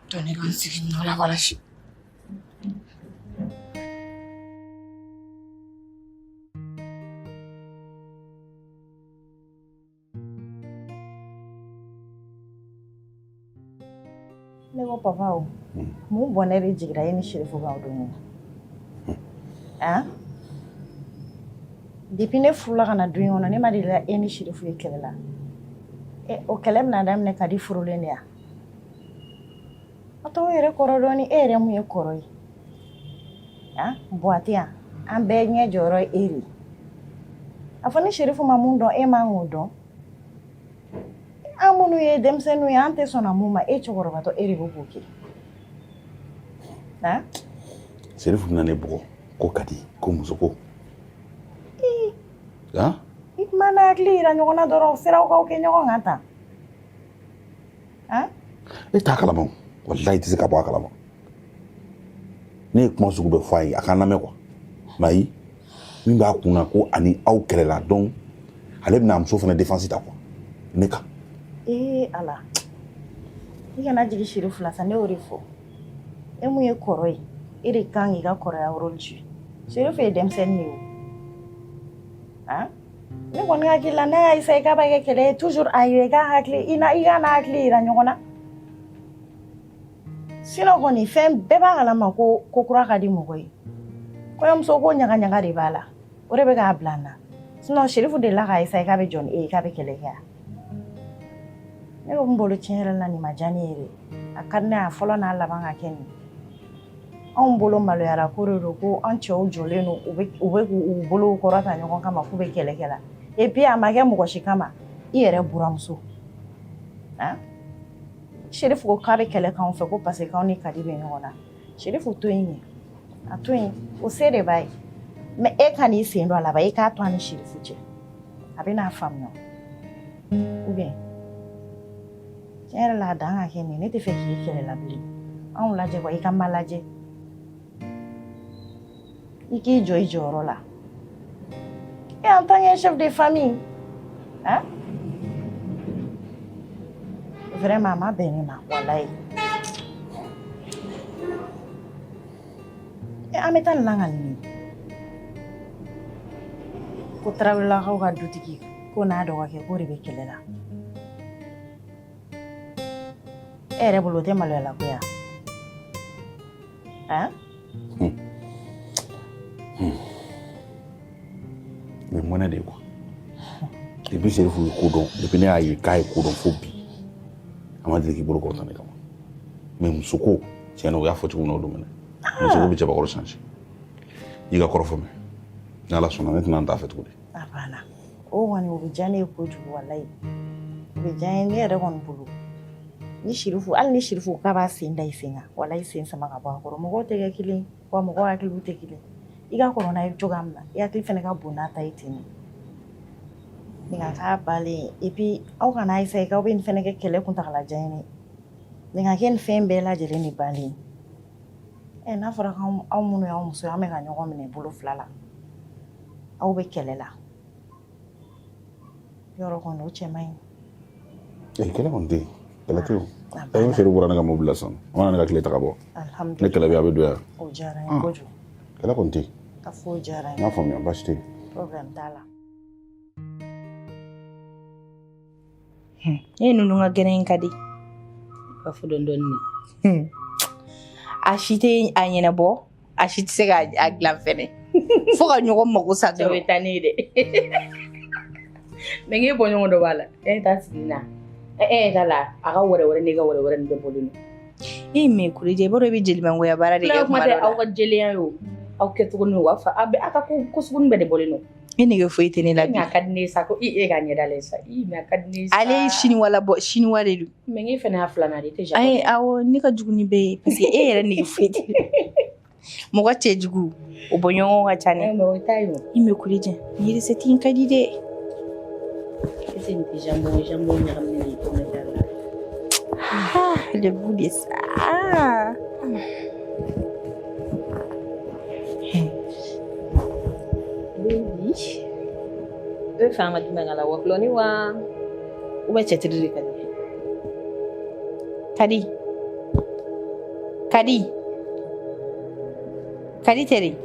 To ne ka n sigi nɔ la walasi. Ne ko papa o mun bɔnɛ de jigira e ni Sherifu kan o don na han depuis ne furula ka na du in kɔnɔ ne ma deli ka e ni Sherifu ye kɛlɛ la e o kɛlɛ bɛna daminɛ Kadi furulen de ya a t'aw yɛrɛ kɔrɔ dɔɔni e yɛrɛ mun ye kɔrɔ ye han Buwa tɛ yan an bɛɛ ɲɛ jɔyɔrɔ ye e de ye a fɔ ni Sherifu ma mun dɔn e man k'o dɔn an minnu ye denmisɛnninw ye an tɛ sɔnna mun ma e cɛkɔrɔbatɔ e de bɛ k'o kɛ han Serifu bɛna ne bugɔ ko Kadi ko muso ko han i kuma n'a hakili yira ɲɔgɔn na dɔrɔn siraw k'aw kɛ ɲɔgɔn kan tan han e t'a kalama o walahi i tɛ se ka bɔ a kalama ne ye kuma sugu bɛɛ fɔ a ye a k'an lamɛn quoi mais ayi min b'a kun na ko ani aw kɛlɛla donc ale bɛna a muso fana défense ta quoi ne kan ee ala i kana jigin Sherifu la sa ne y'o de fɔ e mun ye kɔrɔ ye e de kan k'i ka kɔrɔya rôle jouer Sherifu ye denmisɛnnin de ye o han ne kɔni hakili la n'a y'a essayer k'a b'a kɛ kɛlɛ ye toujours a yira i ka hakili i na i ka n'a hakili yira ɲɔgɔn na sinon kɔni fɛn bɛɛ b'a kalama ko ko kura ka di mɔgɔ ye kɔɲɔmuso ko ɲaga ɲaga de b'a la o de bɛ k'a bila n na sinon Sherifu delila k'a essayer k'a bɛ jɔ ni e ye k'a bɛ kɛlɛ kɛ yan ne ko n bolo tiɲɛ yɛrɛ la nin ma diya ne ye dɛ a ka di ne ye a fɔlɔ n'a laban ka kɛ nin ye. Anw bolo maloyara ko de don ko an cɛw jɔlen don, u bɛ k'u bolow kɔrɔta ɲɔgɔn kama k'u bɛ kɛlɛ kɛ la. Et puis a ma kɛ mɔgɔ si kama, i yɛrɛ buramuso. Han? Sherifu ko k'a bɛ kɛlɛ k'anw fɛ ko parce que k'anw ni Kadi bɛ ɲɔgɔn na. Sherifu to yen, a to yen, o se de b'a ye. Mais e ka n'i sen don a la ba, i k'a to a ni Sherifu cɛ. A bɛ n'a faamuya. Ou bien tiɲɛ yɛrɛ la, a dan ka kɛ nin ye, ne tɛ fɛ k'i kɛlɛ la bilen. Anw lajɛ wa, i ka ma lajɛ. I k'i jɔ i jɔyɔrɔ la. Et en tant que chef de famille, hein? Vraiment, a ma bɛn ne ma, walayi. E, an bɛ taa nin lakali nin. Ko Tarawelelakaw ka dutigi ko n'a dɔgɔkɛ k'o de bɛ kɛlɛ la. E yɛrɛ bolo, o tɛ maloya la ko ya? Hein? O ye mɔnɛ de ye quoi. Depuis Serifu ye ko dɔn, depuis ne y'a ye k'a ye ko dɔn fo bi, a ma deli k'i bolo kɔrɔta ne kama. Mais muso ko, tiɲɛ na, o y'a fɔ cogo min na, o don minɛ. Muso ko bɛ cɛbakɔrɔ changer. I ka kɔrɔfɔ mɛn. Ni Ala sɔnna, ne tɛna n t'a fɛ tuguni. A banna. O kɔni, o bɛ diya ne ye kojugu, walayi. O bɛ diya n ye ne yɛrɛ kɔni bolo. Ni Sirifu, hali ni Sirifu k'a b'a sen da i sen kan, walayi, sen sama ka bɔ a kɔrɔ. Mɔgɔw tɛ kɛ kelen ye, wa mɔgɔw hakiliw tɛ kelen ye. I ka kɔrɔ n'a ye cogoya min na, i hakili fana ka bon n'a ta ye ten de. Nin ka k'a balen. Et puis aw kana essayer k'aw bɛ nin fana kɛ kɛlɛ kuntagalajan ye dɛ. Nin ka kɛ nin fɛn bɛɛ lajɛlen de balen. Ɛ, n'a fɔra k'aw minnu y'aw muso ye, an bɛ ka ɲɔgɔn minɛ bolo fila la. Aw bɛ kɛlɛ la. Yɔrɔ kɔni, o cɛ man ɲi. Ee, kɛlɛ kɔni tɛ yen. Kɛlɛ tɛ yen o. Ɛ, ni Serifu bɔra ne ka mobili la sisan, a mana ne ka tile ta ka bɔ. Ne kɛlɛ bɛ yen, a bɛ don yan. O diyara n ye kojugu. Kɛlɛ kɔni tɛ yen. Ka fɔ o diyara n N y'a faamuya, baasi tɛ yen. Problème t'a la. Ne ninnu ka gɛrɛ in ka di. Ka fɔ dɔɔni dɔɔni de. A si tɛ a ɲɛnabɔ, a si tɛ se k'a dilan fɛnɛ. Fo ka ɲɔgɔn mago sa Cɛw dɔrɔn. bɛ taa ne ye dɛ. Mais n k'e bɔ ɲɔgɔn dɔ b'a la. E t'a sigi na. E e t'a la, a ka wɛrɛ wɛrɛ n'e ka wɛrɛ wɛrɛ nin bɛɛ bɔlen don. E mais Kureja, i b'a dɔn i bɛ jelimangoya baara de kɛ Kuma kuma tɛ dɔ aw la. ka jɛlenya ye o. Aw kɛcogo ni o b'a fɔ a bɛ aw ka ko sugu bɛɛ de bɔlen don. E nege foyi tɛ ne la bi. Mais a ka di ne ye sa ko i e ka ɲɛda lajɛ sa. I mais a ka di ne ye sa. Ale ye siniwa la bɔ, siniwa de don. Mais n k'e fana y'a filanan de ye, i tɛ Ayi, japonais. awɔ, ne ka jugu ni bɛɛ ye parce que e yɛrɛ nege foyi tɛ. Mɔgɔ cɛjugu, o bɔ ɲɔgɔn ka ca ne. Mais o t'a ye o. I mais Kureja, nin recette in ka di dɛ. Est-ce que nin tɛ jambon jambon ɲagaminen de ye pomme de terre la? Ah, le goût de ça. Baby. E bɛ fɛ an ka jumɛn k'a la, wɔkulɔni wa ou bien cɛtiri de ka di? Kadi. Kadi. Kadi tɛ de.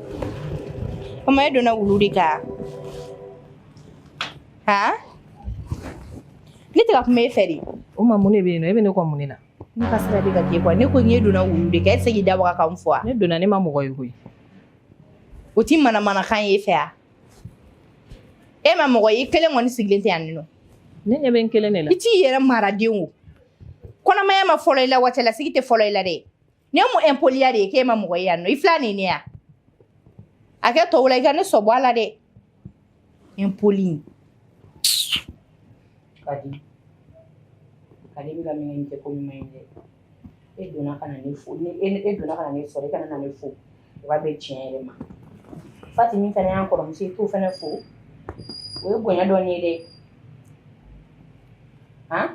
Mama, e donna wulu de kan. Han? Ne tɛ ka kuma e fɛ de. O ma, mun de bɛ yen nɔ? E bɛ ne kɔ mun de la? Ne ka sira bɛ ka k'e kɔ. Ne ko n k'e donna wulu de kan. E tɛ se k'i da waga ka n fo wa? Ne donna, ne ma mɔgɔ ye koyi. O ti manamanakan ye e fɛ wa? E ma mɔgɔ ye, i kelen kɔni sigilen tɛ yan nɔ. Ne ɲɛ bɛ n kelen de la. I t'i yɛrɛ maraden o. Kɔnɔmaya ma fɔlɔ i la wa, cɛlasigi tɛ fɔlɔ i la dɛ. Nin ye mun impoliya de ye k'e ma mɔgɔ ye yan nɔ? I filɛ nin ye ne ya? A kɛ tɔw la, i ka ne sɔbɔ a la dɛ. Impoli. Kadi. Kadi bɛ ka min kɛ, nin tɛ ko ɲuman ye dɛ. E donna ka na ne fo, ni e donna ka na ne sɔrɔ, e kana na ne fo. O ka bɛn tiɲɛ yɛrɛ ma. Fati min fana y'an kɔrɔmuso ye, t'o fana fo. O ye bonya dɔɔni ye dɛ. Han?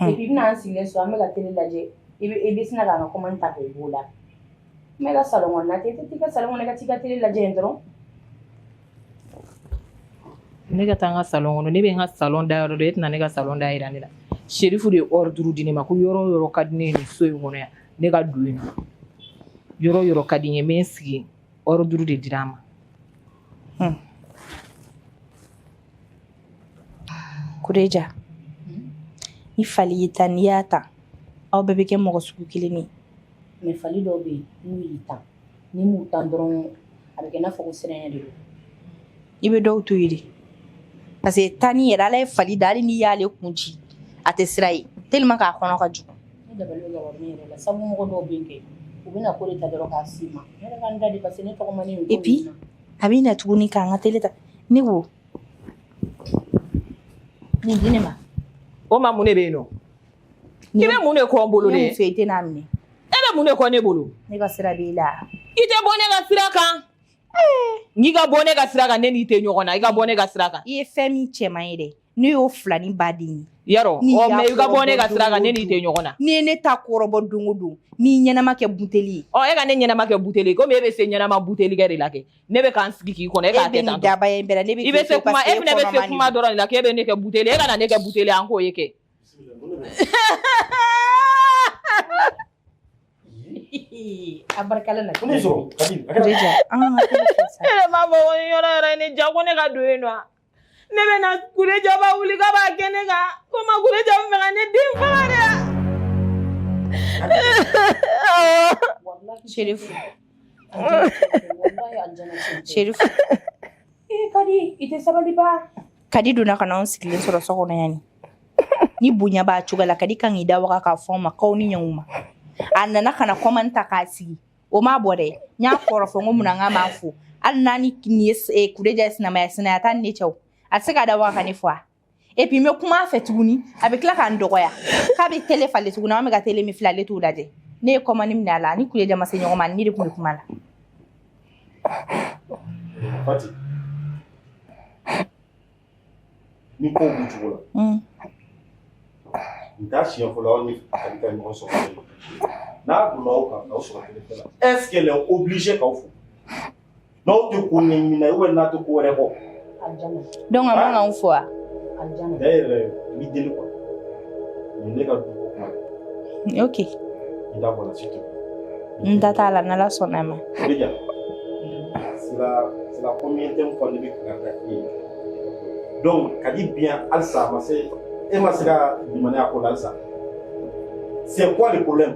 Et puis i bɛna an sigilen sɔrɔ, an bɛ ka télé lajɛ. I bɛ sina k'an ka commande ta k'o b'o la. N bɛ ka salon kɔnɔna ten, i tɛ t'i ka salon kɔnɔ, i ka t'i ka télé lajɛ yen dɔrɔn. Ne ka taa n ka salon kɔnɔ, ne bɛ n ka salon da yɔrɔ dɔn, e tɛna ne ka salon da yira ne la. Sherifu de ye ordre di ne ma ko yɔrɔ o yɔrɔ ka di ne ye nin so in kɔnɔ yan, ne ka don yen nɔ. Yɔrɔ o yɔrɔ ka di n ye, n bɛ n sigi, ordre de dira a ma. Kureja, ni fali y'i ta, n'i y'a ta, aw bɛɛ bɛ kɛ mɔgɔ sugu kelen ye. Mais fali dɔw bɛ yen, n'u y'i tan, n'i m'u tan dɔrɔn, a bɛ kɛ i n'a fɔ ko siranya de don. I bɛ dɔw to yen de. Parce que tanni yɛrɛ, Ala ye fali da, hali n'i y'ale kun ci, a tɛ sira ye tellement k'a kɔnɔ ka jugu. Ne dabali bɛ ka ne yɛrɛ la, sabu mɔgɔ dɔw bɛ yen kɛ, U bɛna ko de ta dɔrɔn k'a s'i ma. Ne yɛrɛ ka n da de parce que ne tɔgɔ man Et puis a bɛ na tuguni k'an ka télé ta. Ne ko nin di ne ma. O ma mun de bɛ yen nɔ? I bɛ mun de kɔ n bolo dɛ? Ne muso, i tɛ n'a minɛ. E bɛ mun de kɔ ne bolo? Ne ka sira b'i la. I tɛ bɔ ne ka sira kan. N'i ka bɔ ne ka sira kan, ne n'i tɛ ɲɔgɔn na. I ka bɔ ne ka sira kan. I ye fɛn min cɛman ye dɛ, ne y'o filani baden ye. Yarɔ, ɔ mais i ka bɔ ne ka sira kan, ne n'i tɛ ɲɔgɔn na. N'i ye ne ta kɔrɔbɔ don o don, n'i ɲɛnama kɛ buteli ye. Ɔ e ka ne ɲɛnama kɛ buteli ye, komi e bɛ se ɲɛnama buteli kɛ de la kɛ. Ne bɛ k'an sigi k'i kɔnɔ, e k'a kɛ tan. E bɛ nin daba in bɛɛ la, ne bɛ i bɛ se kuma, e fana bɛ se kuma dɔrɔn de la k'e bɛ ne kɛ buteli ye, e ka na ne kɛ buteli ye, an k'o ye kɛ. A barika la. Ne sɔrɔ Kadi. E yɛrɛ m'a fɔ ko ni yɔrɔ yɔrɔ ye ne ja ko ne ka don yen nɔ. Ne bɛ na Kureja b'a wuli k'a b'a kɛ ne kan. Ko ma Kureja bɛ fɛ ka ne den faga de. Sherifu. Sherifu. Ee Kadi, i tɛ sabali ba. Kadi donna ka na anw sigilen sɔrɔ so kɔnɔ yan. Ni bonya b'a cogo la, Kadi kan k'i da waga k'a fɔ anw ma k'aw ni ɲankuma. A nana ka na commande ta k'a sigi. O m'a bɔ dɛ. N y'a kɔrɔfɔ n ko munna n k'a m'a fo. Hali n'a ni nin ye Kureja ye sinamaya sinaya t'a ni ne cɛ o. A tɛ se k'a da waga ka ne fo wa? Et puis n bɛ kuma a fɛ tuguni, a bɛ tila k'an dɔgɔya. K'a bɛ télé falen tuguni, an bɛ ka télé min filɛ, ale t'o lajɛ. Ne ye commande minɛ a la, ani Kureja ma se ɲɔgɔn ma, ne de tun bɛ kuma la. Fati, ni kow b'u cogo la, n t'a siɲɛ fɔlɔ aw ni Kadi ka ɲɔgɔn sɔrɔ. N'a donna aw kan k'aw sɔrɔ télé la, est-ce qu'elle est obligée k'aw fo? N'aw tɛ ko ɲɛɲini na ou bien n'a tɛ ko wɛrɛ kɔ. Donc a man k'anw fo wa? D'ailleurs, n b'i deli quoi. Nin ne ka du ko kuma ye. Ok. I da bɔ la s'il te plaît. N da t'a la, n'Ala sɔnna a ma. Kureja, c'est la combienième fois ne bɛ kangari da e ye. Donc Kadi bien halisa a ma se, e ma se ka limaniya ko la halisa. C'est quoi le problème?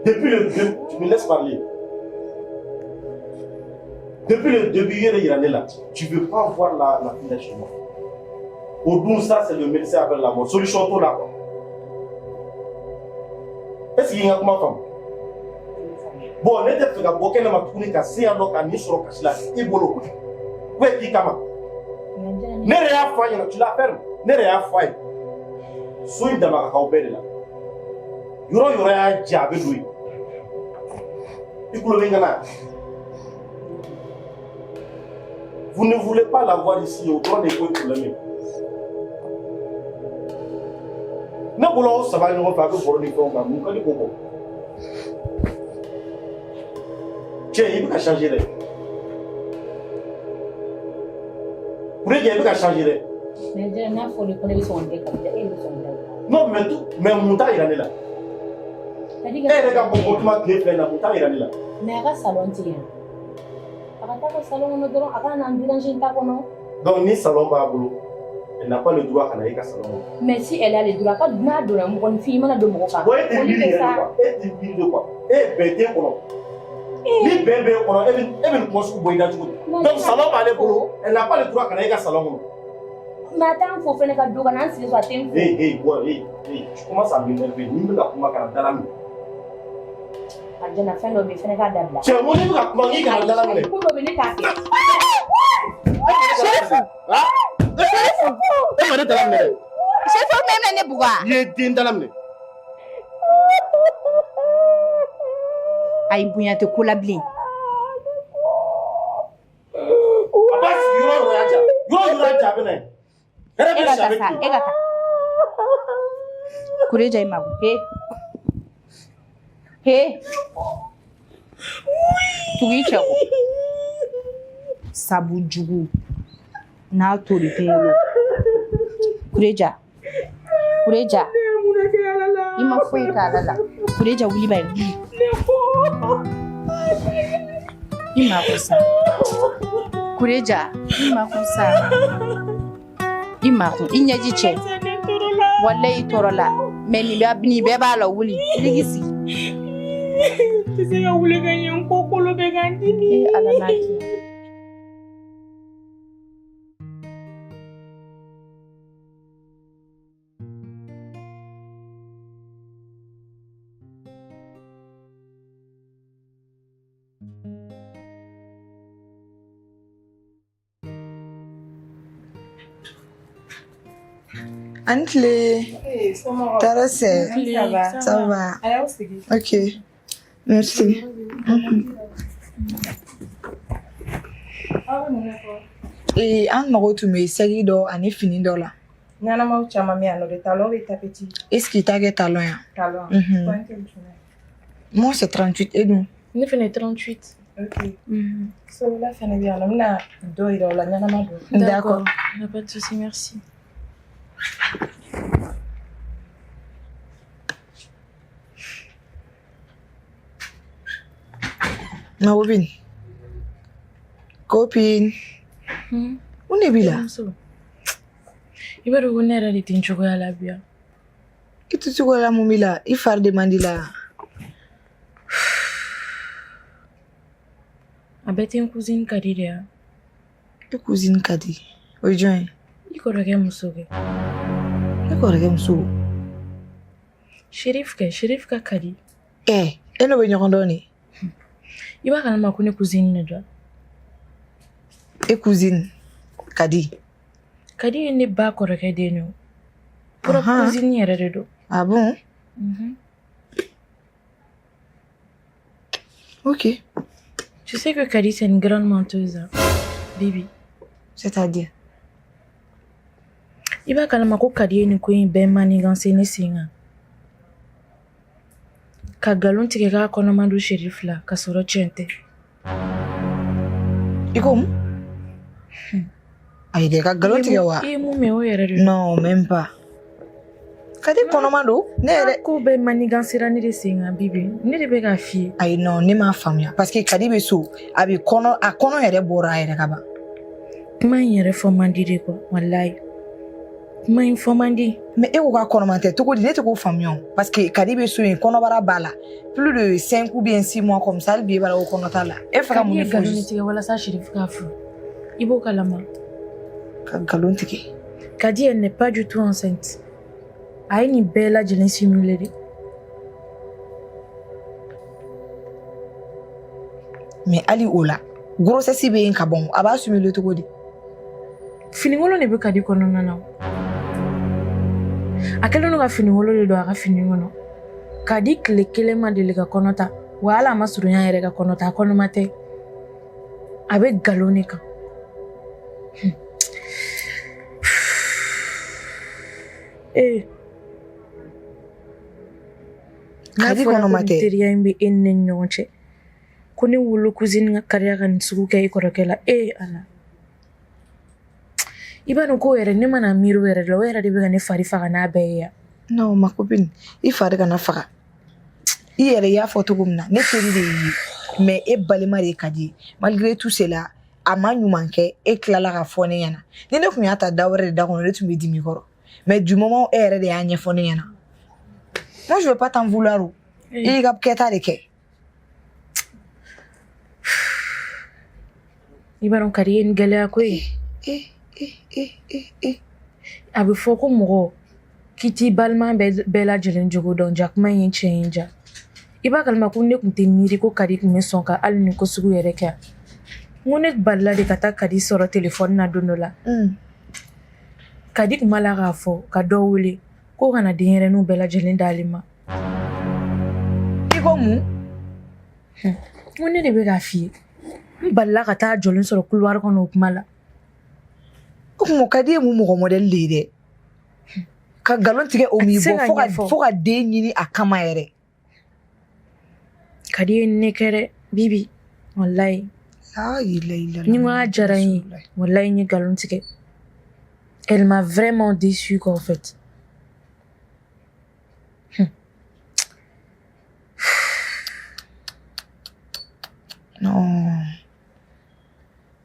Depuis le début, tu me laisses parler. Depuis le début, i yɛrɛ yira ne la, tu veux pas voir la fille là chez moi. Au dun, ça c'est le médecin après la mort. Solution t'o la quoi. Est-ce que i ka kuma faamu? Bon, ne tɛ fɛ ka bɔ kɛnɛ ma tuguni ka se yan nɔ ka nin sɔrɔ kasi la i bolo. Ou bien k'i kama. Ne yɛrɛ y'a fɔ a ɲɛna, tu la fermes. Ne yɛrɛ y'a fɔ a ye. So in dama ka k'aw bɛɛ de la. Yɔrɔ yɔrɔ y'a ja, a bɛ don yen. I kulo bɛ n kana. Vous ne voulez pas la voir ici, o dɔrɔn de ye ko in problème ye. Ne bolo aw saba ɲɔgɔn fɛ, a bɛ baro ni fɛnw kan, mun ka di k'o bɔ? Cɛ, i bɛ ka changer dɛ. Kureja, i bɛ ka changer dɛ. Mais Jɛnɛ, n'a fɔra ko ne bɛ sɔn ka kɛ Kadi la, e bɛ sɔn ka da. Non, mais tout, mais mun t'a yira ne la? E yɛrɛ ka comportement tile filɛ in na, mun t'a yira ne la? Mais a ka salon tɛ yan. A ka taa ka salon kɔnɔ dɔrɔn, a kana n'an déranger n ta kɔnɔ. Donc ni salon b'a bolo, elle n'a pas le droit ka na e ka salon kɔnɔ. Mais si elle a le droit, ka n'a donna mɔgɔninfin, i mana don mɔgɔ kan. Bon, e tɛ miiri yɛrɛ de quoi. E tɛ miiri de quoi. E bɛn t'e kɔnɔ. Ni bɛn b'e kɔnɔ, e bɛ nin kuma sugu bɔ i da cogo di? Donc salon b'ale bolo, elle n'a pas le droit ka na e ka salon kɔnɔ. Mais a t'an fo fɛnɛ ka don ka n'an sigi sɔrɔ, a tɛ n fo. Hey, hey, boy, hey, hey, tu commences à m'énerver. Ni n bɛ ka kuma, kana dala minɛ. Alijana, fɛn dɔ bɛ yen fɛnɛ k'a dabila. Cɛ, n ko n'i bɛ ka kuma, k'i kana dala minɛ. Ko dɔ bɛ yen, ne t'a kɛ. Sherifu. Sherifu. E ma ne dala minɛ dɛ. Sherifu, o tuma e bɛna ne bugɔ wa? I ye den dala minɛ. Ayi, bonya tɛ ko la bilen. A b'a sigi yɔrɔ yɔrɔ y'a ja. Yɔrɔ yɔrɔ y'a ja, a bɛ na yen. Hɛrɛ E bɛ ka si, a taa bɛ sa, tilen. e ka taa. Kureja, i mago. He. He. Tugu i cɛ kɔ. Sabu jugu n'a tori kunkolo. Kureja. Kureja. I ma foyi k'a la. Kureja, wuli ba ye, wuli. I ma ko sa. Kureja, i ma ko sa. I ma ko, i ɲɛji cɛ. Walayi, i tɔɔrɔ la. Mais nin bɛɛ b'a la, wuli. Wuli k'i sigi. N tɛ se ka wuli ka ɲɛ, n kɔ kolo bɛ ka n dimi. Ee Ala n'a kɛ. A ni tile. Tɔɔrɔ tɛ. Ça va. Ok. Merci. Ee, an mago tun bɛ sɛgi dɔ ani fini dɔ la. Ɲɛnamaw caman bɛ yan nɔ de talon bɛ tapeti. Est-ce que i t'a kɛ talon ya? Talon. Mhm. Pointure jumɛn? Moi c'est 38 e dun? Ne fɛnɛ 38. Ok. Solola fɛnɛ bɛ yan nɔ n bɛna dɔ yira o la ɲɛnama don. D'accord. Y a pas de souci, merci. Ma copine. Copine. Mun de b'i la? I b'a dɔn ko ne yɛrɛ de tɛ n cogoya la bi yan. I tɛ cogoya la mun b'i la? I fari de man di la. A bɛɛ tɛ n cousine Kadi de ya. I cousine Kadi. O ye jɔn ye? I kɔrɔkɛ muso kɛ. Ne kɔrɔkɛ muso. Sherif kɛ, Sherif ka Kadi. Ɛ, e n'o bɛ ɲɔgɔn dɔn de? I b'a kalama ko ne cousine de don. E cousine Kadi. Kadi ye ne ba kɔrɔkɛ den de ye. Propre cousine yɛrɛ de don. Ah bon? Mhm. Ok. Tu sais que Kadi, c'est une grande menteuse, hein, Bibi. C'est-à-dire? I b'a kalama ko Kadi ye nin ko in bɛɛ manigancé ne sen kan. Ka nkalon tigɛ k'a kɔnɔma don Sherif la ka sɔrɔ tiɲɛ tɛ. I ko mun? Ayi dɛ, ka nkalon tigɛ wa? I ye mun mɛn o yɛrɛ de don. Non, même pas. Kadi kɔnɔma don? Ne yɛrɛ. Ko bɛɛ manigancéra ne de sen kan Bibi. Ne de bɛ k'a f'i ye. Ayi non, ne m'a faamuya parce que Kadi bɛ so, a bɛ kɔnɔ, a kɔnɔ yɛrɛ bɔra a yɛrɛ ka ban. Kuma in yɛrɛ fɔ man di de quoi, walayi. Kuma in fɔ man di. Mais e ko k'a kɔnɔma tɛ cogo di? Ne tɛ k'o faamuya o. Parce que Kadi bɛ so yen, kɔnɔbara b'a la. Plus de 5 ou bien 6 mois comme ça, hali bi e b'a la ko kɔnɔ t'a la. E fɛ ka mun Kadi ye de fɔ nkalon de juste? tigɛ walasa Sherif k'a furu. I b'o kalama. Ka nkalon tigɛ. Kadi, elle n'est pas du tout enceinte. A ye nin bɛɛ lajɛlen simulé de. Mais hali o la, grossesse bɛ yen ka ban, a b'a simuler cogo di? Finikolon de bɛ Kadi kɔnɔna na. A kɛlen don ka finikolon de don a ka fini kɔnɔ. Kadi tile kelen ma deli ka kɔnɔ ta, wa hali a ma surunya yɛrɛ ka kɔnɔ ta, a kɔnɔma tɛ. A bɛ nkalon de kan. Ee. N'a Kadi fɔra ko kɔnɔma nin tɛ. teriya in bɛ e ni ne ni ɲɔgɔn cɛ, ko ne wolo cousine ka kariya ka nin sugu kɛ i kɔrɔkɛ la, ee Ala. I b'a dɔn ko yɛrɛ ne mana miiri o yɛrɛ de la, o yɛrɛ de bɛ ka ne fari faga n'a bɛɛ ye yan. Non, ma copine, i fari kana faga. I yɛrɛ y'a fɔ cogo min na, ne teri de y'i ye. Mais e balima de ye Kadi ye. Malgré tout cela, a ma ɲuman kɛ, e tilala ka fɔ ne ɲɛna. Ni ne tun y'a ta da wɛrɛ de da kɔnɔ, ne tun bɛ dimi i kɔrɔ. Mais du moment où e yɛrɛ de y'a ɲɛfɔ ne ɲɛna. Moi, je veux pas t'en vouloir o. I y'i ka kɛta de kɛ. I b'a dɔn Kadi ye nin gɛlɛya ko ye. A bɛ fɔ ko mɔgɔ k'i t'i balima bɛɛ lajɛlen jogo dɔn, ja kuma in ye tiɲɛ ye ja. I b'a kalama ko ne tun tɛ miiri ko Kadi tun bɛ sɔn ka hali nin ko sugu yɛrɛ kɛ. N ko ne balila de ka taa Kadi sɔrɔ telefɔni na don dɔ la. Kadi tun b'a la k'a fɔ ka dɔ wele ko ka na denyɛrɛninw bɛɛ lajɛlen d'ale ma. I ko mun? N ko ne de bɛ k'a f'i ye. N balila ka taa jɔlen sɔrɔ couloir kɔnɔ o kuma la. O kuma Kadi ye mun mɔgɔ modèle de ye dɛ? Ka nkalon tigɛ o m'i A tɛ se bɔ ka fo ka ɲɛfɔ. fo ka den ɲini a kama yɛrɛ. Kadi ye ne kɛ dɛ Bibi, walayi. La ilaha illallah. Ni n ko a diyara n ye, walayi n ye nkalon tigɛ. Elle m'a vraiment déçue quoi en fait. Non.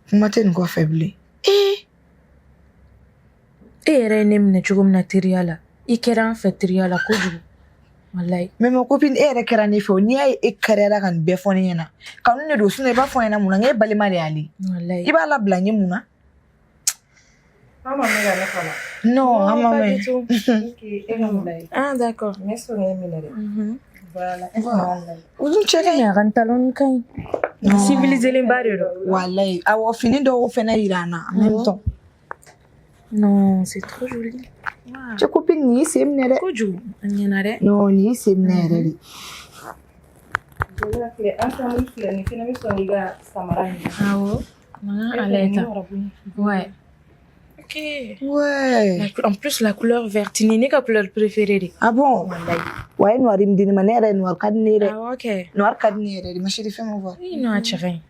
Kuma tɛ nin kɔfɛ bilen. E yɛrɛ ye ne minɛ cogo min na teriya la, i kɛra an fɛ teriya la kojugu. Walayi. Mais ma copine, e yɛrɛ kɛra ne fɛ o. N'i y'a ye e kariyara ka nin bɛɛ fɔ ne ɲɛna, kanu de don, sinon i b'a fɔ n ɲɛna mun na? N k'e balima de y'ale ye. Walayi. I b'a labila n ye mun na? An ma mɛn ka ne kɔnɔ. Non, an ma pas mɛn. du tout. Ok, e ka mun ye? Ah d'accord. Ne sɔngɔ minɛ dɛ. Voilà. E ka mun ye? O dun cɛ ka ɲi. A ka talon ka ɲi. Civilisé ba de don. Walayi. Awɔ, fini dɔw fɛnɛ yira an na en même temps. Non, c'est trop joli. Cɛ copine nin y'i sen minɛ dɛ. Kojugu, a ɲɛna dɛ. Non, nin y'i sen minɛ yɛrɛ de. Joliba filɛ ensemble filɛ nin fɛnɛ bɛ sɔn k'i ka samara in. Awɔ. Maman, allez, Ouais. Ok. Ouais. En plus, la couleur verte, ni ne ka couleur préférée de. Ah bon? Wa ye noir min di ne ma, ne yɛrɛ noir ka di ne ye dɛ. Ah, ok. Noir ka di ne yɛrɛ de. Ma chérie, fais-moi voir. Oui, non, a cɛ ka ɲi.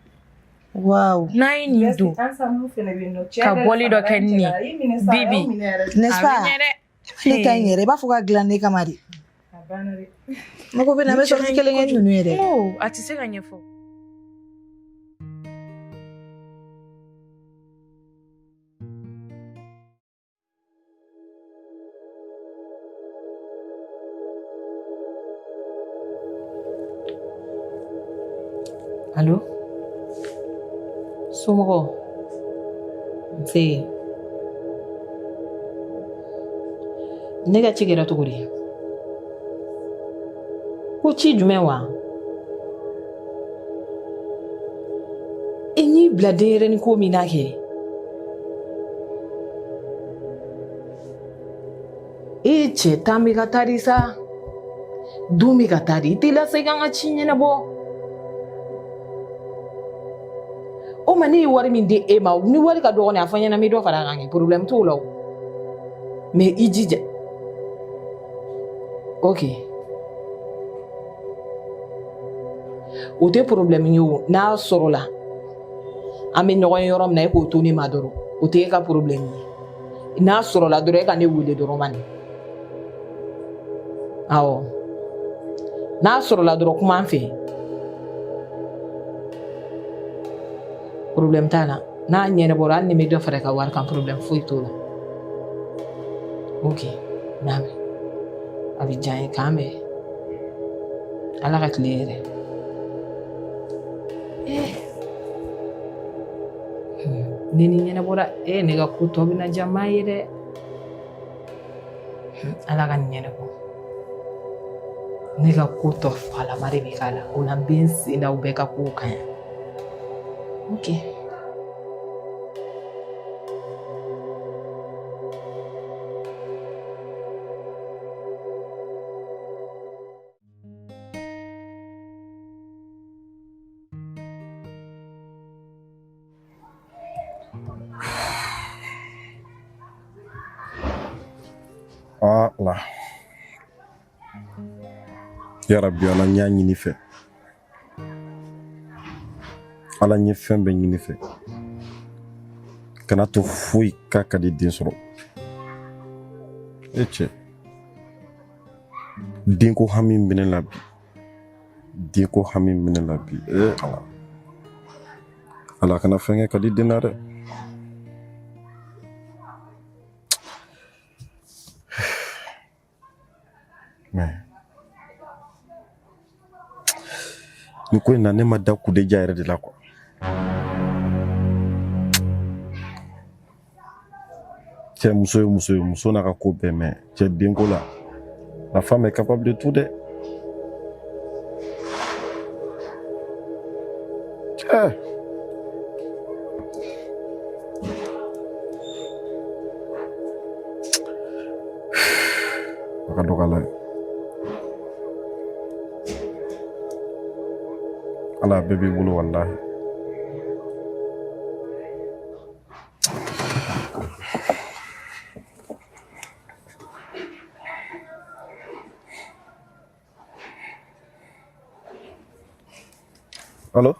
Waouh. N'a ye nin don Ensemble fɛnɛ bɛ yen nɔ. Cɛ ka yɛrɛ bɔli dɔ samara kɛ in nin ye cɛ la, a y'i minɛ sa, a y'aw Bibi. minɛ yɛrɛ de. N'est-ce A bɛ pas? ɲɛ dɛ. Ne ta in yɛrɛ, i b'a fɔ k'a dilan ne kama de. A banna dɛ. Ne ko bɛ na, n bɛ sortie kelen kɛ ni ninnu ye dɛ. Oh, a tɛ se ka ɲɛfɔ. Allo? Somɔgɔw? Nse. Ne ka ci kɛra cogo di? Ko ci jumɛn wa? E y'i bila denyɛrɛnin ko min na kɛ. E cɛ tan bɛ ka taa di sa. Don bɛ ka taa di. I t'i lasegin an ka ci ɲɛnabɔ. O ma ne ye wari min di e ma, ni wari ka dɔgɔn a fɔ n ɲɛna n bɛ dɔ fara a kan kɛ problème t'o la o. Mais i jija. Ok. O tɛ problème ye o, n'a sɔrɔla an bɛ ɲɔgɔn ye yɔrɔ min na e k'o to ne ma dɔrɔn, o tɛ e ka problème ye. N'a sɔrɔla dɔrɔn e ka ne wele dɔrɔn ma nin. Awɔ. N'a sɔrɔla dɔrɔn kuma an fɛ. Problème t'a la. N'a ɲɛnabɔra hali ni n bɛ dɔ fara i ka wari kan problème foyi t'o la. Ok. N'a mɛn. A bɛ diya n ye k'an bɛn. Ala ka tile hɛrɛ. Eh. Ni nin ɲɛnabɔra e ne ka ko tɔ bɛna diya maa ye dɛ. Ala ka nin ɲɛnabɔ. Ne ka ko tɔ falama de bɛ k'a la. O la n bɛ n sen da u bɛɛ ka kow kan yan. Ok. Ala yarabi, Ala n y'a ɲini fɛ, Ala n ye fɛn bɛɛ ɲini fɛ, kana to foyi ka Kadi den sɔrɔ. E cɛ, denko hami bɛ ne la bi, denko hami bɛ ne la bi. E Ala, Ala kana fɛn kɛ Kadi den na dɛ. Mais nin ko in na, ne ma da Kudeja yɛrɛ de la quoi. Cɛ, muso ye muso ye, muso n'a ka ko bɛɛ, mais cɛ, denko la, la femme est capable de tout dɛ. Cɛ, a ka dɔgɔ. Ala ye, Ala, a bɛɛ b'i bolo walahi. Allo?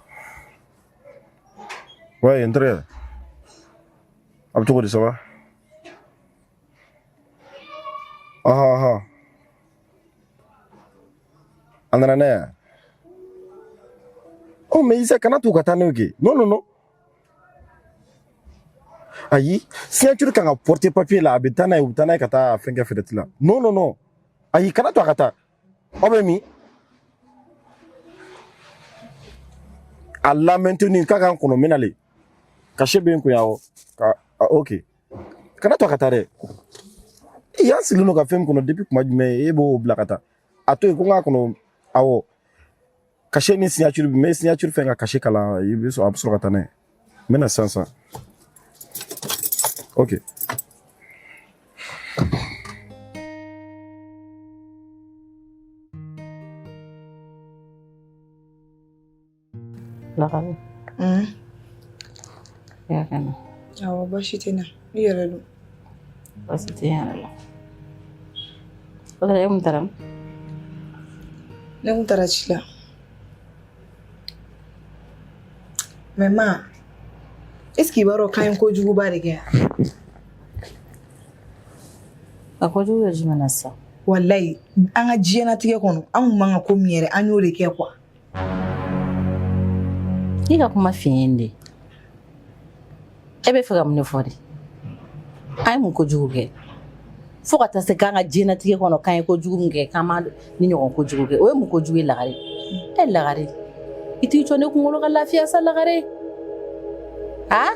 Ouais, n terikɛ. A bɛ cogo di, ça va? Ɔhɔn ɔhɔn. A nana n'a ye? Oh, mais Isa, kana to ka taa n'o ye kɛ. Non, non, non. Ayi, signature kan ka porter papier la, a bɛ taa n'a ye, u bɛ taa n'a ye ka taa fɛn kɛ fɛrɛti la. Non, non, non. Ayi, kana to a ka taa. Aw bɛ min? A la maintenir k'a k'an kɔnɔ, n bɛ nalen. Cachet bɛ n kun yan o. Ka ah, ok. Kana to a ka taa dɛ. I y'an sigilen don ka fɛn min kɔnɔ depuis kuma jumɛn, e b'o bila ka taa. A to yen ko n k'a kɔnɔ, awɔ. Cachet ni signature, n bɛ signature fɛn ka cachet kalan, i bɛ sɔrɔ, a bɛ sɔrɔ ka taa n'a ye. N bɛ na sisan sisan. Ok. Lagare. Ya kana. Awɔ, baasi tɛ n na. I yɛrɛ dun? Baasi tɛ n yɛrɛ la. O tɛ e kun taara min? Ne kun taara ci la. Mais ma, est ce que i b'a dɔn k'an ye kojuguba de kɛ yan? A kojugu ye jumɛn na sisan? Walayi, an ka diɲɛnatigɛ kɔnɔ, an kun man ka ko min yɛrɛ, an y'o de kɛ quoi. I ka kuma fiɲɛ de. E bɛ fɛ ka mun de fɔ de? An ye mun kojugu kɛ? Fo ka taa se k'an ka diɲɛnatigɛ kɔnɔ k'an ye kojugu min kɛ k'an ma ni ɲɔgɔn kojugu kɛ o ye mun kojugu ye Lagare? E Lagare, i t'i jɔ ne kunkolo ka lafiya sa Lagare. A?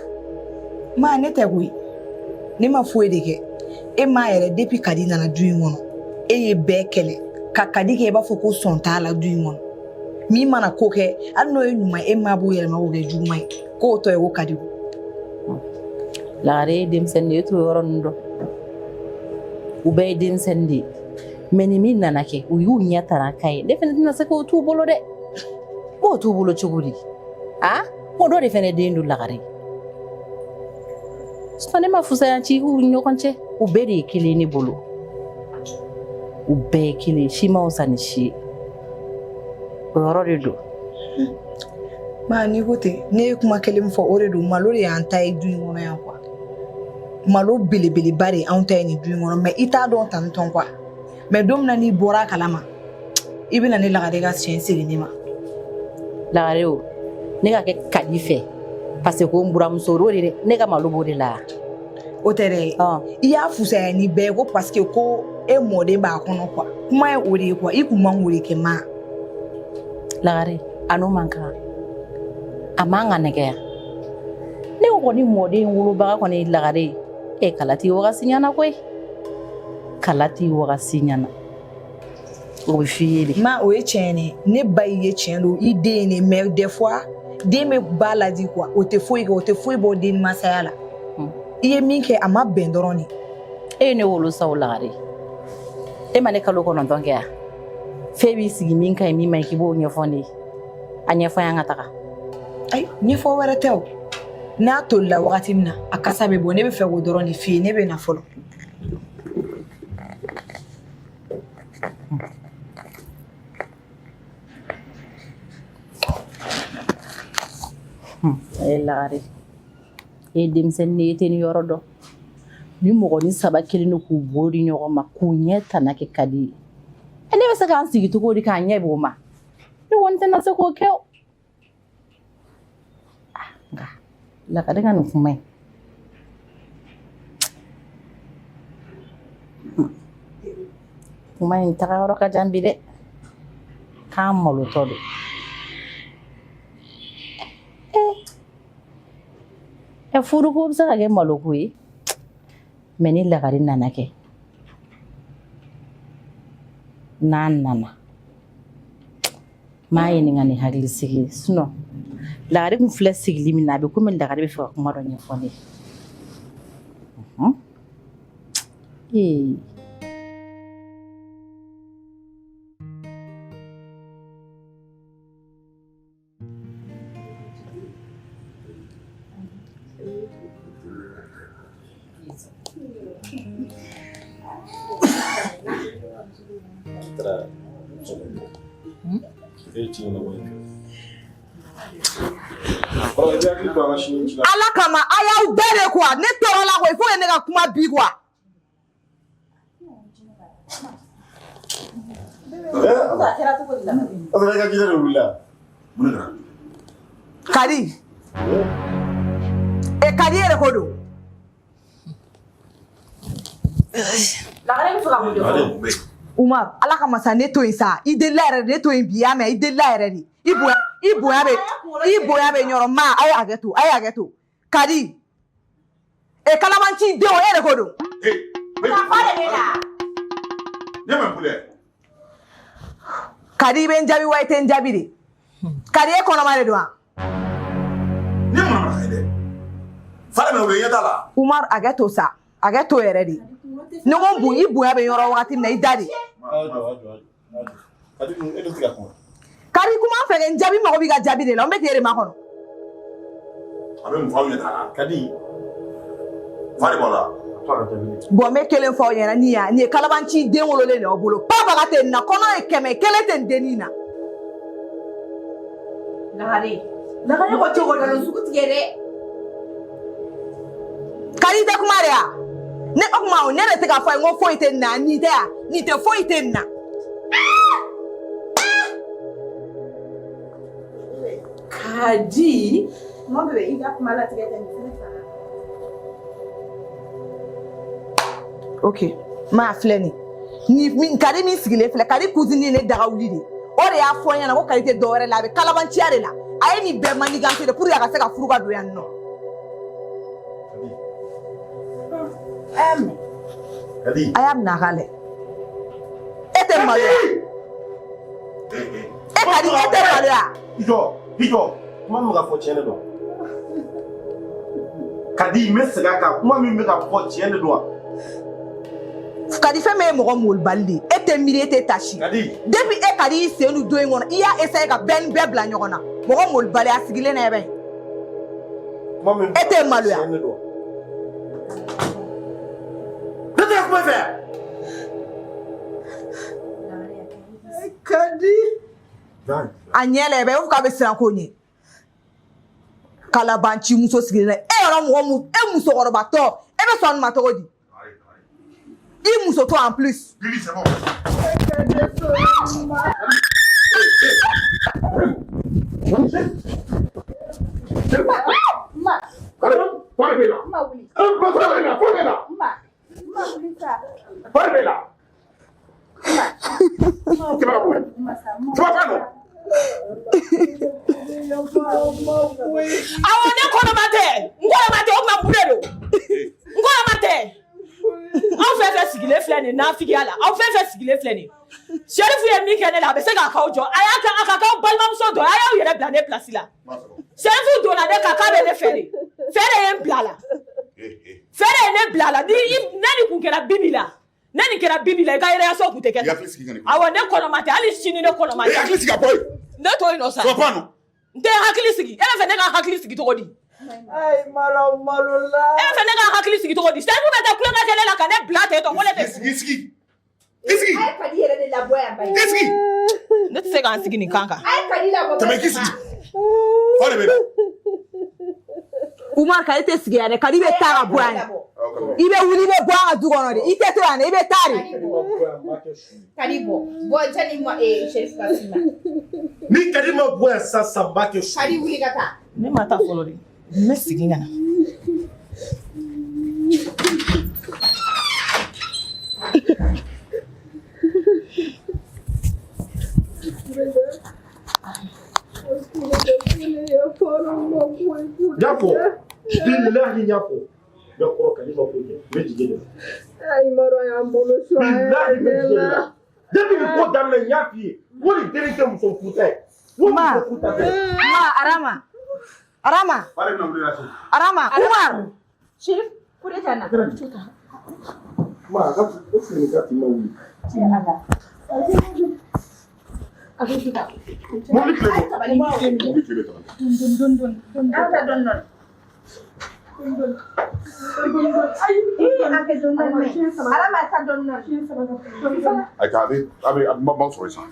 Ma ne tɛ koyi. Ne ma foyi de kɛ. E m'a yɛrɛ depuis Kadi nana du in kɔnɔ, e ye bɛɛ kɛlɛ ka Kadi kɛ i b'a fɔ ko sɔn t'a la du in kɔnɔ. Min mana ko kɛ hali n'o ye ɲuman ye e ma b'o yɛlɛma k'o kɛ juguman ye k'o tɔ ye ko Kadi ko. Lagare ye denmisɛnnin de ye e t'o yɔrɔ ninnu dɔn. U bɛɛ ye denmisɛnnin de ye. Mais ni min nana kɛ u y'u ɲɛ tara k'a ye ne fana tɛna se k'o t'u bolo dɛ. N b'o t'u bolo cogo di? A ko dɔ de fana den don Lagare. Sinon ne ma fusaya ci u ni ɲɔgɔn cɛ. U bɛɛ de ye kelen ye ne bolo. U bɛɛ ye kelen ye si ma fisa ni si ye. O yɔrɔ de don. Ma n'i ko ten ne ye kuma kelen min fɔ o de don malo de y'an ta ye du in kɔnɔ yan quoi. Malo belebeleba de y'anw ta ye nin du in kɔnɔ mais i t'a dɔn tantɔn quoi. Mais don min na n'i bɔra a kalama i bɛna ne Lagare ka tiɲɛ segin ne ma. Lagare o ne ka kɛ Kadi fɛ parce que ko n buramuso o de ne ka malo b'o de la. O tɛ dɛ. I y'a fusaya ni bɛɛ ye ko parce que ko e mɔden b'a kɔnɔ quoi. Kuma ye o de ye quoi i kun man k'o de kɛ ma. Lagare a n'o man kan. A man ka nɛgɛ yan. Ne ko kɔni mɔden wolobaga kɔni ye Lagare ye. E kala t'i wagasi ɲɛna koyi. Kala t'i wagasi ɲɛna. O bɛ f'i ye de. Ma o ye tiɲɛ ye ne ba y'i ye tiɲɛ don i den ye ne mais des fois den bɛ ba ladi quoi o tɛ foyi kɛ o tɛ foyi bɔ den masaya la. I ye min kɛ a ma bɛn dɔrɔn de. E ye ne wolo sa o Lagare. E ma ne kalo 9 kɛ yan. F'e b'i sigi min ka ɲi min man ɲi k'i b'o ɲɛfɔ ne ye. A ɲɛfɔ an ka taga. Ayi ɲɛfɔ wɛrɛ tɛ o. N'a tolila wagati min na a kasa bɛ bɔ ne bɛ fɛ k'o dɔrɔn de f'i ye ne bɛ na fɔlɔ. E Lagare e ye denmisɛnnin ye e tɛ nin yɔrɔ dɔn. Ni mɔgɔ ni saba kelen don k'u bolo di ɲɔgɔn ma k'u ɲɛ tana kɛ Kadi ye. E ne bɛ se k'an sigi cogo di k'an ɲɛ b'o ma? Ne kɔni tɛna se k'o kɛ o. Nka Lagare ka nin kuma in. Kuma in taga yɔrɔ ka jan bi dɛ. K'an malotɔ don. Ɛ furuko bɛ se ka kɛ maloko ye. Mais ni Lagare nana kɛ. N'a nana. M'a ɲininka ni hakili sigi ye. Sinon Lagare kun filɛ sigili min na a bɛ komi Lagare bɛ fɛ ka kuma dɔ ɲɛfɔ ne ye. Ee. Ala kama a y'aw bɛɛ de quoi ne tɔɔrɔla quoi il faut que ne ka kuma bi quoi. Kadi e Kadi yɛrɛ ko don. Lagare bɛ fɛ ka mun de fɔ? Umar ala kama sa ne to yen sa i delila yɛrɛ de ne to yen bi y'a mɛn i delila yɛrɛ de i bonya bɛ ɲɔrɔ ma a ye hakɛ to a ye hakɛ to Kadi e kalabanci denw e yɛrɛ ko don. Kadi i bɛ n jaabi wa i tɛ n jaabi de Kadi e kɔnɔma de don wa. Ne ma ye dɛ. Fara minɛ o bɛ ɲɛ t'a la. Umar hakɛ to sa hakɛ to yɛrɛ de ne ko i bonya bɛ yɔrɔ wagati min na i da de. Kadi kuma n fɛ dɛ, n jaabi, n mago b'i ka jaabi de la, n bɛ k'e de makɔnɔ. A bɛ mun fɔ aw ɲɛ t'a la? Kadi. Fa de b'a la. Bon, n bɛ kelen fɔ aw ɲɛna, nin ya nin ye kalabanci den wololen de y'aw bolo. Pabaga tɛ nin na, kɔnɔ ye 100 kelen tɛ nin dennin na. Lagare. Lagare ko cogo di? Nkalon sugu tigɛ dɛ. Kadi tɛ kuma de ya? Ne o kuma o ne de tɛ k'a fɔ a ye n ko foyi tɛ nin na, nin tɛ ya, nin tɛ foyi tɛ nin na. Kadi. Mon bébé, i ka kuma latigɛ tɛ nin fɛnɛ fana. Ok, maa filɛ nin ni min Kadi min sigilen filɛ, Kadi cousine ye ne daga wuli de, o de y'a fɔ n ɲɛna ko Kadi tɛ dɔwɛrɛ la, a bɛ kalabanciya de la, a ye nin bɛɛ manigancé de pour que a ka se ka furu ka don yan nɔ. A y'a minɛ. Kadi. A y'a minɛ a k'a lajɛ. E tɛ maloya? E Kadi, e tɛ maloya? I jɔ, i jɔ. Kuma min bɛ ka fɔ tiɲɛ de don. Kadi, n bɛ segin a kan, kuma min bɛ ka fɔ tiɲɛ de don wa? Kadi, fɛn min ye mɔgɔ molibali de ye, e tɛ miiri, e tɛ tasi. Depuis e Kadi y'i sen don don in kɔnɔ, i y'a essayer ka bɛɛ ni bɛɛ bila ɲɔgɔn na, mɔgɔ molibali a sigilen na, e bɛ yen. Kuma min E tɛ maloya? tiɲɛ de don. Ne tɛ ka kuma i fɛ. Kadi. A ɲɛ la, i b'a fɔ k'a bɛ siran ko ɲɛ. Kalabanci muso sigilen na, e yɛrɛ mɔgɔ mun, e musokɔrɔbatɔ, e bɛ sɔn nin ma cogo di? I musotɔ en plus. Ma. Fari bɛ la. Ma wuli. Fari bɛ la, fari bɛ la. Ma. Ma wuli sa. Fari bɛ la. Tɛmɛ ka bɔ yen. Tɛmɛ ka nɔ. Awɔ, ne kɔnɔma tɛ, n kɔnɔma tɛ, o tuma mun de don? N kɔnɔma tɛ. Aw fɛn fɛn sigilen filɛ nin ye nafigiya la, aw fɛn fɛn sigilen filɛ nin ye, Serifu ye min kɛ ne la, a bɛ se k'a k'aw jɔ, a y'a kɛ a ka k'aw balimamuso dɔ ye, a y'aw yɛrɛ bila ne place la. Serifu donna ne kan k'a bɛ ne fɛ de, fɛ de ye n bila a la, fɛ de ye ne bila a la. Ni ne nin kun kɛra Bibi la, ne nin kɛra Bibi la, i ka yɛrɛyaso kun tɛ kɛ tan. Awɔ, ne kɔnɔma tɛ, hali sini ne kɔnɔma tɛ. Hakili sigi ka bɔ yen. Ne to yen nɔ sa. N tɛ hakili sigi, e bɛ fɛ ne ka hakili sigi cogo di? Ayi, malo malola. E bɛ fɛ ne ka hakili sigi cogo di? Serifu bɛ taa tulonkɛ kɛ ne la ka ne bila ten tɔ, ko ne tɛ. Sigi sigi. I sigi. A ye Kadi yɛrɛ de labɔ yan ba. I sigi. Ne tɛ se k'an sigi nin kan kan. A ye Kadi labɔ. Tɛmɛ k'i sigi. Fa de bɛ na. Umar, Kadi tɛ sigi yan dɛ, Kadi bɛ taa ka bɔ yan dɛ. I bɛ wuli, i bɛ bɔ an ka du kɔnɔ de, i tɛ to yan dɛ, i bɛ taa de. Kadi bɔ. Bɔ jani ma Serifu ka s'i ma. Ni Kadi ma bɔ yan sisan sisan, n b'a kɛ su. Kadi wuli ka taa. Ne ma taa fɔlɔ de, n bɛ segin ka na. N y'a fɔ, bilahi n y'a fɔ. N bɛ kɔrɔ Kadi ma foyi kɛ, n bɛ jigin de la. Ayi, Maro y'an bolo sɔn a Bilahi n bɛ yɛrɛ jigin de la. la. Depuis nin ko daminɛ, n y'a f'i ye, n ko nin dennin tɛ muso furuta ye. N ko muso furuta tɛ. Ma Arama. Arama. Fa de bɛna wuli la sisan. Arama, Umar. Chérif, ko de tɛ na. Ma, a ka est-ce que nin ka tin ma wuli? Mobili tile bɔ. Mobili tile bɛ taga. Dɔɔni dɔɔni. An ta dɔɔni dɔɔni. Arama ta dɔɔni dɔɔni. Ayi, a bɛ a bɛ a bɛ maaw sɔrɔ sisan.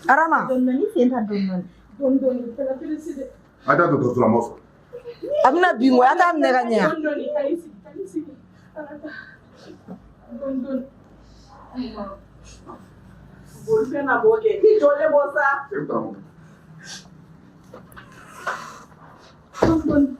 Arama. Dɔɔni dɔɔni, sen ta dɔɔni dɔɔni. Dɔɔni dɔɔni, kana pressé dɛ. A taa dɔgɔtɔrɔso la, n b'aw sɔrɔ. A bɛna bin koyi, a t'a minɛ ka ɲɛ. Dɔɔni dɔɔni, ka i sigi, ka i sigi. Ala ta. Dɔɔni dɔɔni. Bolifɛn na bɔ kɛ. I jɔlen bɔ sa. E bɛ taa mun? Dɔɔni dɔɔni.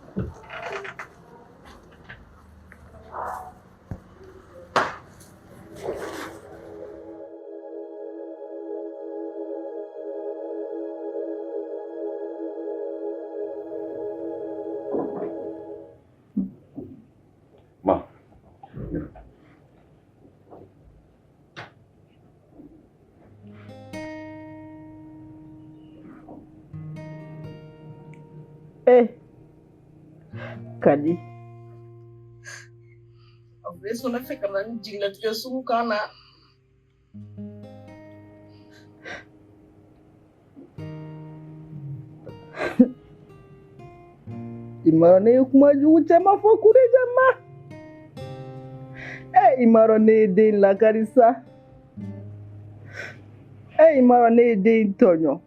Ma. Eh, Kadi. A bɛ sɔn ne fɛ ka na ni jigilatigɛ sugu kan na. I m'a dɔn ne ye kuma jugu caman fɔ Kureja ma. E i m'a dɔn ne ye den in lakari sa. E i m'a dɔn ne ye den in tɔɲɔ.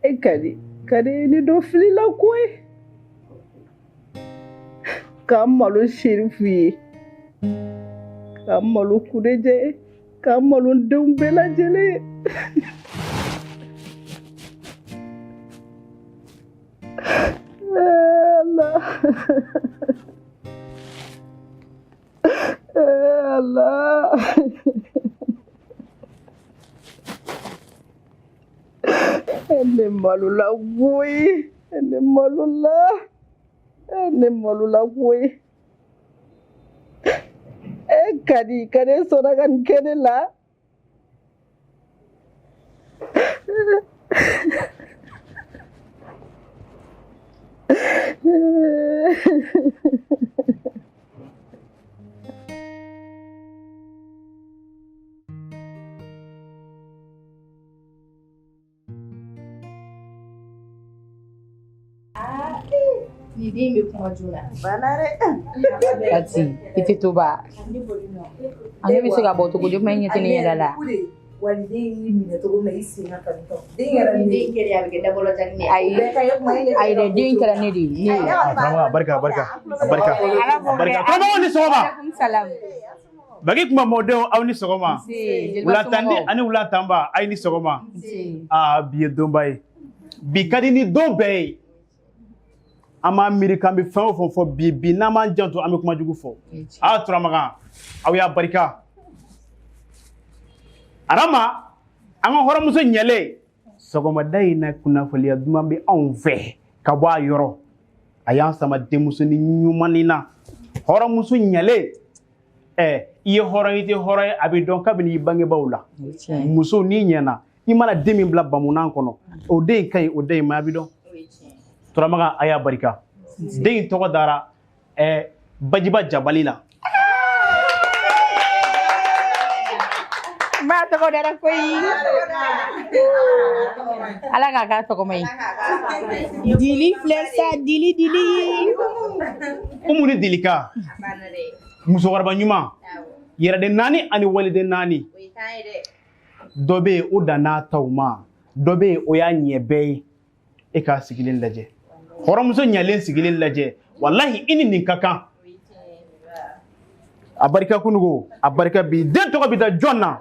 E Kadi, Kadi ye ne don fili la koyi. K'an malo Serifu ye. K'an malo Kureja ye. K'an malo n denw bɛɛ lajɛlen ye. Allah. Allah. Ne malola koyi. Ne malola. Ne malola koyi. E Kadi, Kadi sɔnna ka nin kɛ ne la. Ni den bɛ kuma joona. Bana dɛ. Kati, i tɛ to ba. Ale bɛ se ka bɔ cogo di? O kuma i ɲɛ tɛ ne yɛrɛ la. Waliden y'i minɛ cogo min na i sen ka kanu tɔ. Den yɛrɛ Ni den kɛra a bɛ kɛ dabɔlɔ jani ye. Ayi, ayi dɛ, den kɛra ne de ye. Ne ye. Karamɔgɔ, a barika, a barika, a barika, a barika. Karamɔgɔ ni sɔgɔma. Salam. Bagi kuma mɔdenw aw ni sɔgɔma. Nse, Wulatanni ani wulatanba aw ni sɔgɔma. Aa bi ye donba ye. Bi ka di ni don bɛɛ ye. An b'an miiri k'an bɛ fɛn o fɛn fɔ bi bi n'an m'an janto an bɛ kuma jugu fɔ. Aa Turamagan aw y'a barika. Arama an ka hɔrɔnmuso ɲɛlen sɔgɔmada in na kunnafoniya duman bɛ anw fɛ ka bɔ a yɔrɔ. A y'an sama denmusonin ɲumannin na. Hɔrɔnmuso ɲɛlen ɛ i ye hɔrɔn i tɛ hɔrɔn ye a bɛ dɔn kabini i bangebaaw la. Muso n'i ɲɛna i mana den min bila bamunan kɔnɔ o den ka ɲi o den ma a bɛ dɔn. Turamagan a y'a barika. Den in tɔgɔ dara ɛ Bajiba Jabali la. N b'a tɔgɔ dara koyi. Ala k'a k'a tɔgɔma ye. Dili filɛ sa, dili dili. Umu ni Dilika musokɔrɔba ɲuman yɛrɛden naani ani waliden naani dɔ bɛ yen o dan n'a taw ma dɔ bɛ yen o y'a ɲɛ bɛɛ ye e k'a sigilen lajɛ hɔrɔnmuso ɲalen sigilen lajɛ walahi i ni nin ka kan a barika kunugo a barika bi den tɔgɔ bɛ da jɔn na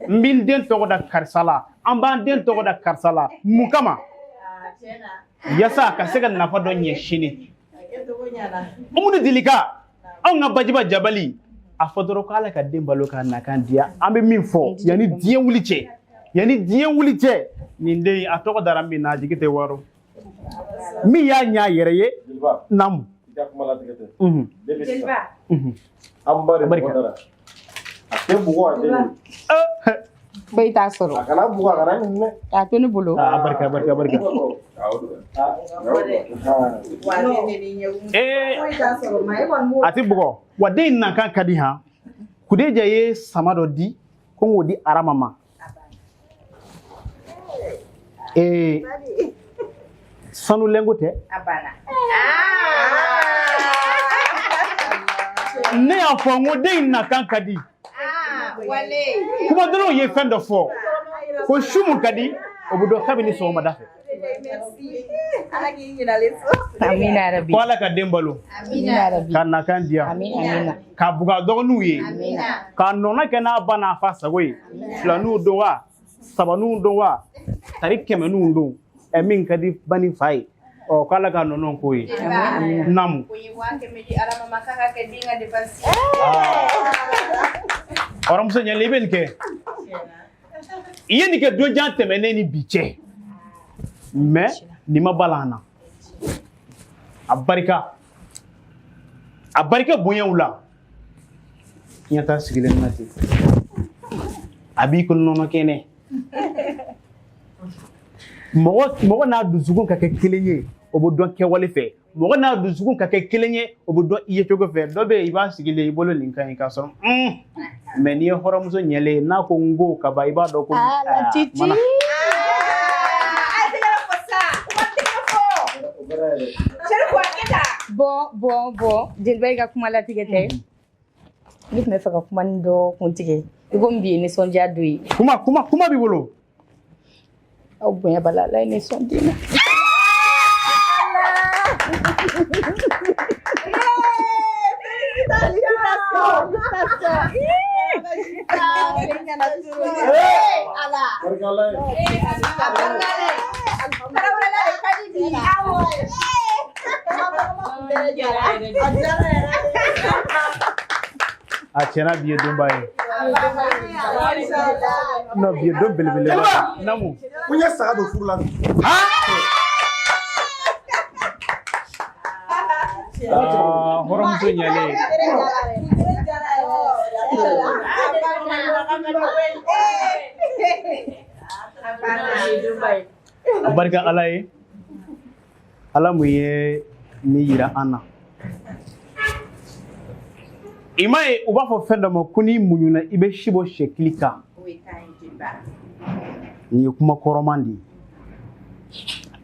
n bɛ n den tɔgɔ da karisa la an b'an den tɔgɔ da karisa la mun kama yasa a ka se ka nafa dɔ ɲɛ sini Umu ni Dilika anw ka Bajiba Jabali a fɔ dɔrɔn ko Ala ka den balo k'a nakan diya an bɛ min fɔ yanni diɲɛ wuli cɛ yanni diɲɛ wuli cɛ nin den a tɔgɔ dara min na a jigi tɛ waaro min y'a ɲɛ a yɛrɛ ye naamu. I ka kuma latigɛ tɛ. Ne bɛ sisan. An ba de tɔgɔ dara. A tɛ bugɔ a den ye. Foyi t'a sɔrɔ. A kana bugɔ a kana ɲinɛ. A to ne bolo. A barika a barika a barika. Ee a tɛ bugɔ wa den in nakan ka di han Kudeja ye sama dɔ di ko n k'o di Arama ma. Ee sanu lɛngo tɛ. Ne y'a fɔ n ko den in nakan ka di. Kuma dɔrɔn ye fɛn dɔ fɔ ko su mun ka di o bɛ dɔn kabini sɔgɔmada fɛ. Amina yarabi. Ko Ala ka den balo. Amina yarabi. Ka nakan diya. Amina. Ka bugu a dɔgɔninw ye. Ka nɔnɔ kɛ n'a ba n'a fa sago ye. Filaninw don wa sabaninw don wa tari kɛmɛninw don ɛ min ka di ba ni fa ye ɔ k'Ala ka nɔnɔ k'o ye. Naamu. Hɔrɔnmuso ɲɛlen i bɛ nin kɛ. I ye nin kɛ don jan tɛmɛnen ni bi cɛ. Mais nin ma bala an na. A barika. A barika bonyaw la. Ɲɛ t'a sigilen na ten. A b'i ko nɔnɔ kɛnɛ. Mɔgɔ mɔgɔ n'a dusukun ka kɛ kelen ye o bɛ dɔn kɛwale fɛ. Mɔgɔ n'a dusukun ka kɛ kelen ye, o bɛ dɔn i ye cogo fɛ. Dɔ bɛ yen, i b'a sigilen, i bolo nin ka ɲi k'a sɔrɔ mais n'i ye hɔrɔnmuso ɲɛlen ye, n'a ko n ko ka ban, i b'a dɔn ko Ala titi. Mana. Bon, bon, bon, jeliba, i ka kuma latigɛ tɛ. Ne tun bɛ fɛ ka kuma ni dɔ kuntigɛ. I komi bi ye nisɔndiya don ye. Kuma, kuma, kuma b'i bolo. Aw bonya b'a la, Ala ye ne sɔn den na. A tiɲɛna, bi ye donba ye. Non, bi ye don belebeleba ye. Namu. Ko n ye saga don furu la bi. Aa, hɔrɔnmuso ɲɛlen. A barika Ala ye. Ala mun ye nin yira an na. I m'a ye, u b'a fɔ fɛn dɔ ma ko n'i muɲuna, i bɛ si bɔ sɛkili kan. Nin ye kuma kɔrɔman de ye.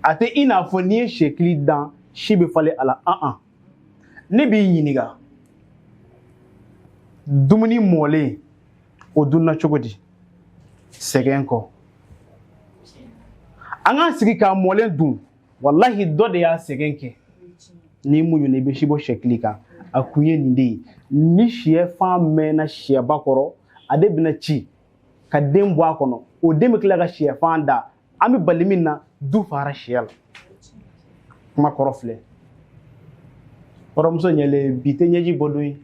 A tɛ i n'a fɔ n'i ye sɛkili dan, si bɛ falen a la. An an. Ne b'i ɲininka, dumuni mɔlen, o dunna cogo di? Sɛgɛn kɔ. An k'an sigi k'a mɔlen dun, walahi dɔ de y'a sɛgɛn kɛ. N'i muɲuna, i bɛ si bɔ sɛkili kan. A kun ye nin de ye: ni sɛfan mɛnna sɛba kɔrɔ, a de bɛna ci ka den bɔ a kɔnɔ, o den bɛ tila ka sɛfan da. An bɛ bali min na, du fara sɛ la. Kuma kɔrɔ filɛ. Kɔrɔmuso ɲɛlen, bi tɛ ɲɛji bɔ don ye,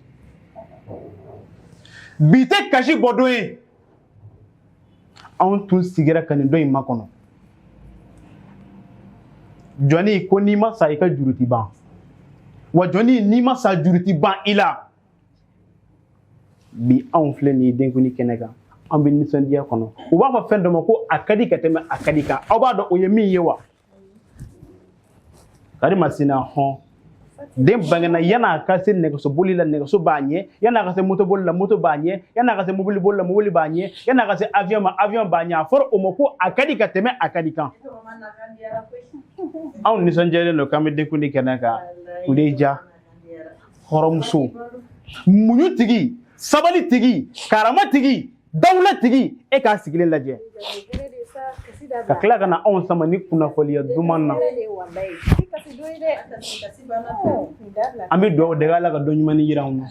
bi tɛ kasi bɔ don ye. Anw tun sigira ka nin don in makɔnɔ. Jɔnni ko n'i ma sa, i ka juru ti ban. Wa jɔnni, n'i ma sa, juru ti ban i la. Bi anw filɛ nin ye denkundi kɛnɛ kan, an bɛ nisɔndiya kɔnɔ. U b'a fɔ fɛn dɔ ma ko a ka di ka tɛmɛ a ka di kan. Aw b'a dɔn o ye min ye wa? Karimasina hɔn den bangena, yan'a ka se nɛgɛsoboli la, nɛgɛso b'a ɲɛ. Yan'a ka se motoboli la, moto b'a ɲɛ. Yan'a ka se mobiliboli la, mobili b'a ɲɛ. Yan'a ka se avion ma, avion b'a ɲɛ. A fɔra o ma ko a ka di ka tɛmɛ a ka di kan. Anw nisɔndiyalen don k'an bɛ denkundi kɛnɛ kan. Kudeja, hɔrɔnmuso, muɲu tigi, sabali tigi, karama tigi, dawula tigi, e k'a sigilen lajɛ ka tila ka na anw sama ni kunnafoniya duman na. An bɛ dugawu dege Ala ka don ɲuman ni yira anw na.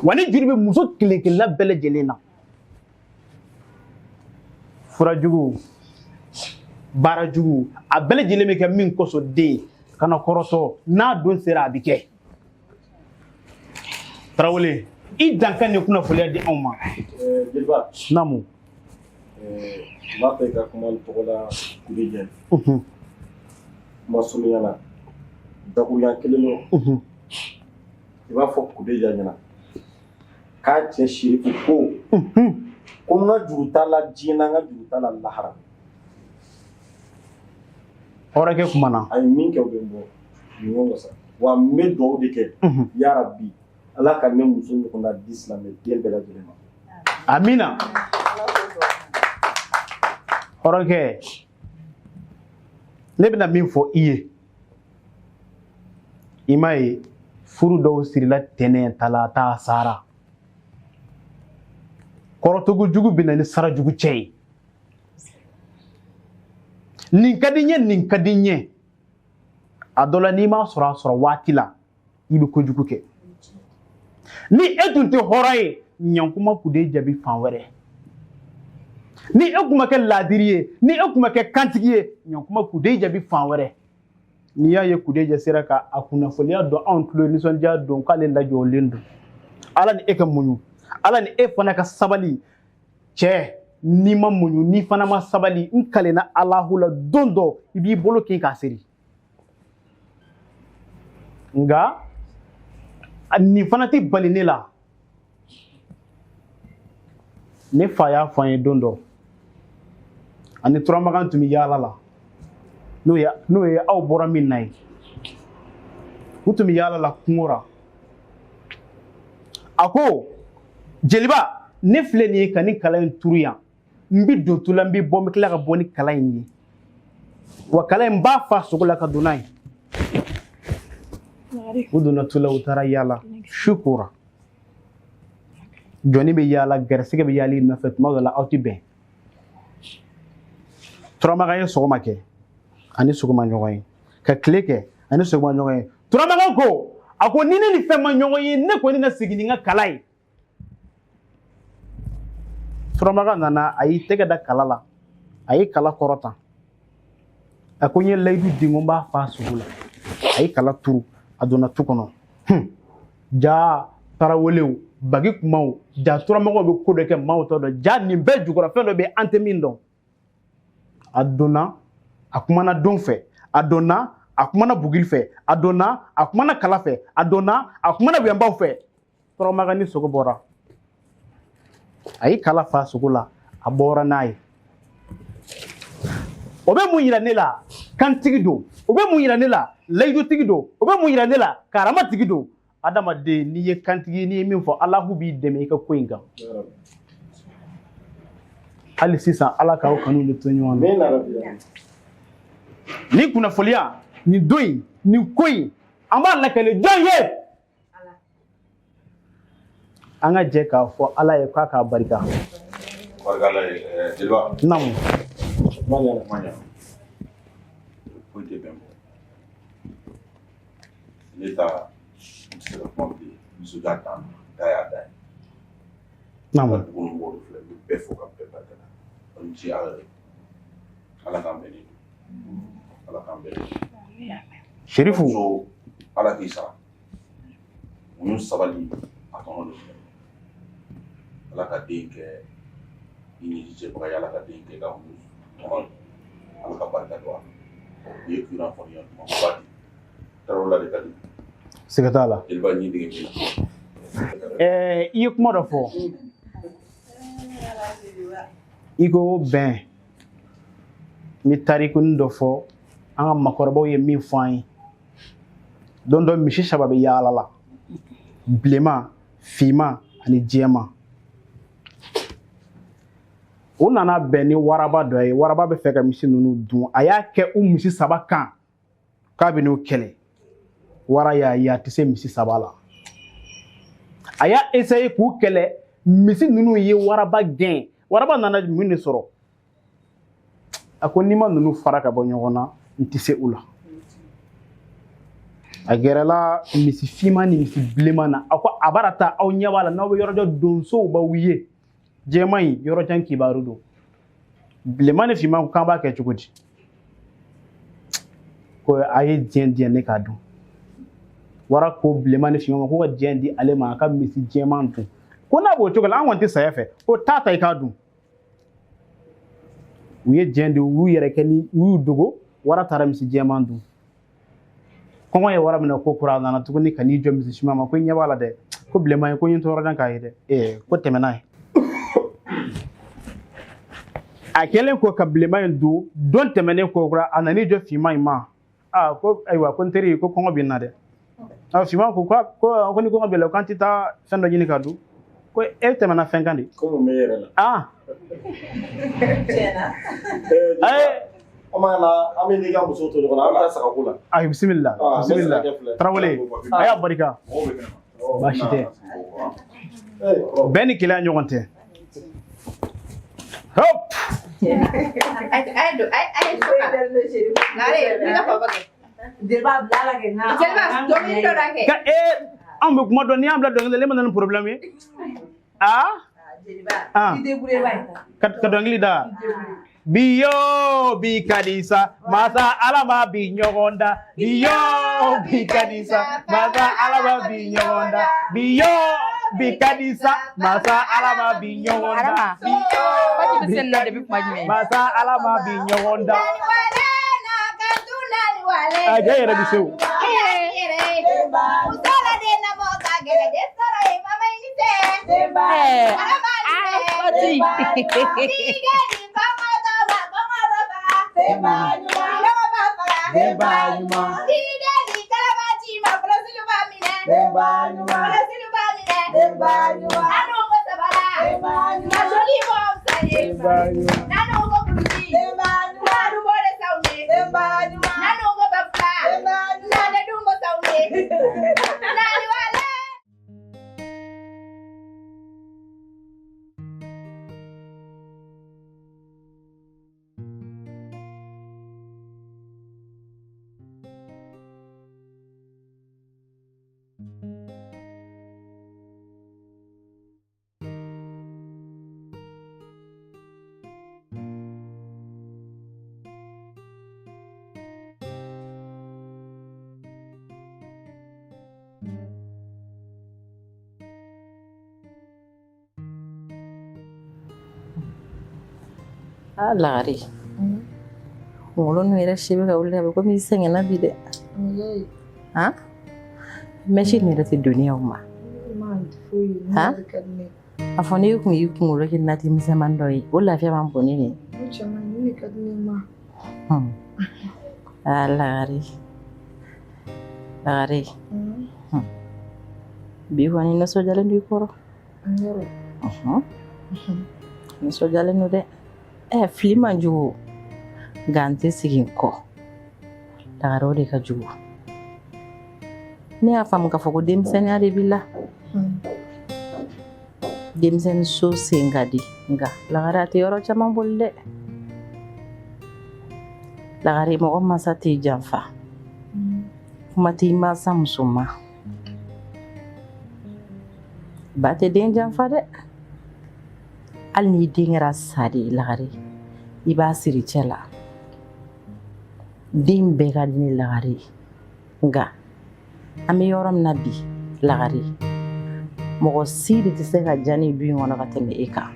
Wa ni juru bɛ muso kelen kelenna bɛɛ lajɛlen na, fura jugu, baara jugu, a bɛɛ lajɛlen bɛ kɛ min kosɔn den kana kɔrɔtɔ, n'a don sera, a bɛ kɛ. Tarawele, i dan ka nin kunnafoniya di anw ma. Jeliba. Naamu. N b'a fɛ ka kuma n tɔgɔ la Kudeja. Kuma surunya la, dakurunya kelen dɔrɔn. I b'a fɔ Kudeja ɲɛna k'a cɛ Sirifu ko n ka juru t'a la diɲɛ na, n ka juru t'a la lahara. Hɔrɔnkɛ kumana. A ye min kɛ, o bɛ n bɔ nin ye wasa. Wa n bɛ dugawu de kɛ, yarabi Ala ka ne muso ɲɔgɔnna di silamɛ den bɛɛ lajɛlen ma. Amina. Hɔrɔnkɛ, ne bɛna min fɔ i ye, i m'a ye, furu dɔw sirila tɛnɛn, talata sara. Kɔrɔtɔko jugu bɛ na ni sara jugu cɛ ye. Nin ka di n ye, nin ka di n ye. A dɔ la, n'i m'a sɔrɔ a sɔrɔ waati la, i bɛ kojugu kɛ. Ni e tun tɛ hɔrɔn ye, ɲankuma Kudeja bi fan wɛrɛ. Ni e kun ma kɛ laadiri ye, ni e kun ma kɛ kantigi ye, ɲankuma Kudeja bi fan wɛrɛ. N'i y'a ye Kudeja sera ka a kunnafoniya don anw tulo, nisɔndiya don k'ale lajɔlen don, Ala ni e ka muɲu, Ala ni e fana ka sabali. Cɛ, n'i ma muɲu, n'i fana ma sabali, n kalenna Alahu la, don dɔ i b'i bolo kin k'a seri. Nka nin fana tɛ bali ne la. Ne fa y'a fɔ an ye don dɔ, ani Turamagan tun bɛ yaala la, n'o ye aw bɔra min na ye. U tun bɛ yaala la kungo ra. A ko jeliba, ne filɛ nin ye ka nin kala in turu yan, n bɛ don tu la, n bɛ bɔ, n bɛ tila ka bɔ ni kala in ye, wa kala in b'a fa sogo la ka don n'a ye. U donna tu la, u taara yaala, su kora, jɔnni bɛ yaala, gɛrɛsɛgɛ bɛ yaala i nɔfɛ, tuma dɔ la aw tɛ bɛn. Turamagan ye sɔgɔma kɛ ani sogo ma ɲɔgɔn ye, ka tile kɛ ani sogo ma ɲɔgɔn ye. Turamagan ko, a ko ni ne ni fɛn ma ɲɔgɔn ye, ne kɔni na segin ni n ka kala ye. Turamagan nana, a y'i tɛgɛ da kala la, a ye kala kɔrɔta, a ko n ye layidu di ko n b'a fa sogo la. A ye kala turu, a donna tu kɔnɔ. Jaa tarawelew bagi kumaw, ja turamaganw bɛ ko dɔ kɛ maaw t'a dɔn, ja nin bɛɛ jukɔrɔ fɛn dɔ bɛ an tɛ min dɔn. A donna, a kumana don fɛ, a donna, a kumana buguri fɛ, a donna, a kumana kala fɛ, a donna, a kumana wɛnbaw fɛ. Turamagan ni sogo bɔra, a ye kala fa sogo la, a bɔra n'a ye. O bɛ mun yira ne la? Kantigi don. O bɛ mun yira ne la? Layidutigi don. O bɛ mun yira ne la? Karamatigi don. Adamaden, n'i ye kantigi, n'i ye min fɔ, Alahu b'i dɛmɛ i ka ko in kan. Hali sisan, Ala k'aw kanu de to ɲɔgɔn na. Nin kunnafoniya, nin don in, nin ko in, an b'a lakale jɔn ye? An ka jɛ k'a fɔ Ala ye k'a k'a barika. Barika Ala ye, jeliba. Naamu. Kuma ɲana, kuma ɲana. Foyi tɛ bɛn bɔ. Ne ta n tɛ se ka kuma bilen, nisɔndiya dan da y'a dan ye. Naamu. Dugu ni mɔgɔw filɛ, n bɛ bɛɛ fo ka bɛɛ barika da. Aw ni ce Ala ye. Ala k'an bɛn ni don. Ala k'an bɛn ni don. Serifu. Muso, Ala k'i sara. Muɲu sabali a tɔnɔ de filɛ. Ala ka den kɛ i ɲɛji cɛbaga ye, Ala ka den kɛ i ka muɲu tɔnɔ ye. Ala ka barika don a la. Nin ye kunnafoniya dumanba de ye. Tarawele de ka di. Siga t'a la. Jeliba ɲi dege min na. I ye kuma dɔ fɔ. I ko bɛn. N bɛ tarikunin dɔ fɔ an ka maakɔrɔbaw ye min fɔ an ye. Don dɔ misi saba bɛ yaala la, bilenman, finman ani jɛman. U nana bɛn ni waraba dɔ ye. Waraba bɛ fɛ ka misi ninnu dun. A y'a kɛ u misi saba kan k'a bɛ n'u kɛlɛ. Wara y'a ye a tɛ se misi saba la. A y'a essayer k'u kɛlɛ, misi ninnu ye waraba gɛn. Waraba nana mun de sɔrɔ? A ko n'i ma ninnu fara ka bɔ ɲɔgɔn na, n tɛ se u la. A gɛrɛla misi finman ni misi bilenman na. A ko a bara taa, aw ɲɛ b'a la, n'aw bɛ yɔrɔ jan, donsow b'aw ye. Jɛman in yɔrɔ jan kibaru don. Bilenman ni finman ko k'an b'a kɛ cogo di? Ko a ye diɲɛ di yan ne k'a dun. Wara ko bilenman ni finman ma ko ka diɲɛ di ale ma a ka misi jɛman dun. Ko n'a b'o cogo la, an kɔni tɛ saya fɛ. Ko taa ta i k'a dun. U ye diɲɛ di, u y'u yɛrɛ kɛ ni u y'u dogo. Wara taara misi jɛman dun. Kɔngɔ ye wara minɛ ko kura, a nana tuguni ka n'i jɔ misi finman ma ko i ɲɛ b'a la dɛ, ko bilenman ye ko n ye tɔɔrɔ dan k'a ye dɛ, ee ko tɛmɛ n'a ye. A kɛlen ko ka bilenman in dun, don tɛmɛnen ko kura, a nan'i jɔ finman in ma. Aa ko ayiwa, ko n teri, ko kɔngɔ bɛ n na dɛ. Aa finman ko ko ni kɔngɔ b'i la, k'an tɛ taa fɛn dɔ ɲini ka dun. Ko e tɛmɛna fɛn kan de. Ko mun bɛ e yɛrɛ la? Aa. Tiɲɛna. An b'a la, an bɛ n'i ka muso to ɲɔgɔn na, an bɛ taa sagako la. Ayi, bisimila, bisimila. Tarawele, a y'a barika. Baasi tɛ. Bɛn ni kelenya ɲɔgɔn tɛ. Hop. Ka anw bɛ kuma dɔn, n'i y'an bila dɔnkili la, e ma na ni problème ye. Aa? Ah. Ka dɔnkili da. Bi yo bi ka di sa, masa Ala ma bi ɲɔgɔn da. Bi yo bi ka di sa, masa Ala ma bi ɲɔgɔn da. Bi yo bi ka di sa, masa Ala ma bi ɲɔgɔn da. Bi yo bi ka di masa Ala ma bi ɲɔgɔn da. A ja yɛrɛ bɛ se o. Denba ɲuman. Kɔlɔsili b'a minɛ. Denba ɲuman. Nanu ko sabara. Denba ɲuman. Lasoli b'o fisa ye. Denba ɲuman. Nanu ko kulusi. Denba ɲuman. Nanu b'o de s'anw ye. Denba ɲuman. Nanu ko bafula. Denba ɲuman. Nane dun ko s'anw ye. Nani wale. Aa lagare kunkolo ninnu yɛrɛ si bɛ ka wuli a bɛ komi i sɛgɛnna bi dɛ han mɛsi nin yɛrɛ tɛ doni aw ma han a fɔ n'e kun y'i kunkolo kɛ nati misɛnman dɔ ye o lafiya man bon ni nin aa lagare lagare bi kɔni nisɔndiyalen don i kɔrɔ nisɔndiyalen don dɛ ɛ fili man jugu nka n tɛ segin kɔ lagare o de ka jugu ne y'a faamu k'a fɔ ko denmisɛnninya de b'i la denmisɛnnin so sen ka di nka lagare a tɛ yɔrɔ caman boli dɛ lagare mɔgɔ mansa t'i janfa kuma t'i mansa muso ma ba tɛ den janfa dɛ hali n'i den kɛra sa de ye lagare i b'a siri cɛ la den bɛɛ ka di ne lagare ye nka an bɛ yɔrɔ min na bi lagare mɔgɔ si de tɛ se ka diya ne du in kɔnɔ ka tɛmɛ e kan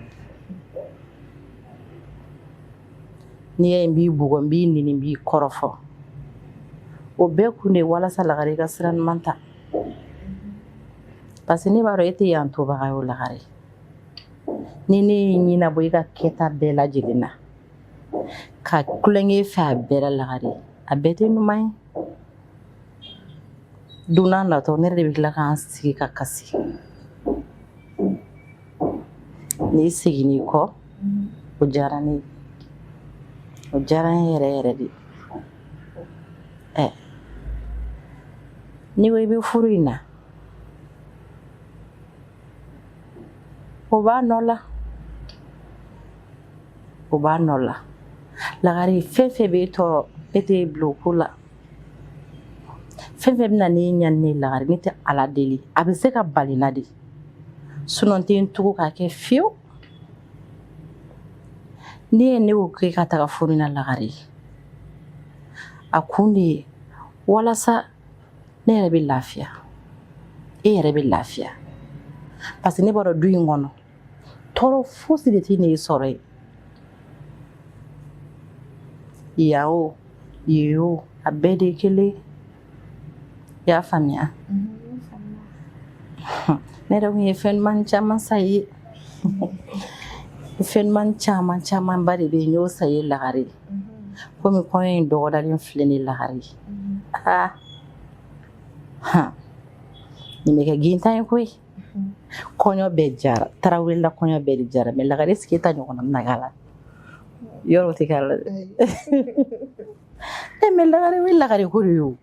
n'i y'a ye n b'i bugɔ n b'i neni n b'i kɔrɔfɔ o bɛɛ kun de ye walasa lagare i ka sira ɲuman ta parce que ne b'a dɔn e tɛ yan tobaga ye o lagare ni ne ye ɲɛnabɔ i ka kɛta bɛɛ lajɛlen na ka tulonkɛ fɛ a bɛɛ la lagare a bɛɛ tɛ ɲuman ye don n'a natɔ ne yɛrɛ de bɛ tila k'an sigi ka kasi n'i seginn'i kɔ o diyara ne ye o diyara n ye yɛrɛ yɛrɛ de ɛ n'i ko i bɛ furu in na o b'a nɔ la o b'a nɔ la lagare fɛn fɛn b'e tɔɔrɔ ne t'e bila o ko la fɛn fɛn bɛ na n'e ɲani ye lagare ne tɛ ala deli a bɛ se ka bali n na de sinon n tɛ n tugu k'a kɛ fiyewu ne ye ne ko k'e ka taga furu in na lagare a kun de ye walasa ne yɛrɛ bɛ lafiya e yɛrɛ bɛ lafiya parce que ne b'a dɔn du in kɔnɔ tɔɔrɔ fosi de tɛ n'e sɔrɔ yen yan o yen o a bɛɛ de ye kelen i y'a faamuya ne yɛrɛ kun ye fɛn ɲuman caman san i ye fɛn ɲuman caman camanba de bɛ yen n y'o san i ye lagare komi kɔɲɔ in dɔgɔdalen filɛ nin ye lagare aa han nin bɛ kɛ gintan ye koyi kɔɲɔ bɛɛ jara tarawele la kɔɲɔ bɛɛ de jara mais lagare sigi ta ɲɔgɔnna bɛna k'a la yɔrɔ tɛ k'a la dɛ e mais lagare o ye lagare ko de ye o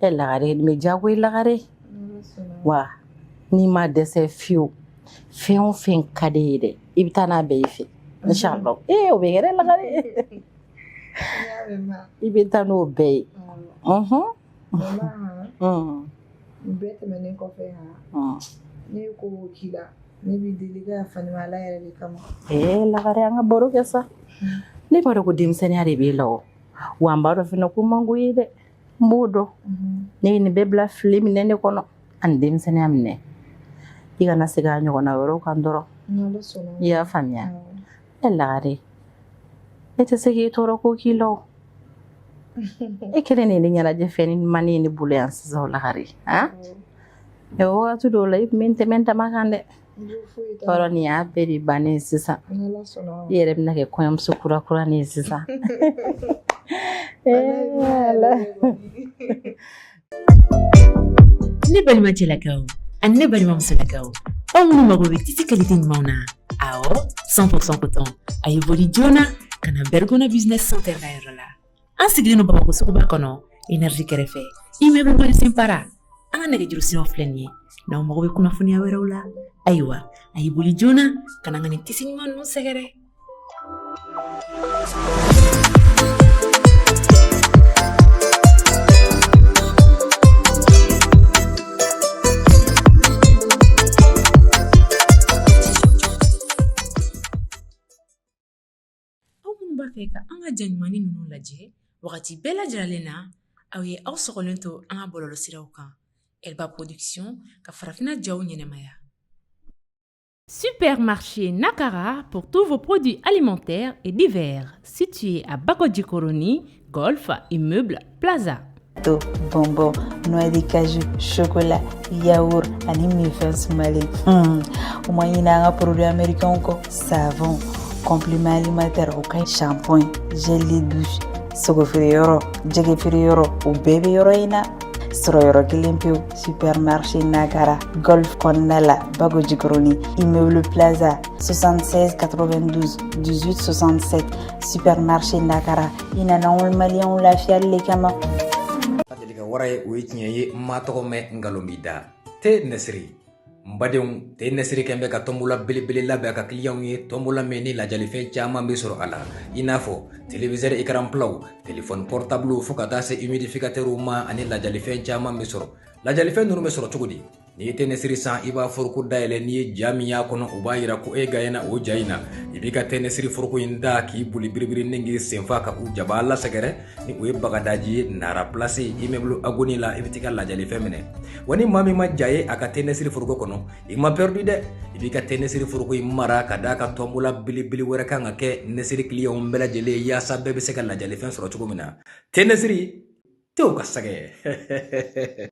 e lagare nin bɛ diyago ye lagare wa n'i ma dɛsɛ fiyewu fɛn o fɛn ka di ye dɛ i bɛ taa n'a bɛɛ ye fɛ inshallah ee o bɛ kɛ dɛ lagare i bɛ taa n'o bɛɛ ye Nin bɛɛ tɛmɛnen kɔfɛ han ne ye ko o k'i la ne b'i deli i ka yafa ne ma Ala yɛrɛ de kama ee lagare an ka baro kɛ sa ne b'a dɔn ko denmisɛnninya de b'e la o wa n b'a dɔn fana ko man go ye dɛ n b'o dɔn ne ye nin bɛɛ bila fili minɛ ne kɔnɔ ani denmisɛnninya minɛ i kana segin a ɲɔgɔnna wɛrɛw kan dɔrɔn i y'a faamuya e lagare ne tɛ se k'i tɔɔrɔ ko k'i la o e kelen de ye ne ɲɛnajɛ fɛn ni ɲuman ye ne bolo yan sisan o lagare han ɛ wagati dɔw la i tun bɛ n tɛmɛ n dama kan dɛ tɔɔrɔ nin y'a bɛɛ de bannen ye sisan i yɛrɛ bɛna kɛ kɔɲɔmuso kura kura nin ye sisan Ala. Ne balima cɛlakaw ani ne balima musolakaw, aw minnu mago bɛ tissu qualité ɲumanw na, awɔ, 100% coton, a ye boli joona ka na Bergona Business Center ka yɔrɔ la. An sigilen don Bamakɔ suguba kɔnɔ, Énergie kɛrɛfɛ, immeuble Warisen para. An ka nɛgɛjuru siraw filɛ nin ye. N'aw mago bɛ kunnafoniya wɛrɛw la, ayiwa, a ye boli joona ka na an ka nin tissu ɲuman ninnu sɛgɛrɛ. Aw minnu b'a fɛ ka an ka ja ɲumannin ninnu lajɛ wagati bɛɛ lajɛlen na, aw ye aw sɔgɔlen to an ka bɔlɔlɔsiraw kan, Elba Production ka farafinna jaw ɲɛnamaya. Supermarché Nakara pour tous vos produits alimentaires et divers, situé à Bakodjikoroni, Golf, immeuble Plaza. To bonbon, noix de cajou, chocolat, yaourt ani minfɛn sumalen. U ma ɲinɛ an ka produit américain kɔ, savon, complément alimentaire, o ka ɲi, shampoing, gel de douche, sogo feere yɔrɔ, jɛgɛ feere yɔrɔ, o bɛɛ bɛ yɔrɔ in na. Sɔrɔ yɔrɔ kelen pewu, supermarché Nakara, Golf kɔnɔna la, Bago Jikɔrɔni, immeuble Plaza, 76 92 18 67. Supermarché Nakara, i nana anw maliyɛnw lafiyali le kama. Deli ka wara ye, o ye tiɲɛ ye. Ma tɔgɔ mɛn, nkalon b'i da. Te Nɛsiri, n badenw, te Nɛsiri kɛn bɛ ka tɔnbola belebele labɛn a ka kiliyanw ye, tɔnbola min ni lajalifɛn caman bɛ sɔrɔ a la, i n'a fɔ téléviseur écran platw, téléphone portable, fo ka taa se humidificateurw ma, ani lajalifɛn caman bɛ sɔrɔ. Lajalifɛn ninnu bɛ sɔrɔ cogo di? N'i ye te Nɛsiri san, i b'a foroko dayɛlɛ, n'i ye ja min y'a kɔnɔ, o b'a yira ko e gagnena o ja in na. I b'i ka te Nɛsiri foroko in da k'i boli biribiri ni k'i senfa ka u jaba lasɛgɛrɛ ni o ye Bagadaji ye, Nara Place, immeuble Agoni la, i bɛ t'i ka lajalifɛn minɛ. Wa ni maa min ma ja ye a ka te Nɛsiri foroko kɔnɔ, i ma perdu dɛ. I b'i ka te Nɛsiri foroko in mara ka d'a ka tɔnbola belebele wɛrɛ kan ka kɛ Nɛsiri kiliyanw bɛɛ lajɛlen ye, yaasa bɛɛ bɛ se ka lajalifɛn sɔrɔ cogo min na. Te Nɛsiri, tew ka sɛgɛ.